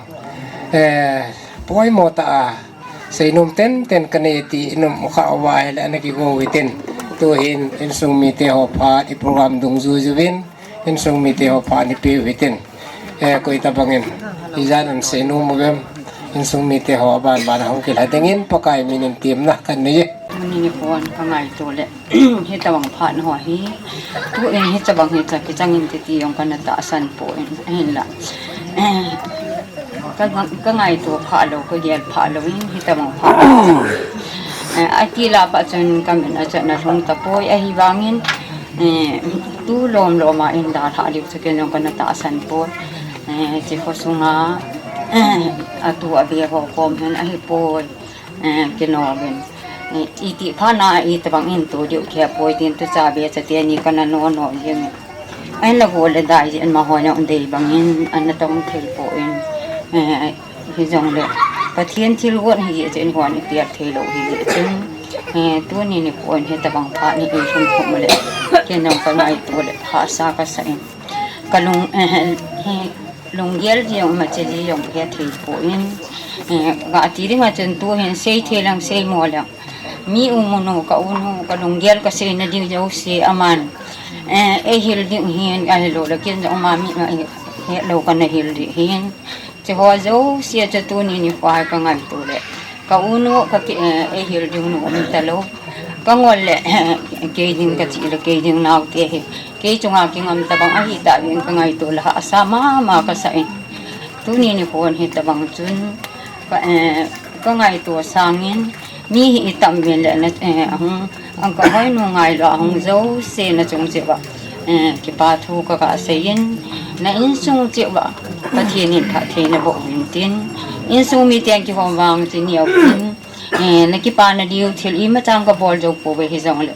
eh, poimo tah a, seinom tenten ka nei ti in um kha uva ahile ana kigo u hitin. Tuhin insung mite ho phat i program dungjuiju vin, insung mite ho phat i pe u hitin. Eh, koi tabang in, ijan an seinom uvem, insung mite ho aban ban hung kilha dingin Pakai min in temna kan nei e. Tuni nikho a ka ngaito le, hitabang phat ho hi, tuin hitabang hi cha kichang in titi jong kana tahsan poi, ahinla. Eh, ka, ka ngaito pha lou, ka gel pha lou in, hitabang phat. Eh, ati la pa chun ka min a chan a lhung tapoi, ahivangin, eh, tu lom lom a in dalha diu chu ken jong kana tahsan poi. Eh, chi khosunga, eh, atu abe ho kom hin ahipoi. Eh, kino vin. Eh, iti phat na, itabang in tu diu khe poi tin tu cha be cha teni kana no no jing. Ahinla go le dai jin ma ho jong dei bangin ana tong thei poi. Eh, hijongle Pathen thilgon hi jeh chun hon i piak thei lou hi jeh chun. Eh, tuni nikho in hitabang phat ni in lhung khum le. Ken jong ka ngaito le hahsa kasa in. Ka lung, eh, hi lunggel jong, mache jong, he thei poi. Eh, ga ti ding a chun tuhin sei thei lang, sei mo lang. Mi u mu nu, ka u nu, ka lunggel ka seina ding jouse aman. Eh, eihil ding hin, ahilou le ken jong ama mi ma, eh, helou kana hil ding hin. Chi ho jouse chu tuni nikho a ka ngaito le. Ka u nu, ka ki, eh, eihil ding nu um talou. Ka ngol le, kei ding ka chi le, kei ding nau te hi. Kei chunga kingam tabang ahi ta vin ka ngaito le hahsa mama kasa in. Tuni nikho hitabang chun ka, eh, ka ngaito sangin mi hi itam vin le na, eh, ahung, ang ka hoi nu ngailou ahung jouse na chung cheh uva, eh, kipa thu ka ga sei in, na insung cheh uva Pathen in phatthei naboh uvin tin, insung miten kihou vang chi neo uvin, eh, na kipana diu thil imacha ka bol jou pouve hijongle.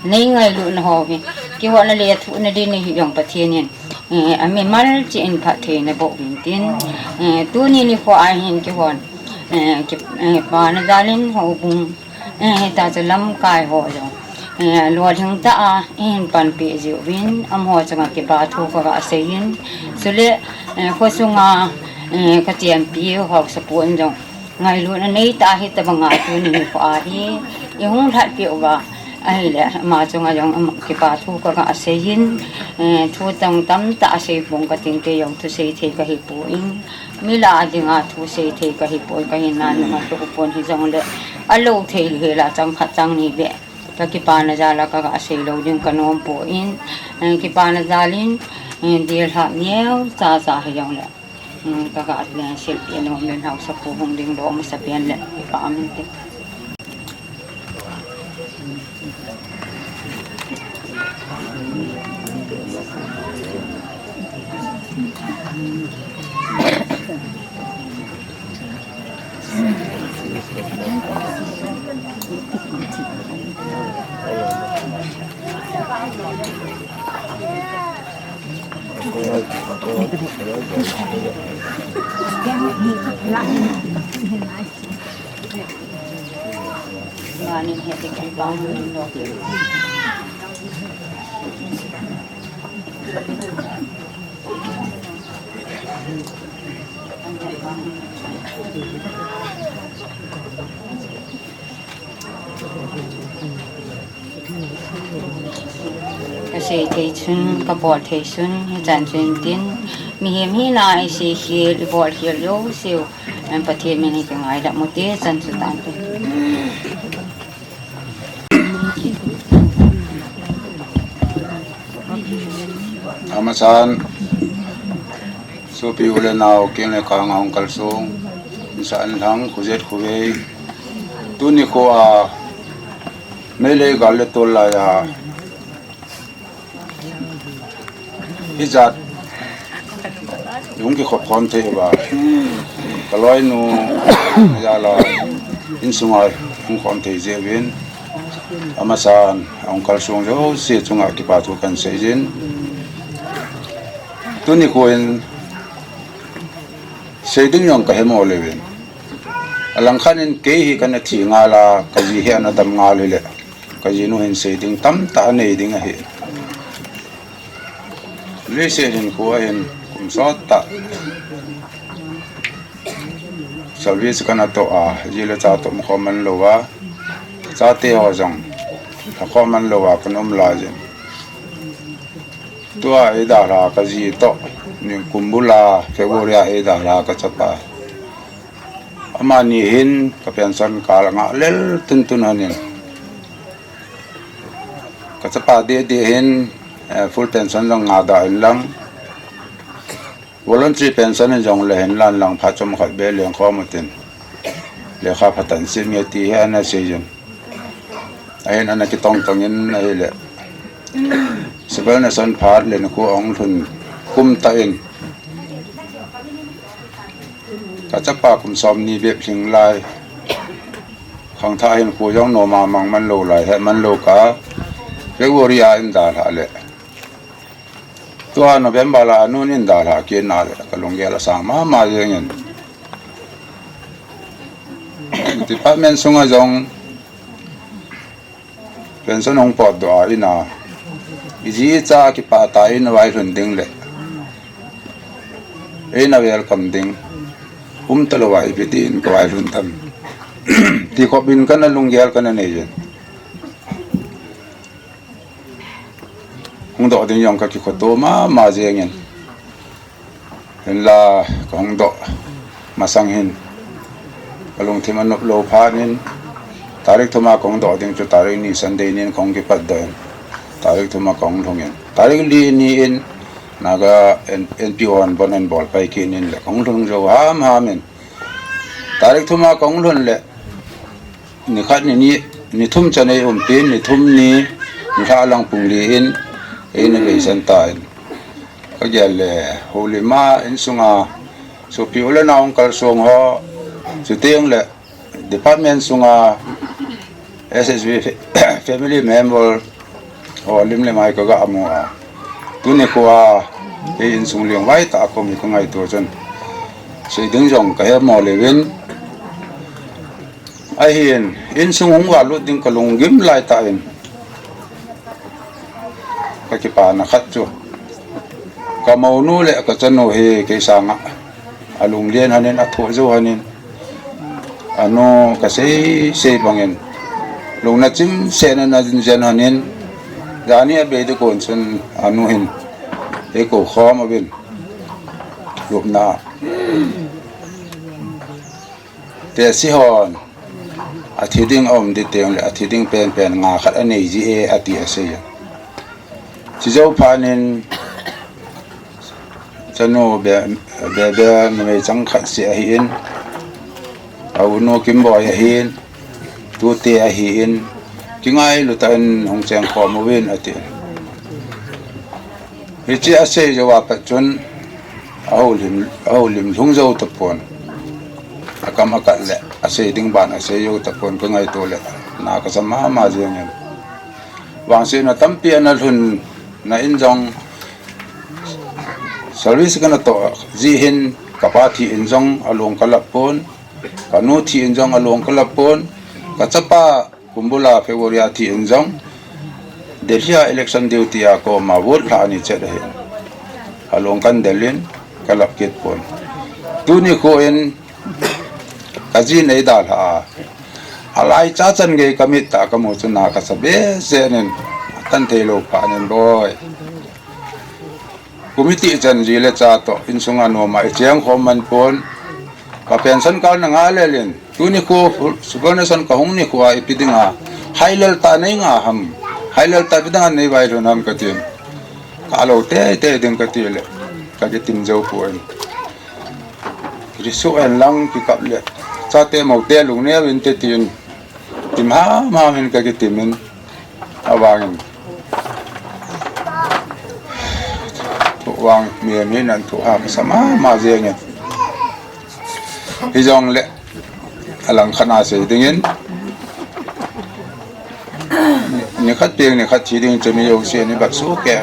Nei ngailutna ho hi, kihona le thuhna ding nei hi jong Pathen in, eh, amimal cheh in phatthei naboh uvin tin, eh, tuni nikho a hin kihon, eh, ki, eh, pana jal in houbung, eh, hita chu lamkai ho jong, eh, lolhing tah a, eihin panpi jiuvin, amaho chunga kipa thu ka ga sei in, chule, eh, khosunga, eh, ka chenpi haosapu in jong, ngailutna nei tah a hitabanga tuni nikho a hi, i hung lhatpeh uva, ahile, ama chunga jong, ama kipa thu ka ga sei in, eh, thu tong tamtah asei pong ka ting kei jong thusei thei ka hi poi, mi lah a dinga thusei thei ka hi poi, ka hinna nunga thu pon hijongle, alou thei hel a chang khat chang ni beh, ka kipana jal a ka ga sei lou ding ka nom poi, eh, kipana jal in, eh, dil ha neo cha cha hijongle. Hmm, ka ga, eh, silpeh nom le haosapu hung ding lou masa pen le, kipa min te. Ka Sei thei chun, ka bol thei chun, hichan chun tin, mihem hina i sei khel, i bol khel jouse u, Pathen min i kingaidam u te, chan chu tante. Amasan, sopi u le nao, keng le kang a hung kalsong, insan lang, khujet khuvei, tuni kho a, Meitei gal le tol lai a, hijat hung kikhop khom thei uva, ka loinu jal a insunga hung khom thei jeh uvin, amasan a hung kalsong jouse chunga kipa thu kan sei jin. Tuni kho in sei ding jong ka hemo le uvin. Alangkhat in kei hi kana thi ngal a, ka ji hi ana dam ngal hile, ka jinu hin sei ding tamtah anei ding ahi. Leiset hin kho a hin kum sot tah service kana toh a, ji le cha toh khom man lou a, chate ho jong khom man lou a, kan um lai jin. Tua eidalha ka ji toh, ni kum bul a February a eidalha ka chapa. Amani hin ka pension kal a ngah lel tuntun hon in. Ka chapa deh deh hin, eh, full pension jong ngah da in lang. Voluntary pension in jong le hin lan lang phat chomkhat beh leng khom utin. Lekha phatah in sim nge ti hi ana sei jin. Ahin ana kitong tong in ahile. Civil nation phat le nikho ahung lhun kum tah in. Ka chapa kum som ni bep lhing lai. Khangthah hin kho jong nom a mang man lou lai, he man lou ka. February a eidalha le. Tua November la anun eidalha kit na le, ka lunggel asang mama jeng in. Department sunga jong pension hung potdoh a, ina, i ji i cha kipah tah in vailhun ding le, eina welcome ding, um talou a ipi tin ka vailhun tam. Ti khop in kana lunggel kana nei jin. Hung doh ding jong ka kikhoto mama jeng in. Hinla ka hung doh masang hin ka lungthim anop lou phat in, tarik thum a ka hung doh ding chu tarik ni Sunday nin ka hung kipatdoh in, tarik thum a ka hung lhung in, tarik li ni in Naga N-, N P O hon bon an bol pai kit in le ka hung lhung jou ham ham in, tarik thum a ka hung lhun le, ni khat ni ni, ni thum chan ei umpi in, ni thum ni, nilhah lang pung li in, eina beisan tan. Ka gel le, Holim a insunga, sopi u le nao hung kalsong ho, chuteng le, department sunga, S S B fa-, family member, ho lim le mai ka ga mu a. Tuni kho a, kei insung leng vai tah a ka um hi ka ngaito chun. Sei ding jong ka hemo le uvin. Ahin, insung hung va lut ding ka lunggim lai tah in. Ka kipana khat chu. Ka mounu le ka chanu hi kei sanga. A lunglien hon in, a thoh jou hon in. Anu ka sei sei bang in. Lungna chim sena na jin jen hon in. Jani a bei di kon chun anu hin. Ei kou khom uvin. Lupna. Te si hon. A thi ding a um di teng le, a thi ding penpen nga khat a nei ji e, a ti a sei a. Chi jou phat in, chanu be, be, be, numei chang khat si ahi in, a u nu Kimboi ahi in, tute ahi in, kingailu tah in hung cheng khom uvin a ti. Hichi a sei jou a pat chun, a holim, a holim lhung jou tapon. A kam a kat le, a sei ding ban a sei jou tapon ka ngaito le, na ka sa mama jeng in. Vangsetna tampi ana lhun na in jong, service kana toh ji hin, ka pa thi in jong a long ka lap pon, ka nu thi in jong a long ka lap pon, ka chapa Kumbul a February a thi in jong, Delhi a election duty a koma vote lha ani chet ahi. A long kan del in, ka lap kit pon. Tuni kho in, ka ji nei dalha a. A lai cha chan gei ka mit tah ka mu chu na ka sa be se nin. Kan thei lou pha nin boi. Committee chan ji le cha toh, insunga noma i cheng khom man pon. Ka pension kal na nga le lin. Tuni khu, superannuation ka hung ni khu a ipi dinga. Hai lel ta nei nga ham. Hai lel ta ipi dinga nei vai lhun ham ka tin. Ka lo te te ding ka ti le. Ka kitim jou pon. Ri su en lang kikap le. Chate mo te lung ne vin te tin. Tim ham ham in ka kitim in. Avangin. Thu vang mi mi nan thu ha ka sa mama jeng in. Hijong le. Alang khat na sei ding in. Ni khat peng ni khat thi ding chemi yo se ni bat su ke.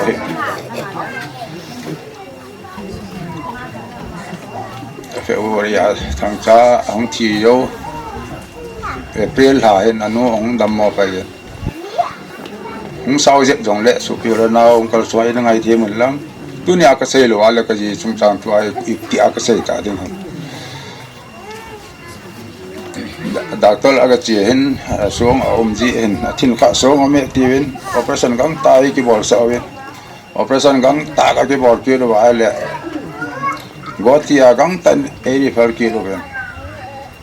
February a thangcha hung thi yo. April lha hin anu hung dam mo pai. Hung sao jep jong le supi ra nau hung kal suai na ngai the mun lang. Tuni a ka sei lo a le ka ji chungchang thu a i ti a ka sei ta ding ham. Da-, doctor a ka chi hin, a song a um ji hin, a thin kha song a me ti vin, operation gang ta i ki bol sa vin. Operation gang ta ka kibol kit uva le. Guwahati a gang tan ei refer kit uvin.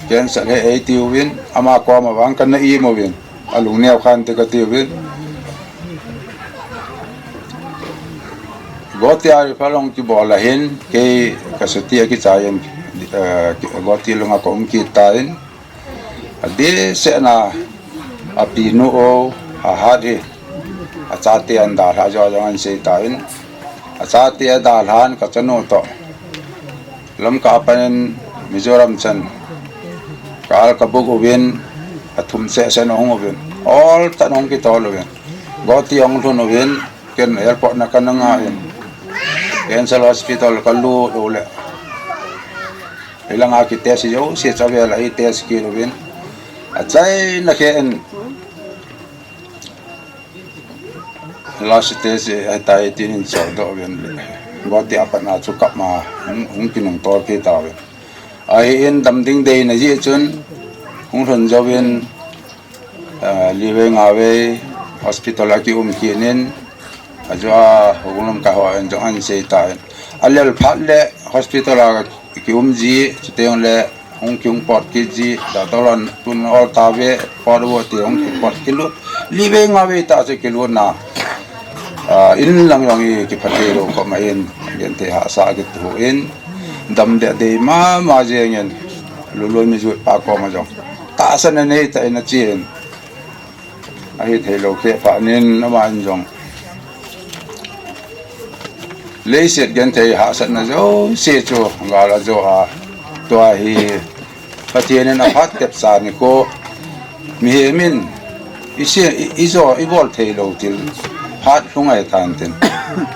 Cancer he ei ti uvin, ama koma vang kan na i mo vin. Alung neo khan te ka ti uvin. Guwahati a refer long kibol a hin, kei ka suti a kichai in, eh, Guwahati long a ka um kit ta in. A di se na a pi nu o a hat hi. A chate an dalha jo jong an sei ta in. A chate a dalha an ka chanu toh. Lamka a panin Mizoram chan. Ka al ka buk uvin a thum se se na hung uvin. Ol tan hung kitol uvin. Guwahati hung lhun uvin. Ken airport na ka na nga in. Cancer hospital ka lut u le. Ilanga ki test yo, si chavel a i test kit uvin. A chai na ke en. Last test a tai tin in so do uvin. Guwahati a pat na chu kap ma, hung, hung kinung tor kit ta uvin. Ahi in dam ding dei na ji chun, hung lhun jo vin, ah, li vei nga vei, hospital a ki um kit in, a jo a, hung lum ka ho en jong an sei ta in. A lel phat le, hospital a ki um ji, chuteng le, hung ki hung pot kit ji, doctor hon tun ol ta ve, pot vo ti hung ki pot kit lut. Li vei nga vei ta chu ki lut na. Ah, in lang jong i ki phat thei lou koma in, gen thei hahsa ki tu in, dam de dei mama jeng in, lulun mi jut pa koma jong. Tahsan a nei ta in a chi in. Ahi thei lou keh pha nin ama in jong. Leiset gen thei hahsatna jouse chu gal a jo a. Tua hi Pathen in a phat tep sa ni ko. Mihem in i se, i, i jo, i bol thei lou til. Phat lhung ai tan tin.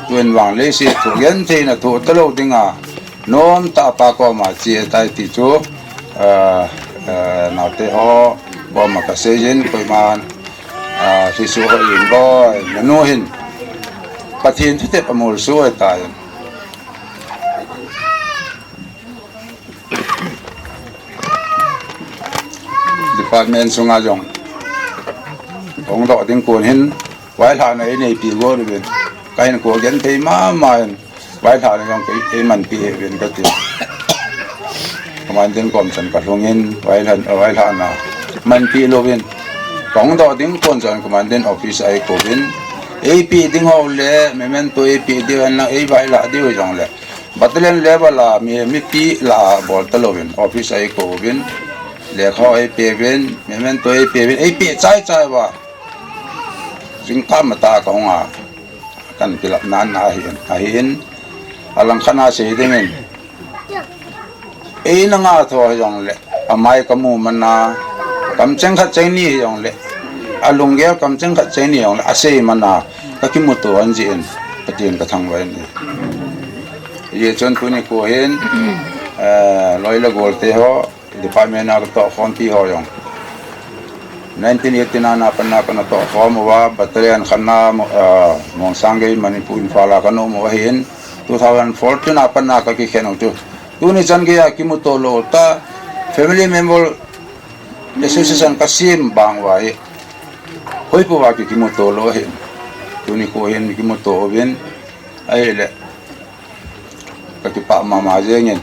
Tun vang leiset thu gen thei na thu ta lou ding a. Nom ta pa koma chi tai ti chu, ah, ah, naote ho, koma ka sei jin, koiman, ah, Jesu ho in boi, nanu hin, Pathen thutep amol su ai tai. Department sunga jong, hung doh ding kon hin, vailhahna i neipi go uvin, ka hin ko gen thei mama in, Vailhahna jong kei, kei manpi hih uvin ka ti. Commandant kom chan ka lhung in, vailhah, vailhahna manpi lou vin. Ka hung doh ding kon chan commandant office a i kou vin. Ei pe ding ho le, memento ei pe diu hen lang, ei vailhah diu jong le. Battalion level a, mi, mipi lah a bol ta lou vin. Office a i kou vin. Lekha ei pe vin, memento ei pe vin, ei pe chai chai uva. Jingkah matah a ka hung a. Kan kilap nan na ahin, ahin, a langkhat a sei dingin, ei na nga tho jong le, a mai ka mu man a, kam cheng khat cheng ni jong le, a lunggel kam cheng khat cheng ni jong le, a sei man a, ka kimuto an jin, Pathen ka thangvah in. Ye chun tuni ko hin, eh, loi le gol te ho, Department a ka toh khompi ho jong. Nineteen eighty-nine a pat na ka na toh khom uva, battalion khat na, ah, Mongsanggei, Manipur, Imphal a ka na um u ahin, two thousand fourteen a pat na ka kikhen u chu. Tuni chan gei a kimuto lou ta, family member association ka sem bang uva hi. Hoipu va ki kimuto lou ahin. Tuni kho hin kimuto uvin, ahile kakipah mama jengin.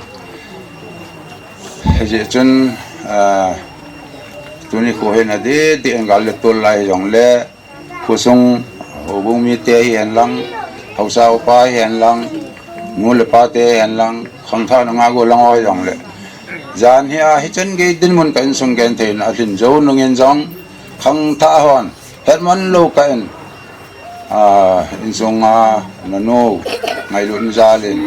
Hijeh chun, ah, tuni kho hin adih dih in gal le tol lai jongle, khosung houbung mite hihen lang, haosa upa hihen lang, nu le pate hihen lang, khangthah nunga gollhang ho jongle, jan hi a hichan gei dinmun ka insung gentheina alhin jou nungin jong, khangthah hon hetman lou kah in, ah, insunga nanu ngailutna jalin,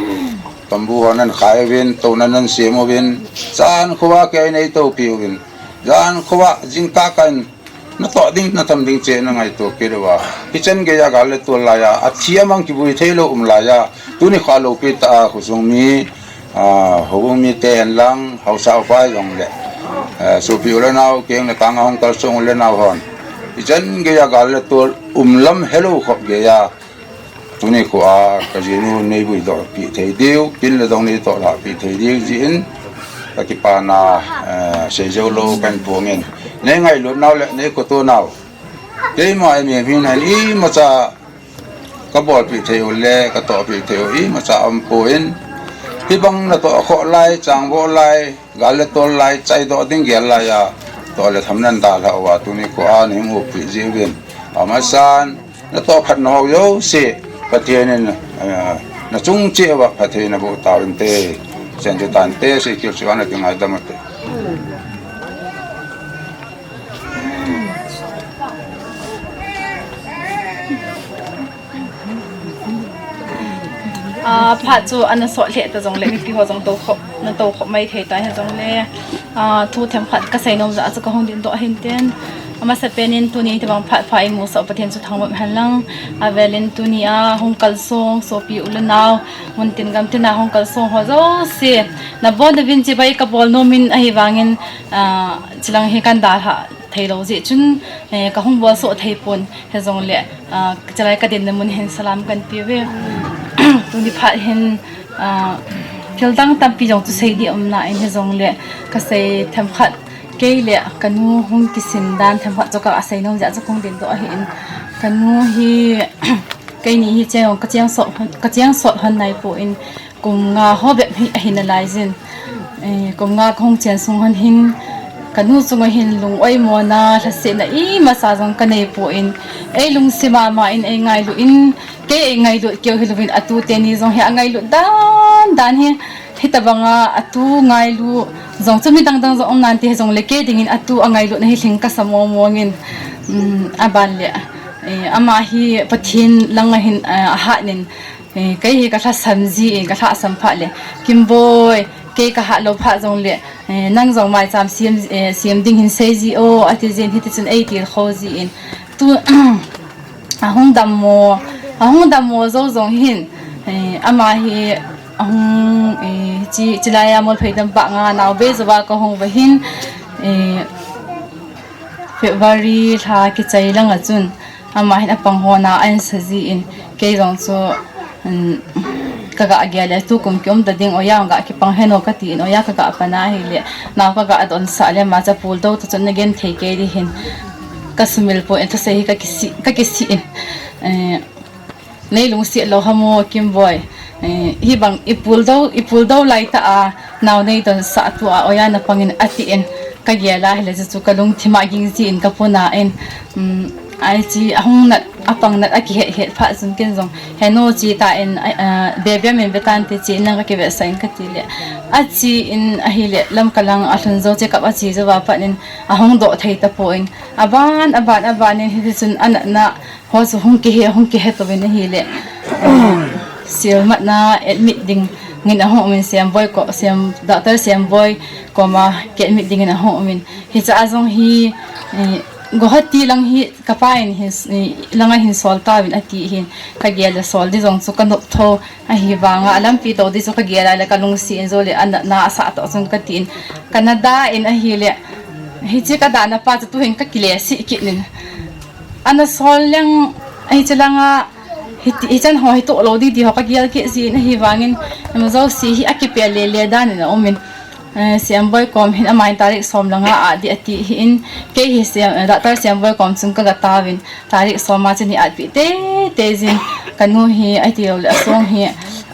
tambu hon ahin khai uvin, touna ahin sem uvin, jan khovah kei neitopi uvin, jan khovah jingkah kah in natoh ding, natham ding cheh nangaito kit uva, hichan geiya gal le tol laiya athi amang kivui theilou um laiya, tuni kho a loupi tah a khosung mi, ah, houbung mite hihen lang, haosa upa hijongle, ah, sopi u le nao, keng le kang a hung kalsong u le nao hon, hichan geiya gal le tol um lam helou khop geiya, tuni kho a kajinu neivui doh peh thei diu, kin le dong neitoh lhah peh thei diu jeh in, kakipana, eh, seijou lou kahin phongin. Neingailut nau le neikhoto nau, keima imacha imacha kabolpeh thei u le katohpeh thei u imacha aumpoi. Hibang natoh khoh lai, changvoh lai, gal le tol lai, chaidoh ding gel laiya toh le tham nahin dalhah uva, tuni kho a neihin uppeh jiuvin, amasan natoh phat nahou jouse Pathen in, eh, nachung cheh uva phatthei naboh tauvinte. Chan chu tante, Seikhel chu ana kingaidam ute. Ah, phat chu ana sot lheh ta jongle mipi ho jong tou khop, natou khop mai thei ta hijongle, ah, thu themkhat kasei nom jeh a chu kahung dingdoh ahin ten. Amasapen in tuni hitobang phat pha imusah u Pathen chu thangvah hen lang. Avel in tuni a hung kalsong sopi u le nao, muntin gamtin a hung kalsong ho jouse, nabon uvin chibai kabol nom in ahivangin, ah, chilang hi kahin dalhah theilou jeh chun, eh, kahung bolsoh thei pon hijongle, ah, chulai kadinna mun hin salam kahin peuve. Tuni phat hin, ah, thil dang tampi jong chu sei ding aum nan hijongle, kasei themkhat, kei le kanu hung kisin dan themkhat chu kasei nom jeh a chu kahung dingdoh ahin. Kanu hi keini hi cheng, kacheng sot hon, kacheng sot hon naipon, kum nga ho bep hi ahi nalaijin. Eh, kum nga kahung chen sung hon hin, kanu chunga hin lung oimona, lhasetna imacha jong kaneipon, eilungset mama in, eingailut in, kei eingailut keu hilouvin atute ni jong hi angailut dan dan hi, hitobanga atu ngailu jong chu midang dang jong um nante hijongle kei dingin atu angailutna hi lhing kasa mong mongin, um, aban le, eh, ama hi Pathen langa hin, eh, ahatnin, eh, kei hi kalhasam jin, kalhasam phat le, Kimboi, kei kahat lou phat jongle, eh, nang jong maicham sem, eh, sem ding hin seiji o, atijin, hitichun eitilkhou jin. Tu, ahung dammo, ahung dammo jou jong hin, eh, ama hi ahung, eh, chi, chilaiya Molphei Dampak nga nao bei jouva kahung uva hin, eh, February lha kichai langa chun ama hin apang hona ahin sa jin, kei jong chu, um, kaga gel le tukum kium ta ding, oiya ga kipang hen o katin, oiya kaga pan ahile, nao kaga donsah le ama chu apuldou ta chun nagenthei kei ding hin kasumil pon, thusei hi kakisih, kakisih in, eh, neilungset lou ham o Kimboi, eh, hibang ipuldou, ipuldou laitah a nao neidonsah tua oiya napangin atin, kagel ahile chu chu kalungthim a ging jin kapuna in, um, ahi chi ahung nat, apang nat akihet het phat chun ken jong, henu chi tan, a, a, bebem in vetante chi in lang kakivetsah in katile, achi in ahile Lamka lang alhun jou, check up achi jouva pat in ahung doh thei tapon, aban, aban, aban in hitichun anatna ho chu hung kihe, hung kihe touvin ahile, eh, silmatna admit dingin ahung umin, Semboi ko, Sem, Doctor Semboi koma kiadmit dingin ahung umin. Hichea jong hi, eh, Guwahati lang hi kapa in hin, eh, langa hin sol tauvin atin, kagel le sol ding jong chu kanop tho, ahivanga alampi tou ding chu kagel a le kalungset in jou le anatna asah toh chun katin, kana da in ahile, hiche kadana pa chu tuhin kakilesih kit in. Ana sol leng, hiche langa, hiti, hichan ho hi toh lou ding ti ho kagel kit jin ahivangin, ima jouse hi akipel le le dan in aumin. Eh, Siamboi kom hin amai tarik som langa at ding ati hi in, kei hi Siam, eh, Doctor Siamboi kom chun ka ga tauvin, tarik som a chun hi atpi teitei jin, ka nu hi ati lou le, a song hi,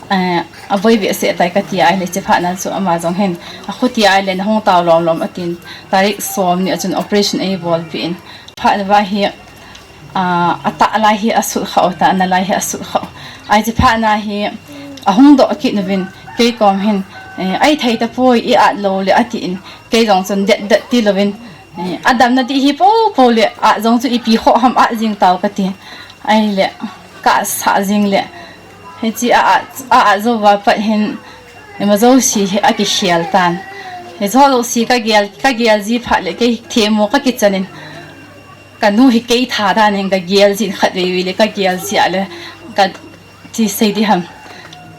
eh, a boi behseh tai ka ti a ahile, hiche phat na chu ama jong hin, a khuti ahile, na hung tao lom lom atin, tarik som ni a chun operation ei bolpeh in, phat na va hi, a, a tah lai hi a sut kha u, tah na lai hi a sut kha u. Ai, hiche phat na hi a hung doh kit uvin, kei kom hin, eh, ai thei tapoi, i at lou le, atin, kei jong chun det det ti louvin, eh, a damna ding hi popo le, at jong chu ipi khoh ham at jing tau ka ti. Ahile, ka at sah jing le, hiche a at, a at jou va pat hin, ima jouse hi a kikhel tan. Hiche jouse ka gel, ka gel ji phat le, kei themmo ka kichan in, ka nu hi kei tha dan in ka gel jin, khatvei vei le ka gel ji a le, ka ti sei ding ham.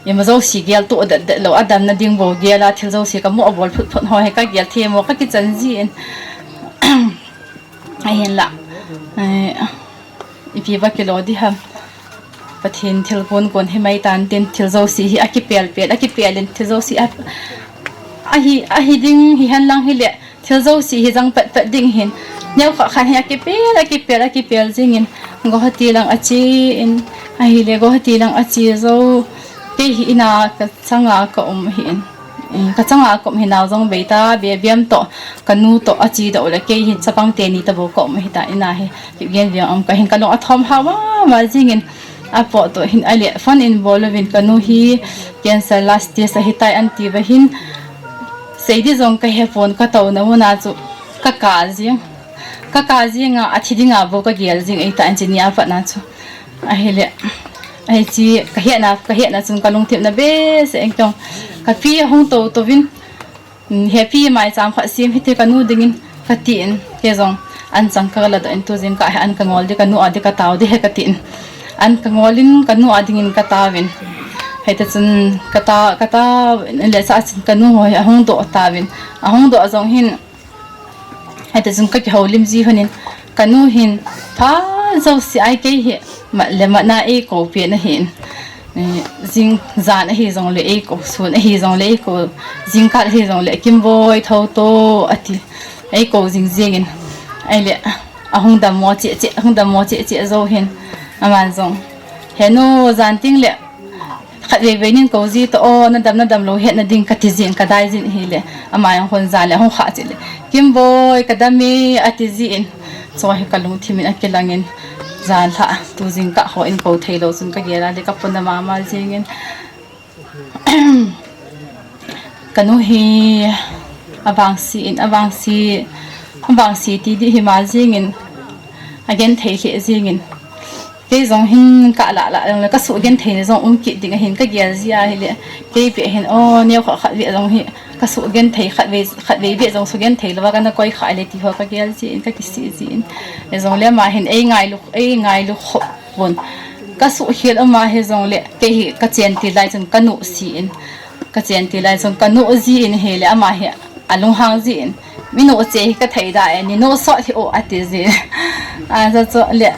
Ima jouse gel toh det det lou, a damna ding bou gel a, thil jouse ka mu a bol phut phut ho hi ka gel themmo ka kichan jin. Ahinla, eh, ipi va kilo ding ham. Pathen thil gon gon hi mai tan tin, thil jouse hi a kipel pel, a kipel in thil jouse a, ahi, ahi ding hi hen lang hile, thil jouse hi jang pat pat ding hin. Neo kha khan hi a kipel, a kipel, a kipel jing in. Guwahati lang a che in, ahile Guwahati lang a che jou. Kei hi in a ka changa ka um hi in. Eh, ka changa ka um hi nau jong bei ta, be biam toh, ka nu toh a che doh le, kei hi chapang teni tabou ka um hi ta, in a hi, Kipgen Viang um ka hin ka lung a thom hao mama jing in, a po toh hin ahile, phone in bol uvin ka nu hi cancer last stage ahi tai an ti va hin, sei ding jong ka he pon ka touna mun a chu ka kap jing. Ka kap jing a, a thi ding a bou ka gel jing ahi ta an chi ni a pat na chu. Ahile, ahi chi, ka hetna, ka hetna chun ka lungthim na behseh in kong. Ka pi hung tou tou vin, mm, he pi mai cham khat sem hite ka nu ding in ka ti in, kei jong an chang ka la doh in tu jing ka he an ka ngol ding ka nu a ding ka tao ding he ka ti in. An ka ngol in ka nu a ding in ka tao vin. Hei ta chun ka ta, ka tao in le sa chun ka nu ho hi a hung doh tao vin. A hung doh jong hin, hei ta chun ka kihoulim ji hon in, ka nu hin, pha jouse a kei hi, mat le mat na ei kou pi na hin. Eh, jing jan ahi jong le ei kou, sun ahi jong le ei kou, jingkah ahi jong le, Kimboi, thou to, ati. Ei kou jing jing in. Ahile, a hung dammo cheh cheh, a hung dammo cheh cheh jou hin. Aman jong. He nu, jan ting le, khatvei vei nin kou ji toh, o, na dam, na dam lou, hetna ding ka ti jin, ka dai jin hile. Ama jong hon jan le, hung kha cheh le. Kimboi, ka dam e, ati jin. Chua hi ka lungthim in a kilang in. Jan lha, tu jingkah ho in kou thei lou chun ka gel a le, ka pon na mama jing in. Ka nu hi a vangsi in, a vangsi, a vangsi ti ding hi ma jing in, a genthei lheh jing in. Kei jong hin ka lah lah jong le, ka suh genthei na jong um kit ding ahin ka gel ji ahile. Kei beh hin, o, neo khat khat beh jong hi, ka suh genthei khat vei, khat vei beh jong suh genthei lou va ka na koi kha le ti ho ka gel ji in, ka kisih ji in. Hijong le ama hin ei ngailu, ei ngailu khop pon. Ka suh khel ama hijong le, kei hi ka chen til lai chun ka nuh si in. Ka chen til lai chun ka nuh ji in hile ama hi a lunghang ji in. Mi nuh che hi ka thei da e, ni nuh sot hi o ati ji. A, ja chu le,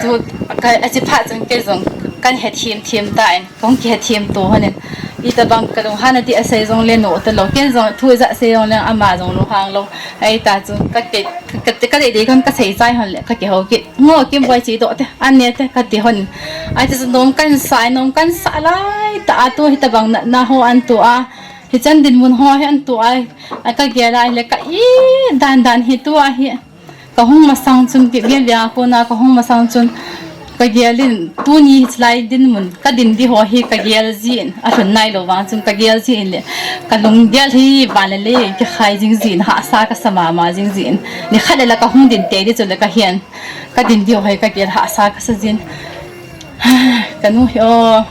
chu ka, a chi phat chun kei jong kan he thim thim ta in, kong kihe thim to hon in. Itabang ka lunghan ati a sei jong le nuh ta lou, ken jong thu ja sei jong le ama jong lunghang lou. Ahi ta chu ka ke, ka, ka, ka dei dei kon ka sei chai hon le, ka kihou kit. Ngo Kimboi chi doh te, an ne te, ka ti hon. Ahi ta chu nom kan sa, nom kan sa lai ta a tu hitabang na, na ho an tu a. Hichan dinmun ho hi an tu a, a ka gel a le ka i dan dan hi tu a hi. Ka hung masang chun Kipgen Viang a kona ka hung masang chun ka gel in tuni hichelai dinmun ka din di ho hi ka gel ji in a lhun nai lou vang chun ka gel ji in le ka lunggel hi ban le le kikhai jing ji in hahsa ka sa mama jing ji in ni khat le la ka hung din te di chu le ka hian ka din di ho hi ka gel hahsa ka sa jin ka nu hi o.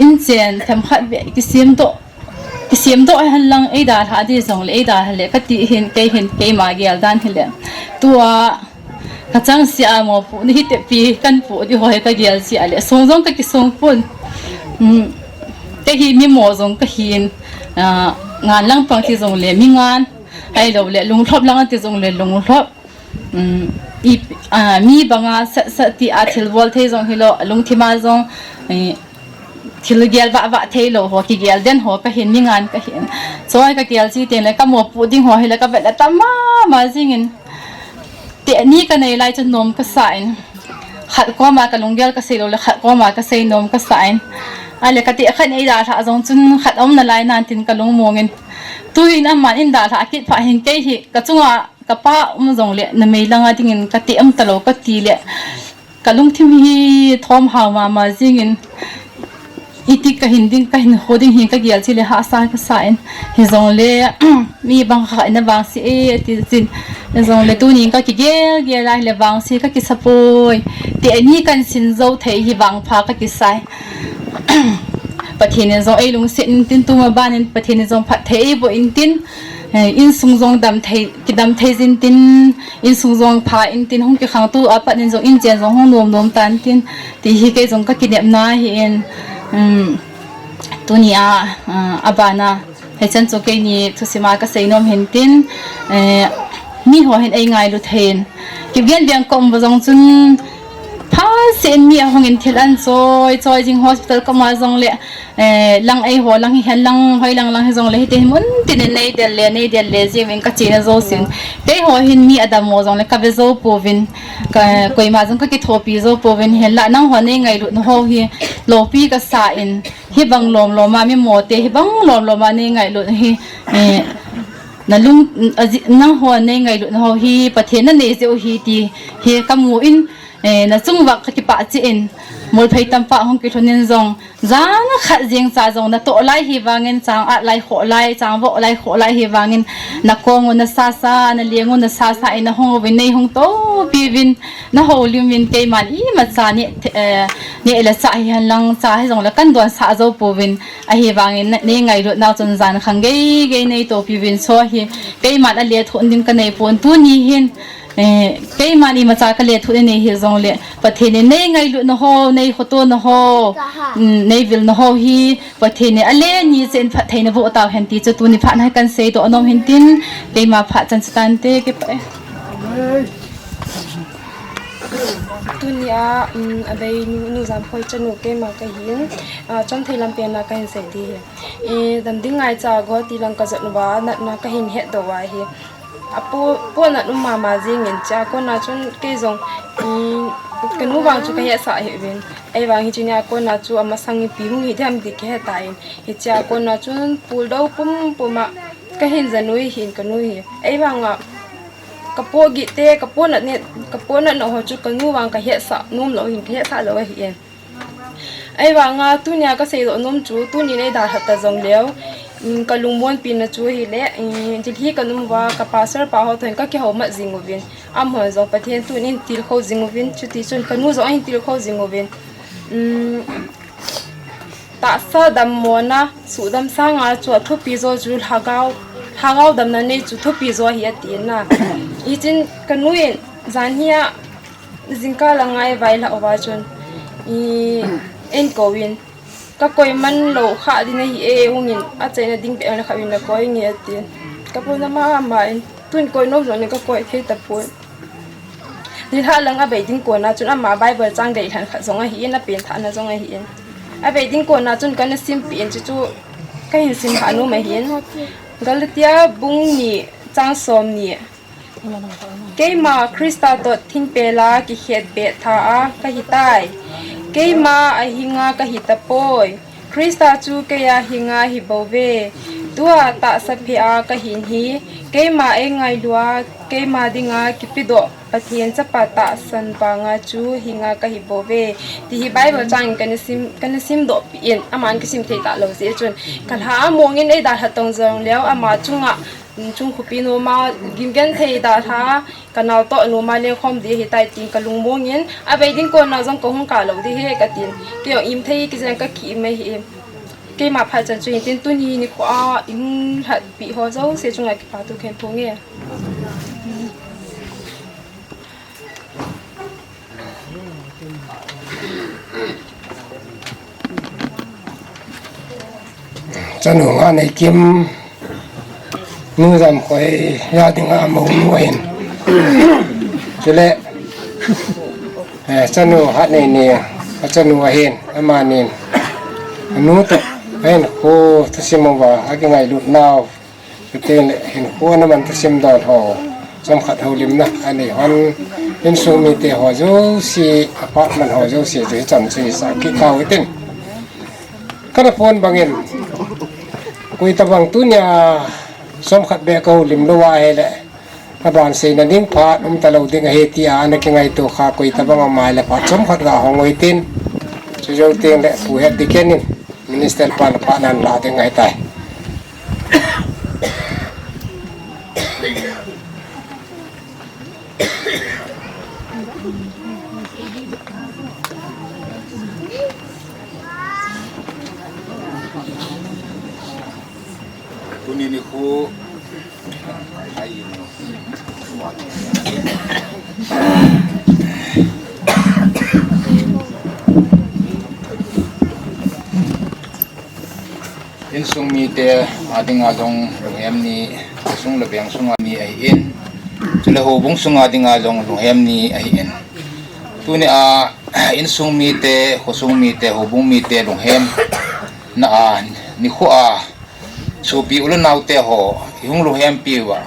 Inchen themkhat beh kisem doh, kisem doh hen lang ei dalha di jong le, ei dalha le, ka ti hin, kei hin, keima gel dan hi le. Tua, ka chang sia mo pu, ni hi tepi, kan pu di ho hi ka gel sia le. Song jong ka kisong pun. Um, ka hi mi mo jong ka hin, ah, ngan lang pang ti jong le, mi ngan, ai lo le, lunglhop lang ti jong le, lunglhop. Um, i, ah, mi banga sat sat ti a thil bol thei jong hi lo, lungthim a jong, eh, Thil gel vah vah thei lou ho, kigel den ho kahin, mi ngan kahin. Choi kagel ji teng le, kamopoh ding ho hile kavet le tam mama jingin. Teni kanei lai chun nom kasa in. Khat koma kalunggel kasei lou le, khat koma kasei nom kasa in. Ahile kateh khat in eidalhah jong chun khat aum nalai nan tin kalung mong in. Tuin aman eidalhah kit phat hin kei hi kachunga kapa um jongle, numei langa dingin kateh um talou kati le. Kalungthim hi thom hao mama jingin, iti kahin ding, kahin kho ding hi kagel ji le hahsa kasa in. Hijongle, mi bang khat in avangse e, ati jin. Hijongle, tunin kakigel gel a hile vangse kakisa poi. Teni kahin sin jou thei hi vangpha kakisai. Pathen in jong eilungset intin, tuma ban in Pathen in jong phatthei eiboh intin, eh, insung jong dam thei, kidam thei jin tin, insung jong pha intin, hung kikhangtou apat in jong inchen jong hung nom nom tan tin, ti hi kei jong kakinepna ahin, um, tunia, ah, abana, hichan chu keini thusima kasei nom hin tin, eh, mi ho hin eingailu thei in, kigen beng kaum uva jong chun, phasen mi ahung in thil ahin choi, choi jing hospital koma jongle, eh, lang eiho, lang hihen lang, hoi lang lang hijongle, hiti hin mun tin in neidel le, neidel le, jiuvin kachena jousen. Keiho hin mi adammo jongle, kave jou pouvin, ka, koima jong kakithopi jou pouvin, hinla nangho neingailutna ho hi, loupi kasa in, hibang lom loma, mi mote, hibang lom loma neingailut hi, eh, nalung, aji, nangho neingailutna ho hi, Pathen nanei jeh u ahi ti, hi kamu in, eh, nachung uva kakipah cheh in, molphei tampa hung kilhun in jong, jan khat jeng cha jong natoh lai hi vangin, chang at lai khoh lai, chang voh lai khoh lai hi vangin, nakong u nasasa, naleng u nasasa in nahung uvin, neihung toupi uvin, nahoulim uvin, keiman imacha neh, eh, neh le chah hihen lang, cha hijongle kan donsah jou pouvin, ahivangin ne, neingailut nau chun jan khang gei gei neitoupi uvin, chu hi keiman alethuh ding kanei pon, tuni hin, eh, keiman imacha kale thu inei hijongle, Pathen in neingailutna ho, neikhoto na ho, mm, neivilna ho hi, Pathen in ale ni cheh in phatthei naboh tauhen ti chu tuni phat na hi kahin seidoh nom hin tin, keima phat chan chu tante, kipah e. Tunia, um, Abeinu, Nu Jamkhoi chanu keima kahin, ah, chomthei lampen na kahin sei ding ahi. Eh, dam ding ngaicha go ti lang kajot uva, natna kahin hetdoh uva ahi. Apo, ponat um mama jingin, chua kona chun kei jong, um, kanu vang chu kahetsah hih uvin. Ahivang hiche nia kona chu amasang ipi hung hi ding ham ti kahe tan. Hichea kona chun puldou pumpum a kahin ja nui hin kanu hi. Ahivanga kapoh gih te, kapoh nat ne, kapoh natna ho chu kanu vang kahetsah nom lou hin, kahetsah lou ahin. Ahivanga tunia kaseidoh nom chu, tunin eidalhah ta jongleu, um, kalungmonpi na chu ahile, um, Delhi kaum uva, ka pastor pa ho toh hin kakihoumat jing uvin. Amahon jong Pathen thu in tilkhou jing uvin, chutichun kanu jong ahin tilkhou jing uvin. Um, tahsa dammona, suhdam sanga chu athupi jo chu lhagao, lhagao damna nei chu thupi jo ahi atin na. Hichun kanu in janhia jingkah langa eivailhah uva chun, i, eihin kouvin, kakoiman lou kha ding ahi e, hungin achaina ding beh le khat in nakoi inge atin. Kapohna mama in, tun koi nom jongle kakoi thei tapon. Nilhah lang abei ding kona chun ama Bible chang deilhen khat jong ahin, apenthahna jong ahin. Abei ding kona chun kana simpeh in, chuchu kahin simlhah nom ahin. Galatia bung ni chang somni. Keima Christa toh thingpela kikhetbeh tha a kahitai. Keima ahinga kahitapoi. Christa chu keia hinga hibouve. Tua tahsa phea kahin hi. Keima eingailua, keima dinga kipedoh Pathen Chapa tahsan vanga chu hinga kahibouve. Ti hi Bible chang in kana sim, kana simdohpeh in, aman kasim thei talou jeh chun. Kalha amongin eidalhah tong jongleu ama chunga chung khopi noma, gimgenthei dalha, kanao toh noma lengkhom ding ahitai tin kalungmongin, abei ding kona jong kahung kah lou ding ahi katin, kei jong imthei kijeng kakiim ahi. Keima phat chan chu hitin, tuni nikho a ihung lhatpeh ho jouse chunga kipathu kahin phong e. Chanu Nganeikim, Nu Jamkhoi a dinga amounu ahin. Chule, eh, chanu Hatneini, achanu ahin, amanin. Anu toh ahinkho thusim uva akingailutnau, chuteng le hinkho ana man thusim don ho, chomkhat houlimna anei hon, insung mite ho jouse, apartment ho jouse, jouse chomcha sa kit tau hitin. Kana phone bangin, koi tabang tunia chomkhat beh kahoulim lou ahile, aban seina ding phat um talou ding ahi tia ana kingaito kha, koi tabang ama le phat chomkhat ga hong uhitin. Chujou teng le Pu Hetdiken in Minister pan phat nan la ding ahitai. Tuni nikho insung mite adinga jong lunghem ni, sung le veng sunga ni ahin, chule houbung sunga dinga jong lunghem ni ahin. Tunia insung mite, khosung mite, houbung mite lunghemna a nikho a sopi u le naote ho ihung lunghempi uva,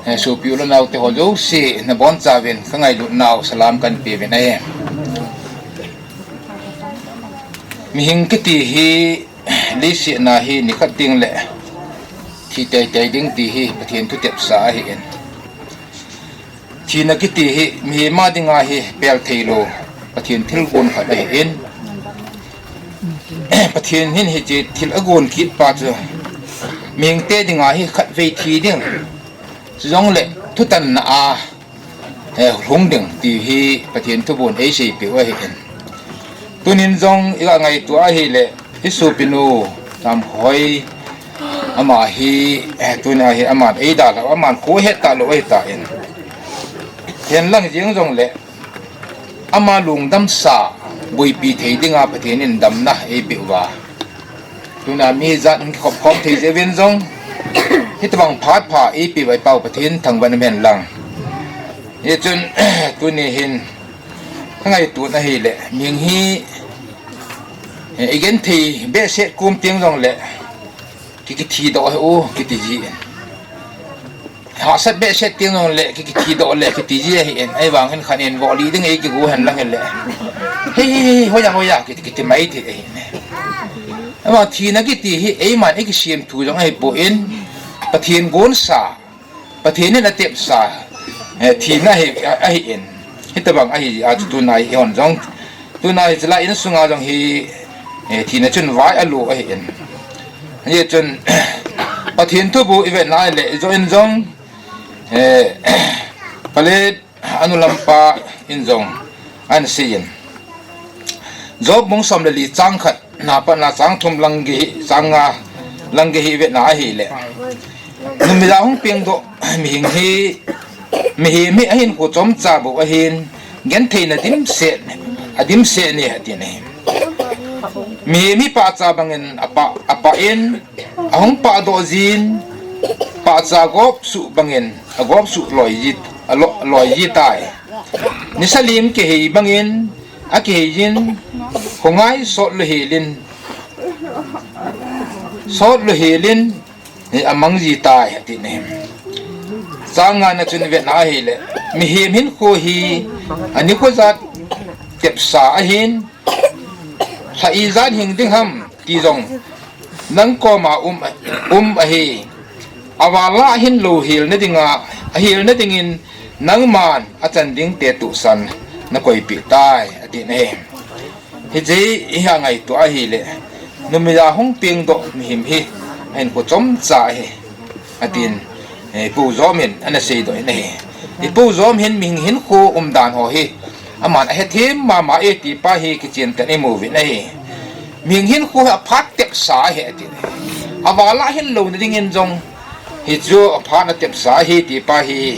eh, sopi u le naote ho jouse nabonchauvin kangailutnau salam kahin peuvin ahi. Mihing kiti hi leiset a hi nikhat ding le thi teitei ding ti hi Pathen thutepsa ahin. Thina kiti hi mihem a dinga hi pel theilou Pathen thilgon khat ahin. Pathen hin hiche thil agon kit pa chu mihingte dinga hi khatvei thi ding, chujongle thutanna a, eh, hung ding ti hi Pathen thubon eiseipeh u ahin. Tunin jong iga ngaito ahile, isopinu Tamkhoi ama hi, eh, tunia hi aman eidalhau, aman kho het talou ahitan. Hinlang jeng jongle ama lungdamsa boipi thei dinga Pathen in damna eipeh uva, tuna mi jat hung kikhop khom thei jeh uvin jong, hitobang phat pha eipeh uva i Pau Pathen thangvah in umhen lang. Hichun, tuni hin kangaito na ahile, mihing hi, eh, igenthei behseh kom teng jongle ki, kithi doh ahi u, kiti ji in. Hahsat behseh teng jongle ki, kithi doh le kiti ji ahin, ahivang hin khat in voh lih ding eikigo hen lang hile, hei, hei, hei, hoiya, hoiya, kiti, kiti mai thei ahin. Ahivang thina kiti hi eiman ikisem thu jong ahipon, Pathen gonsa, Pathen in atepsa, eh, thina hi, a, ahin. Hitobang ahi a chu tuna hi hon jong, tuna hi chulai insunga jong hi, eh, thina chun vai alo ahin. Hichun Pathen thubu ivetna ahile, ijo in jong, eh, Pale anu lampa in jong ahin seiyin. Job bung som le li chang khat na pat na chang thum lang gei hi, chang nga lang gei hi ivetna ahile, numei a hung pengdoh mihing hi, mihem hi ahinkho chomcha bou ahin, gentheina dimset, adimset ni atin ahi. Mihem hi pahcha bangin apah, apah in, ahung pahdoh jin, pahcha gopsuh bangin agopsuh loi ji, alo-, loi ji tai. Nisa lim kihei bangin akihei jin, khongai sot louhelin, sot louhelin, hi amang ji tai, atin ahi. Chang nga na chun ivetna ahile, mihem hinkho hi anikho jat tepsa ahin, lha ijat hing ding ham ti jong nang koma um, um ahi. Aval a hin louhelna dinga, ahelna dingin nangman achan dingte tohsan nakoipeh tai, atin ahi. Hiche hi iha ngaito ahile, numei a hung pengdoh mihem hi ahinkho chomcha ahi, atin, eh, Pu Job hin ana seidoh in ahi. I Pu Job hin mihing hinkho umdan ho hi aman ahethem mama e ti pa hi kichen tah in imu uvin ahi. Mihing hinkho hi aphat tepsa ahi, atin. Aval a hin louna dingin jong hichu aphat na tepsa ahi ti pa hi,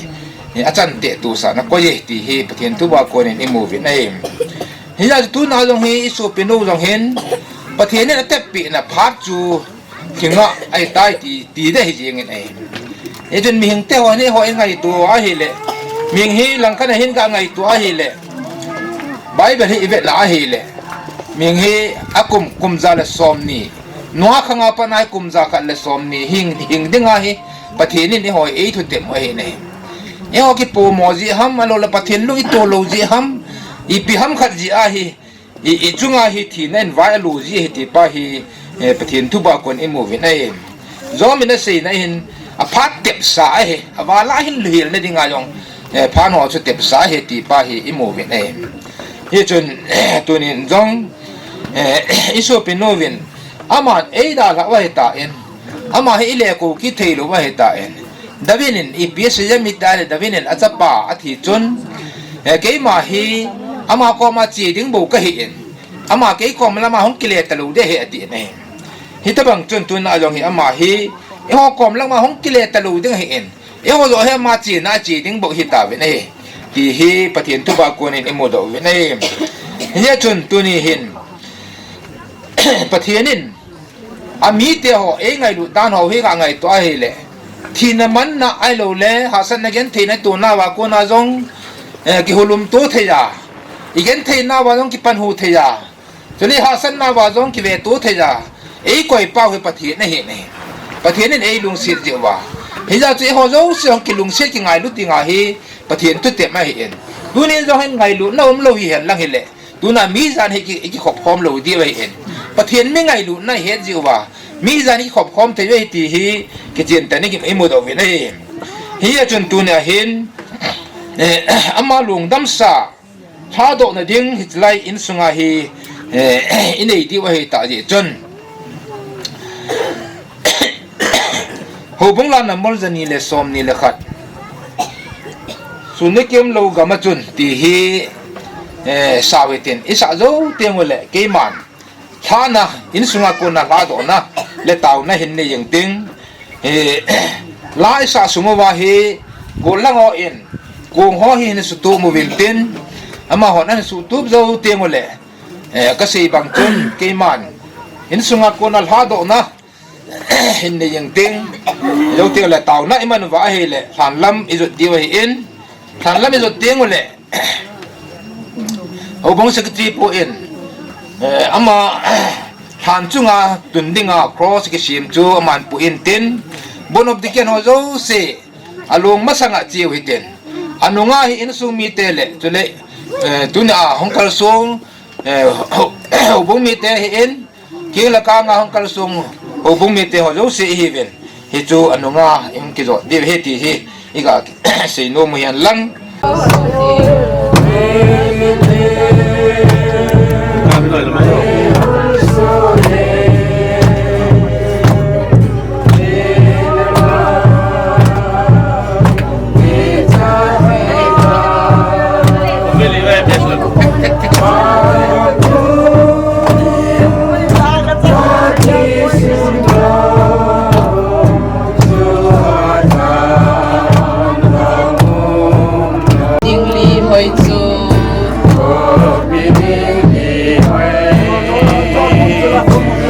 eh, achan te tohsa nakoi e ti hi Pathen thubu a konin imu uvin ahi. Hijeh chun tuna jong hi isopinu jong hin Pathen in ateppehna phat chu thinga ahitai ti, ti ding ahi jengin ahi. Hichun mihingte ho hin eiho ingaito ahile, mihing hi langkhat a hin kangaito ahile, Bible hi ivetna ahile, Hing hi akum, kum ja le som ni. Noah khanga pat a hi kum ja khat le som ni hing, hing ding ahi. Pathen in eiho eithutep u ahi ne. Eiho kipomo jeh ham, ahilou le Pathen lung ito lou jeh ham, ipi ham khat jeh ahi. I, i chunga hi thina in vai alu ji ahi ti pa hi, eh, Pathen thu ba kon imu uvin ahi. Job in aseina hin aphat tepsa ahi, aval a hin louhel na dinga jong, eh, phat ho chu tepsa ahi ti pa hi imu uvin ahi. Hichun, tunin jong, eh, isopi nu vin, aman eidalhah u ahitan, ama hi ilekou kit thei lou u ahitan. David in ipi asei em itile, David in achapa athi chun, eh, keima hi ama koma che ding bou kahin, ama kei kom lama hung kile talou ding ahi atin ahi. Hitobang chun tuna jong hi ama hi eiho kom lama hung kile talou ding ahin, eiho joh hi ama chena che ding bou hitauvin ahi, ti hi Pathen thu ba konin imudoh uvin ahi. Hijeh chun tuni hin Pathen in amite ho eingailut dan ho hi ga ngaito ahile, thina manna ahilou le hahsatna gentheina tona uva kona jong, eh, kihulum to thei a, igentheina uva jong kipanhu thei a, chule hahsatna uva jong kiveto thei a, eikoi pau hi Pathen ahi ne. Pathen in eilungset jeh uva. Hijeh chun eiho jouse jong kilungset kingailut dinga hi Pathen thutep ahin. Tunin jong hin ngailutna umlou hihen lang hile, tuna mi jan hi ki, kikhop khom lou diu ahin. Pathen mi ngailutna ihet jeh uva, mi jan hi kikhop khom thei u ahi ti hi kichen tah in imudoh uvin ahi. Hijeh chun tunia hin, eh, ama lungdamsa lhadohna ding hichelai insunga hi, eh, inei diu ahitah jeh chun, Houbung la number jani le som ni le khat. Sun le kium lou gam a chun ti hi, eh, sao hitin, isah jou teng ule keiman lhana, insunga kona lhadohna le taona hin nei jeng ting, eh, la isah sung uva hi, golhang ho in kong ho hi hin sutup uvin tin, amahon ahin sutup jou teng ule, eh, kasei bang chun keiman insunga kona lhadohna hin nei jeng ting, jou teng ule taona iman uva ahile lhan lam ijot diu ahin, lhan lam ijot teng ule Houbung secretary pu in, eh, ama lhan chunga tun dinga cross kisem chu aman pu intin, bun of deacon ho jouse along masanga cheu hitin, anunga hi insung mite le chule, eh, tunia hung kalsong, eh, houbung mite hi in, keng le kanga hung kalsong houbung mite ho jouse ihiuvin, hichu anunga ihung kijot diu ahi ti hi iga seinom u hihen lang. Ding li hoi chu.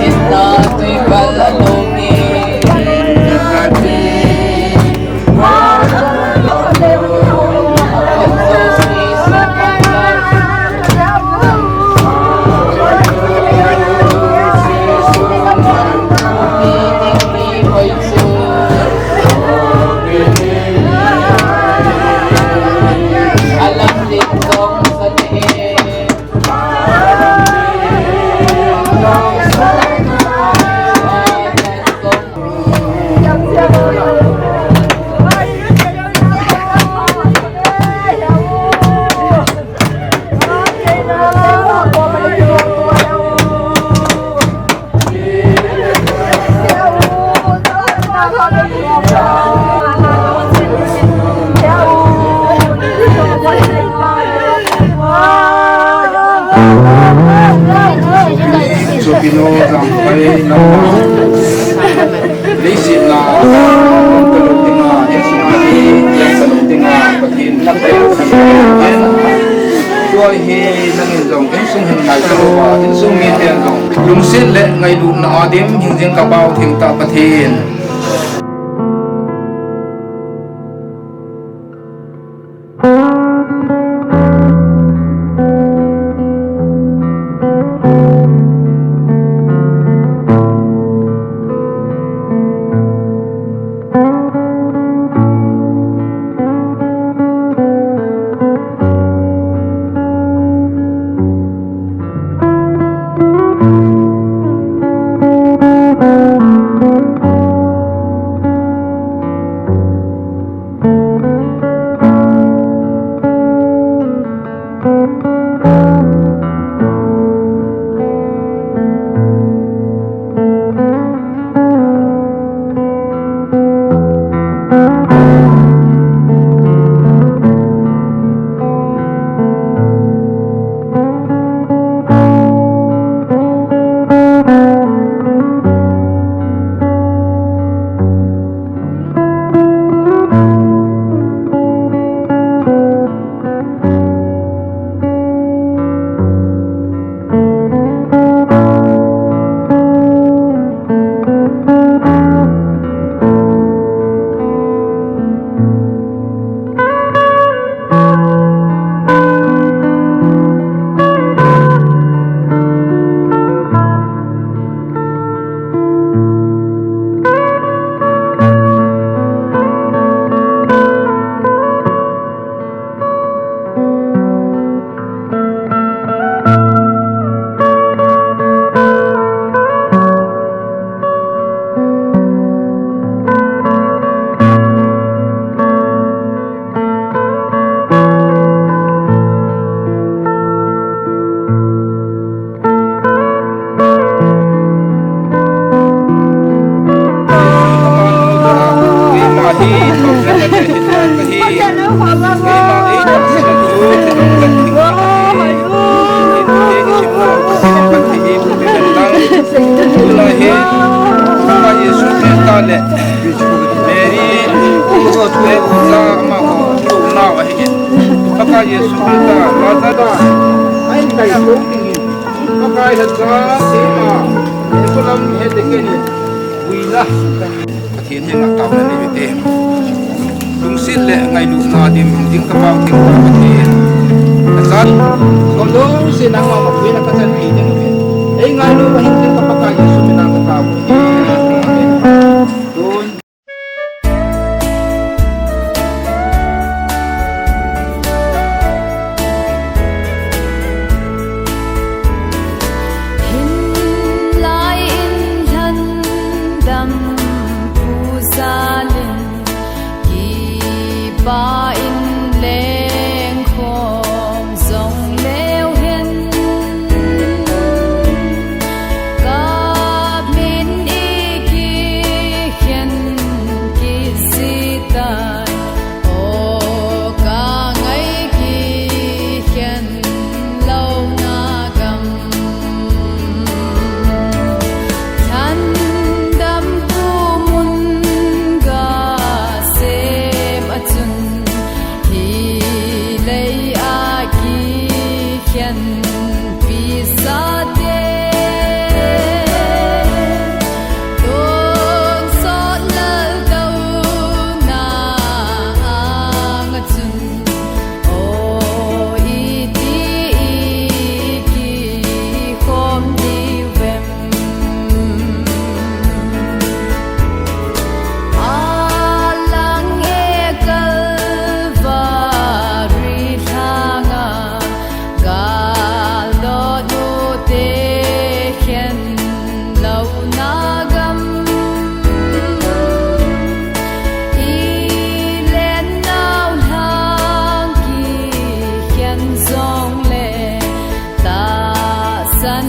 Hinna tui bal a lung in. Chupinu jam pai na. Leiset na, kalung dinga, Jesu Mari, kalung dinga, Pathen, tua hi nangin jong insung hin ngai talouva, insung miten jong lungset le ngailutna a dim hing jing kapao thengtah Pathen. Pakai lhacha sema, ekolam hete keni, uila. Pathen henga taona nei ute. Lungset le ngailutna dim ding ka Pathen ka Pathen. Ka chan, ko lungset nangma ma puina ka chanpi ding uve. Ei ngailu va hin ding ka Pakai Jesu mina ka tao uve. Amen. Tun. Hinlai in lhandam pu Jalin, kipa in lengkhom jong leu hen. Ka min i kikhen kit jitai, o ka ngai kikhen louna gam. Lhandam pu mun ga sem a chun, hilei a kikhen pi sate, tonsot laldouna anga chun, o iti i kikhom diu vem? Alang e Kalvari lhanga, galdot nute khen louna gam. I lennau lhang kikhen jongle, tahsan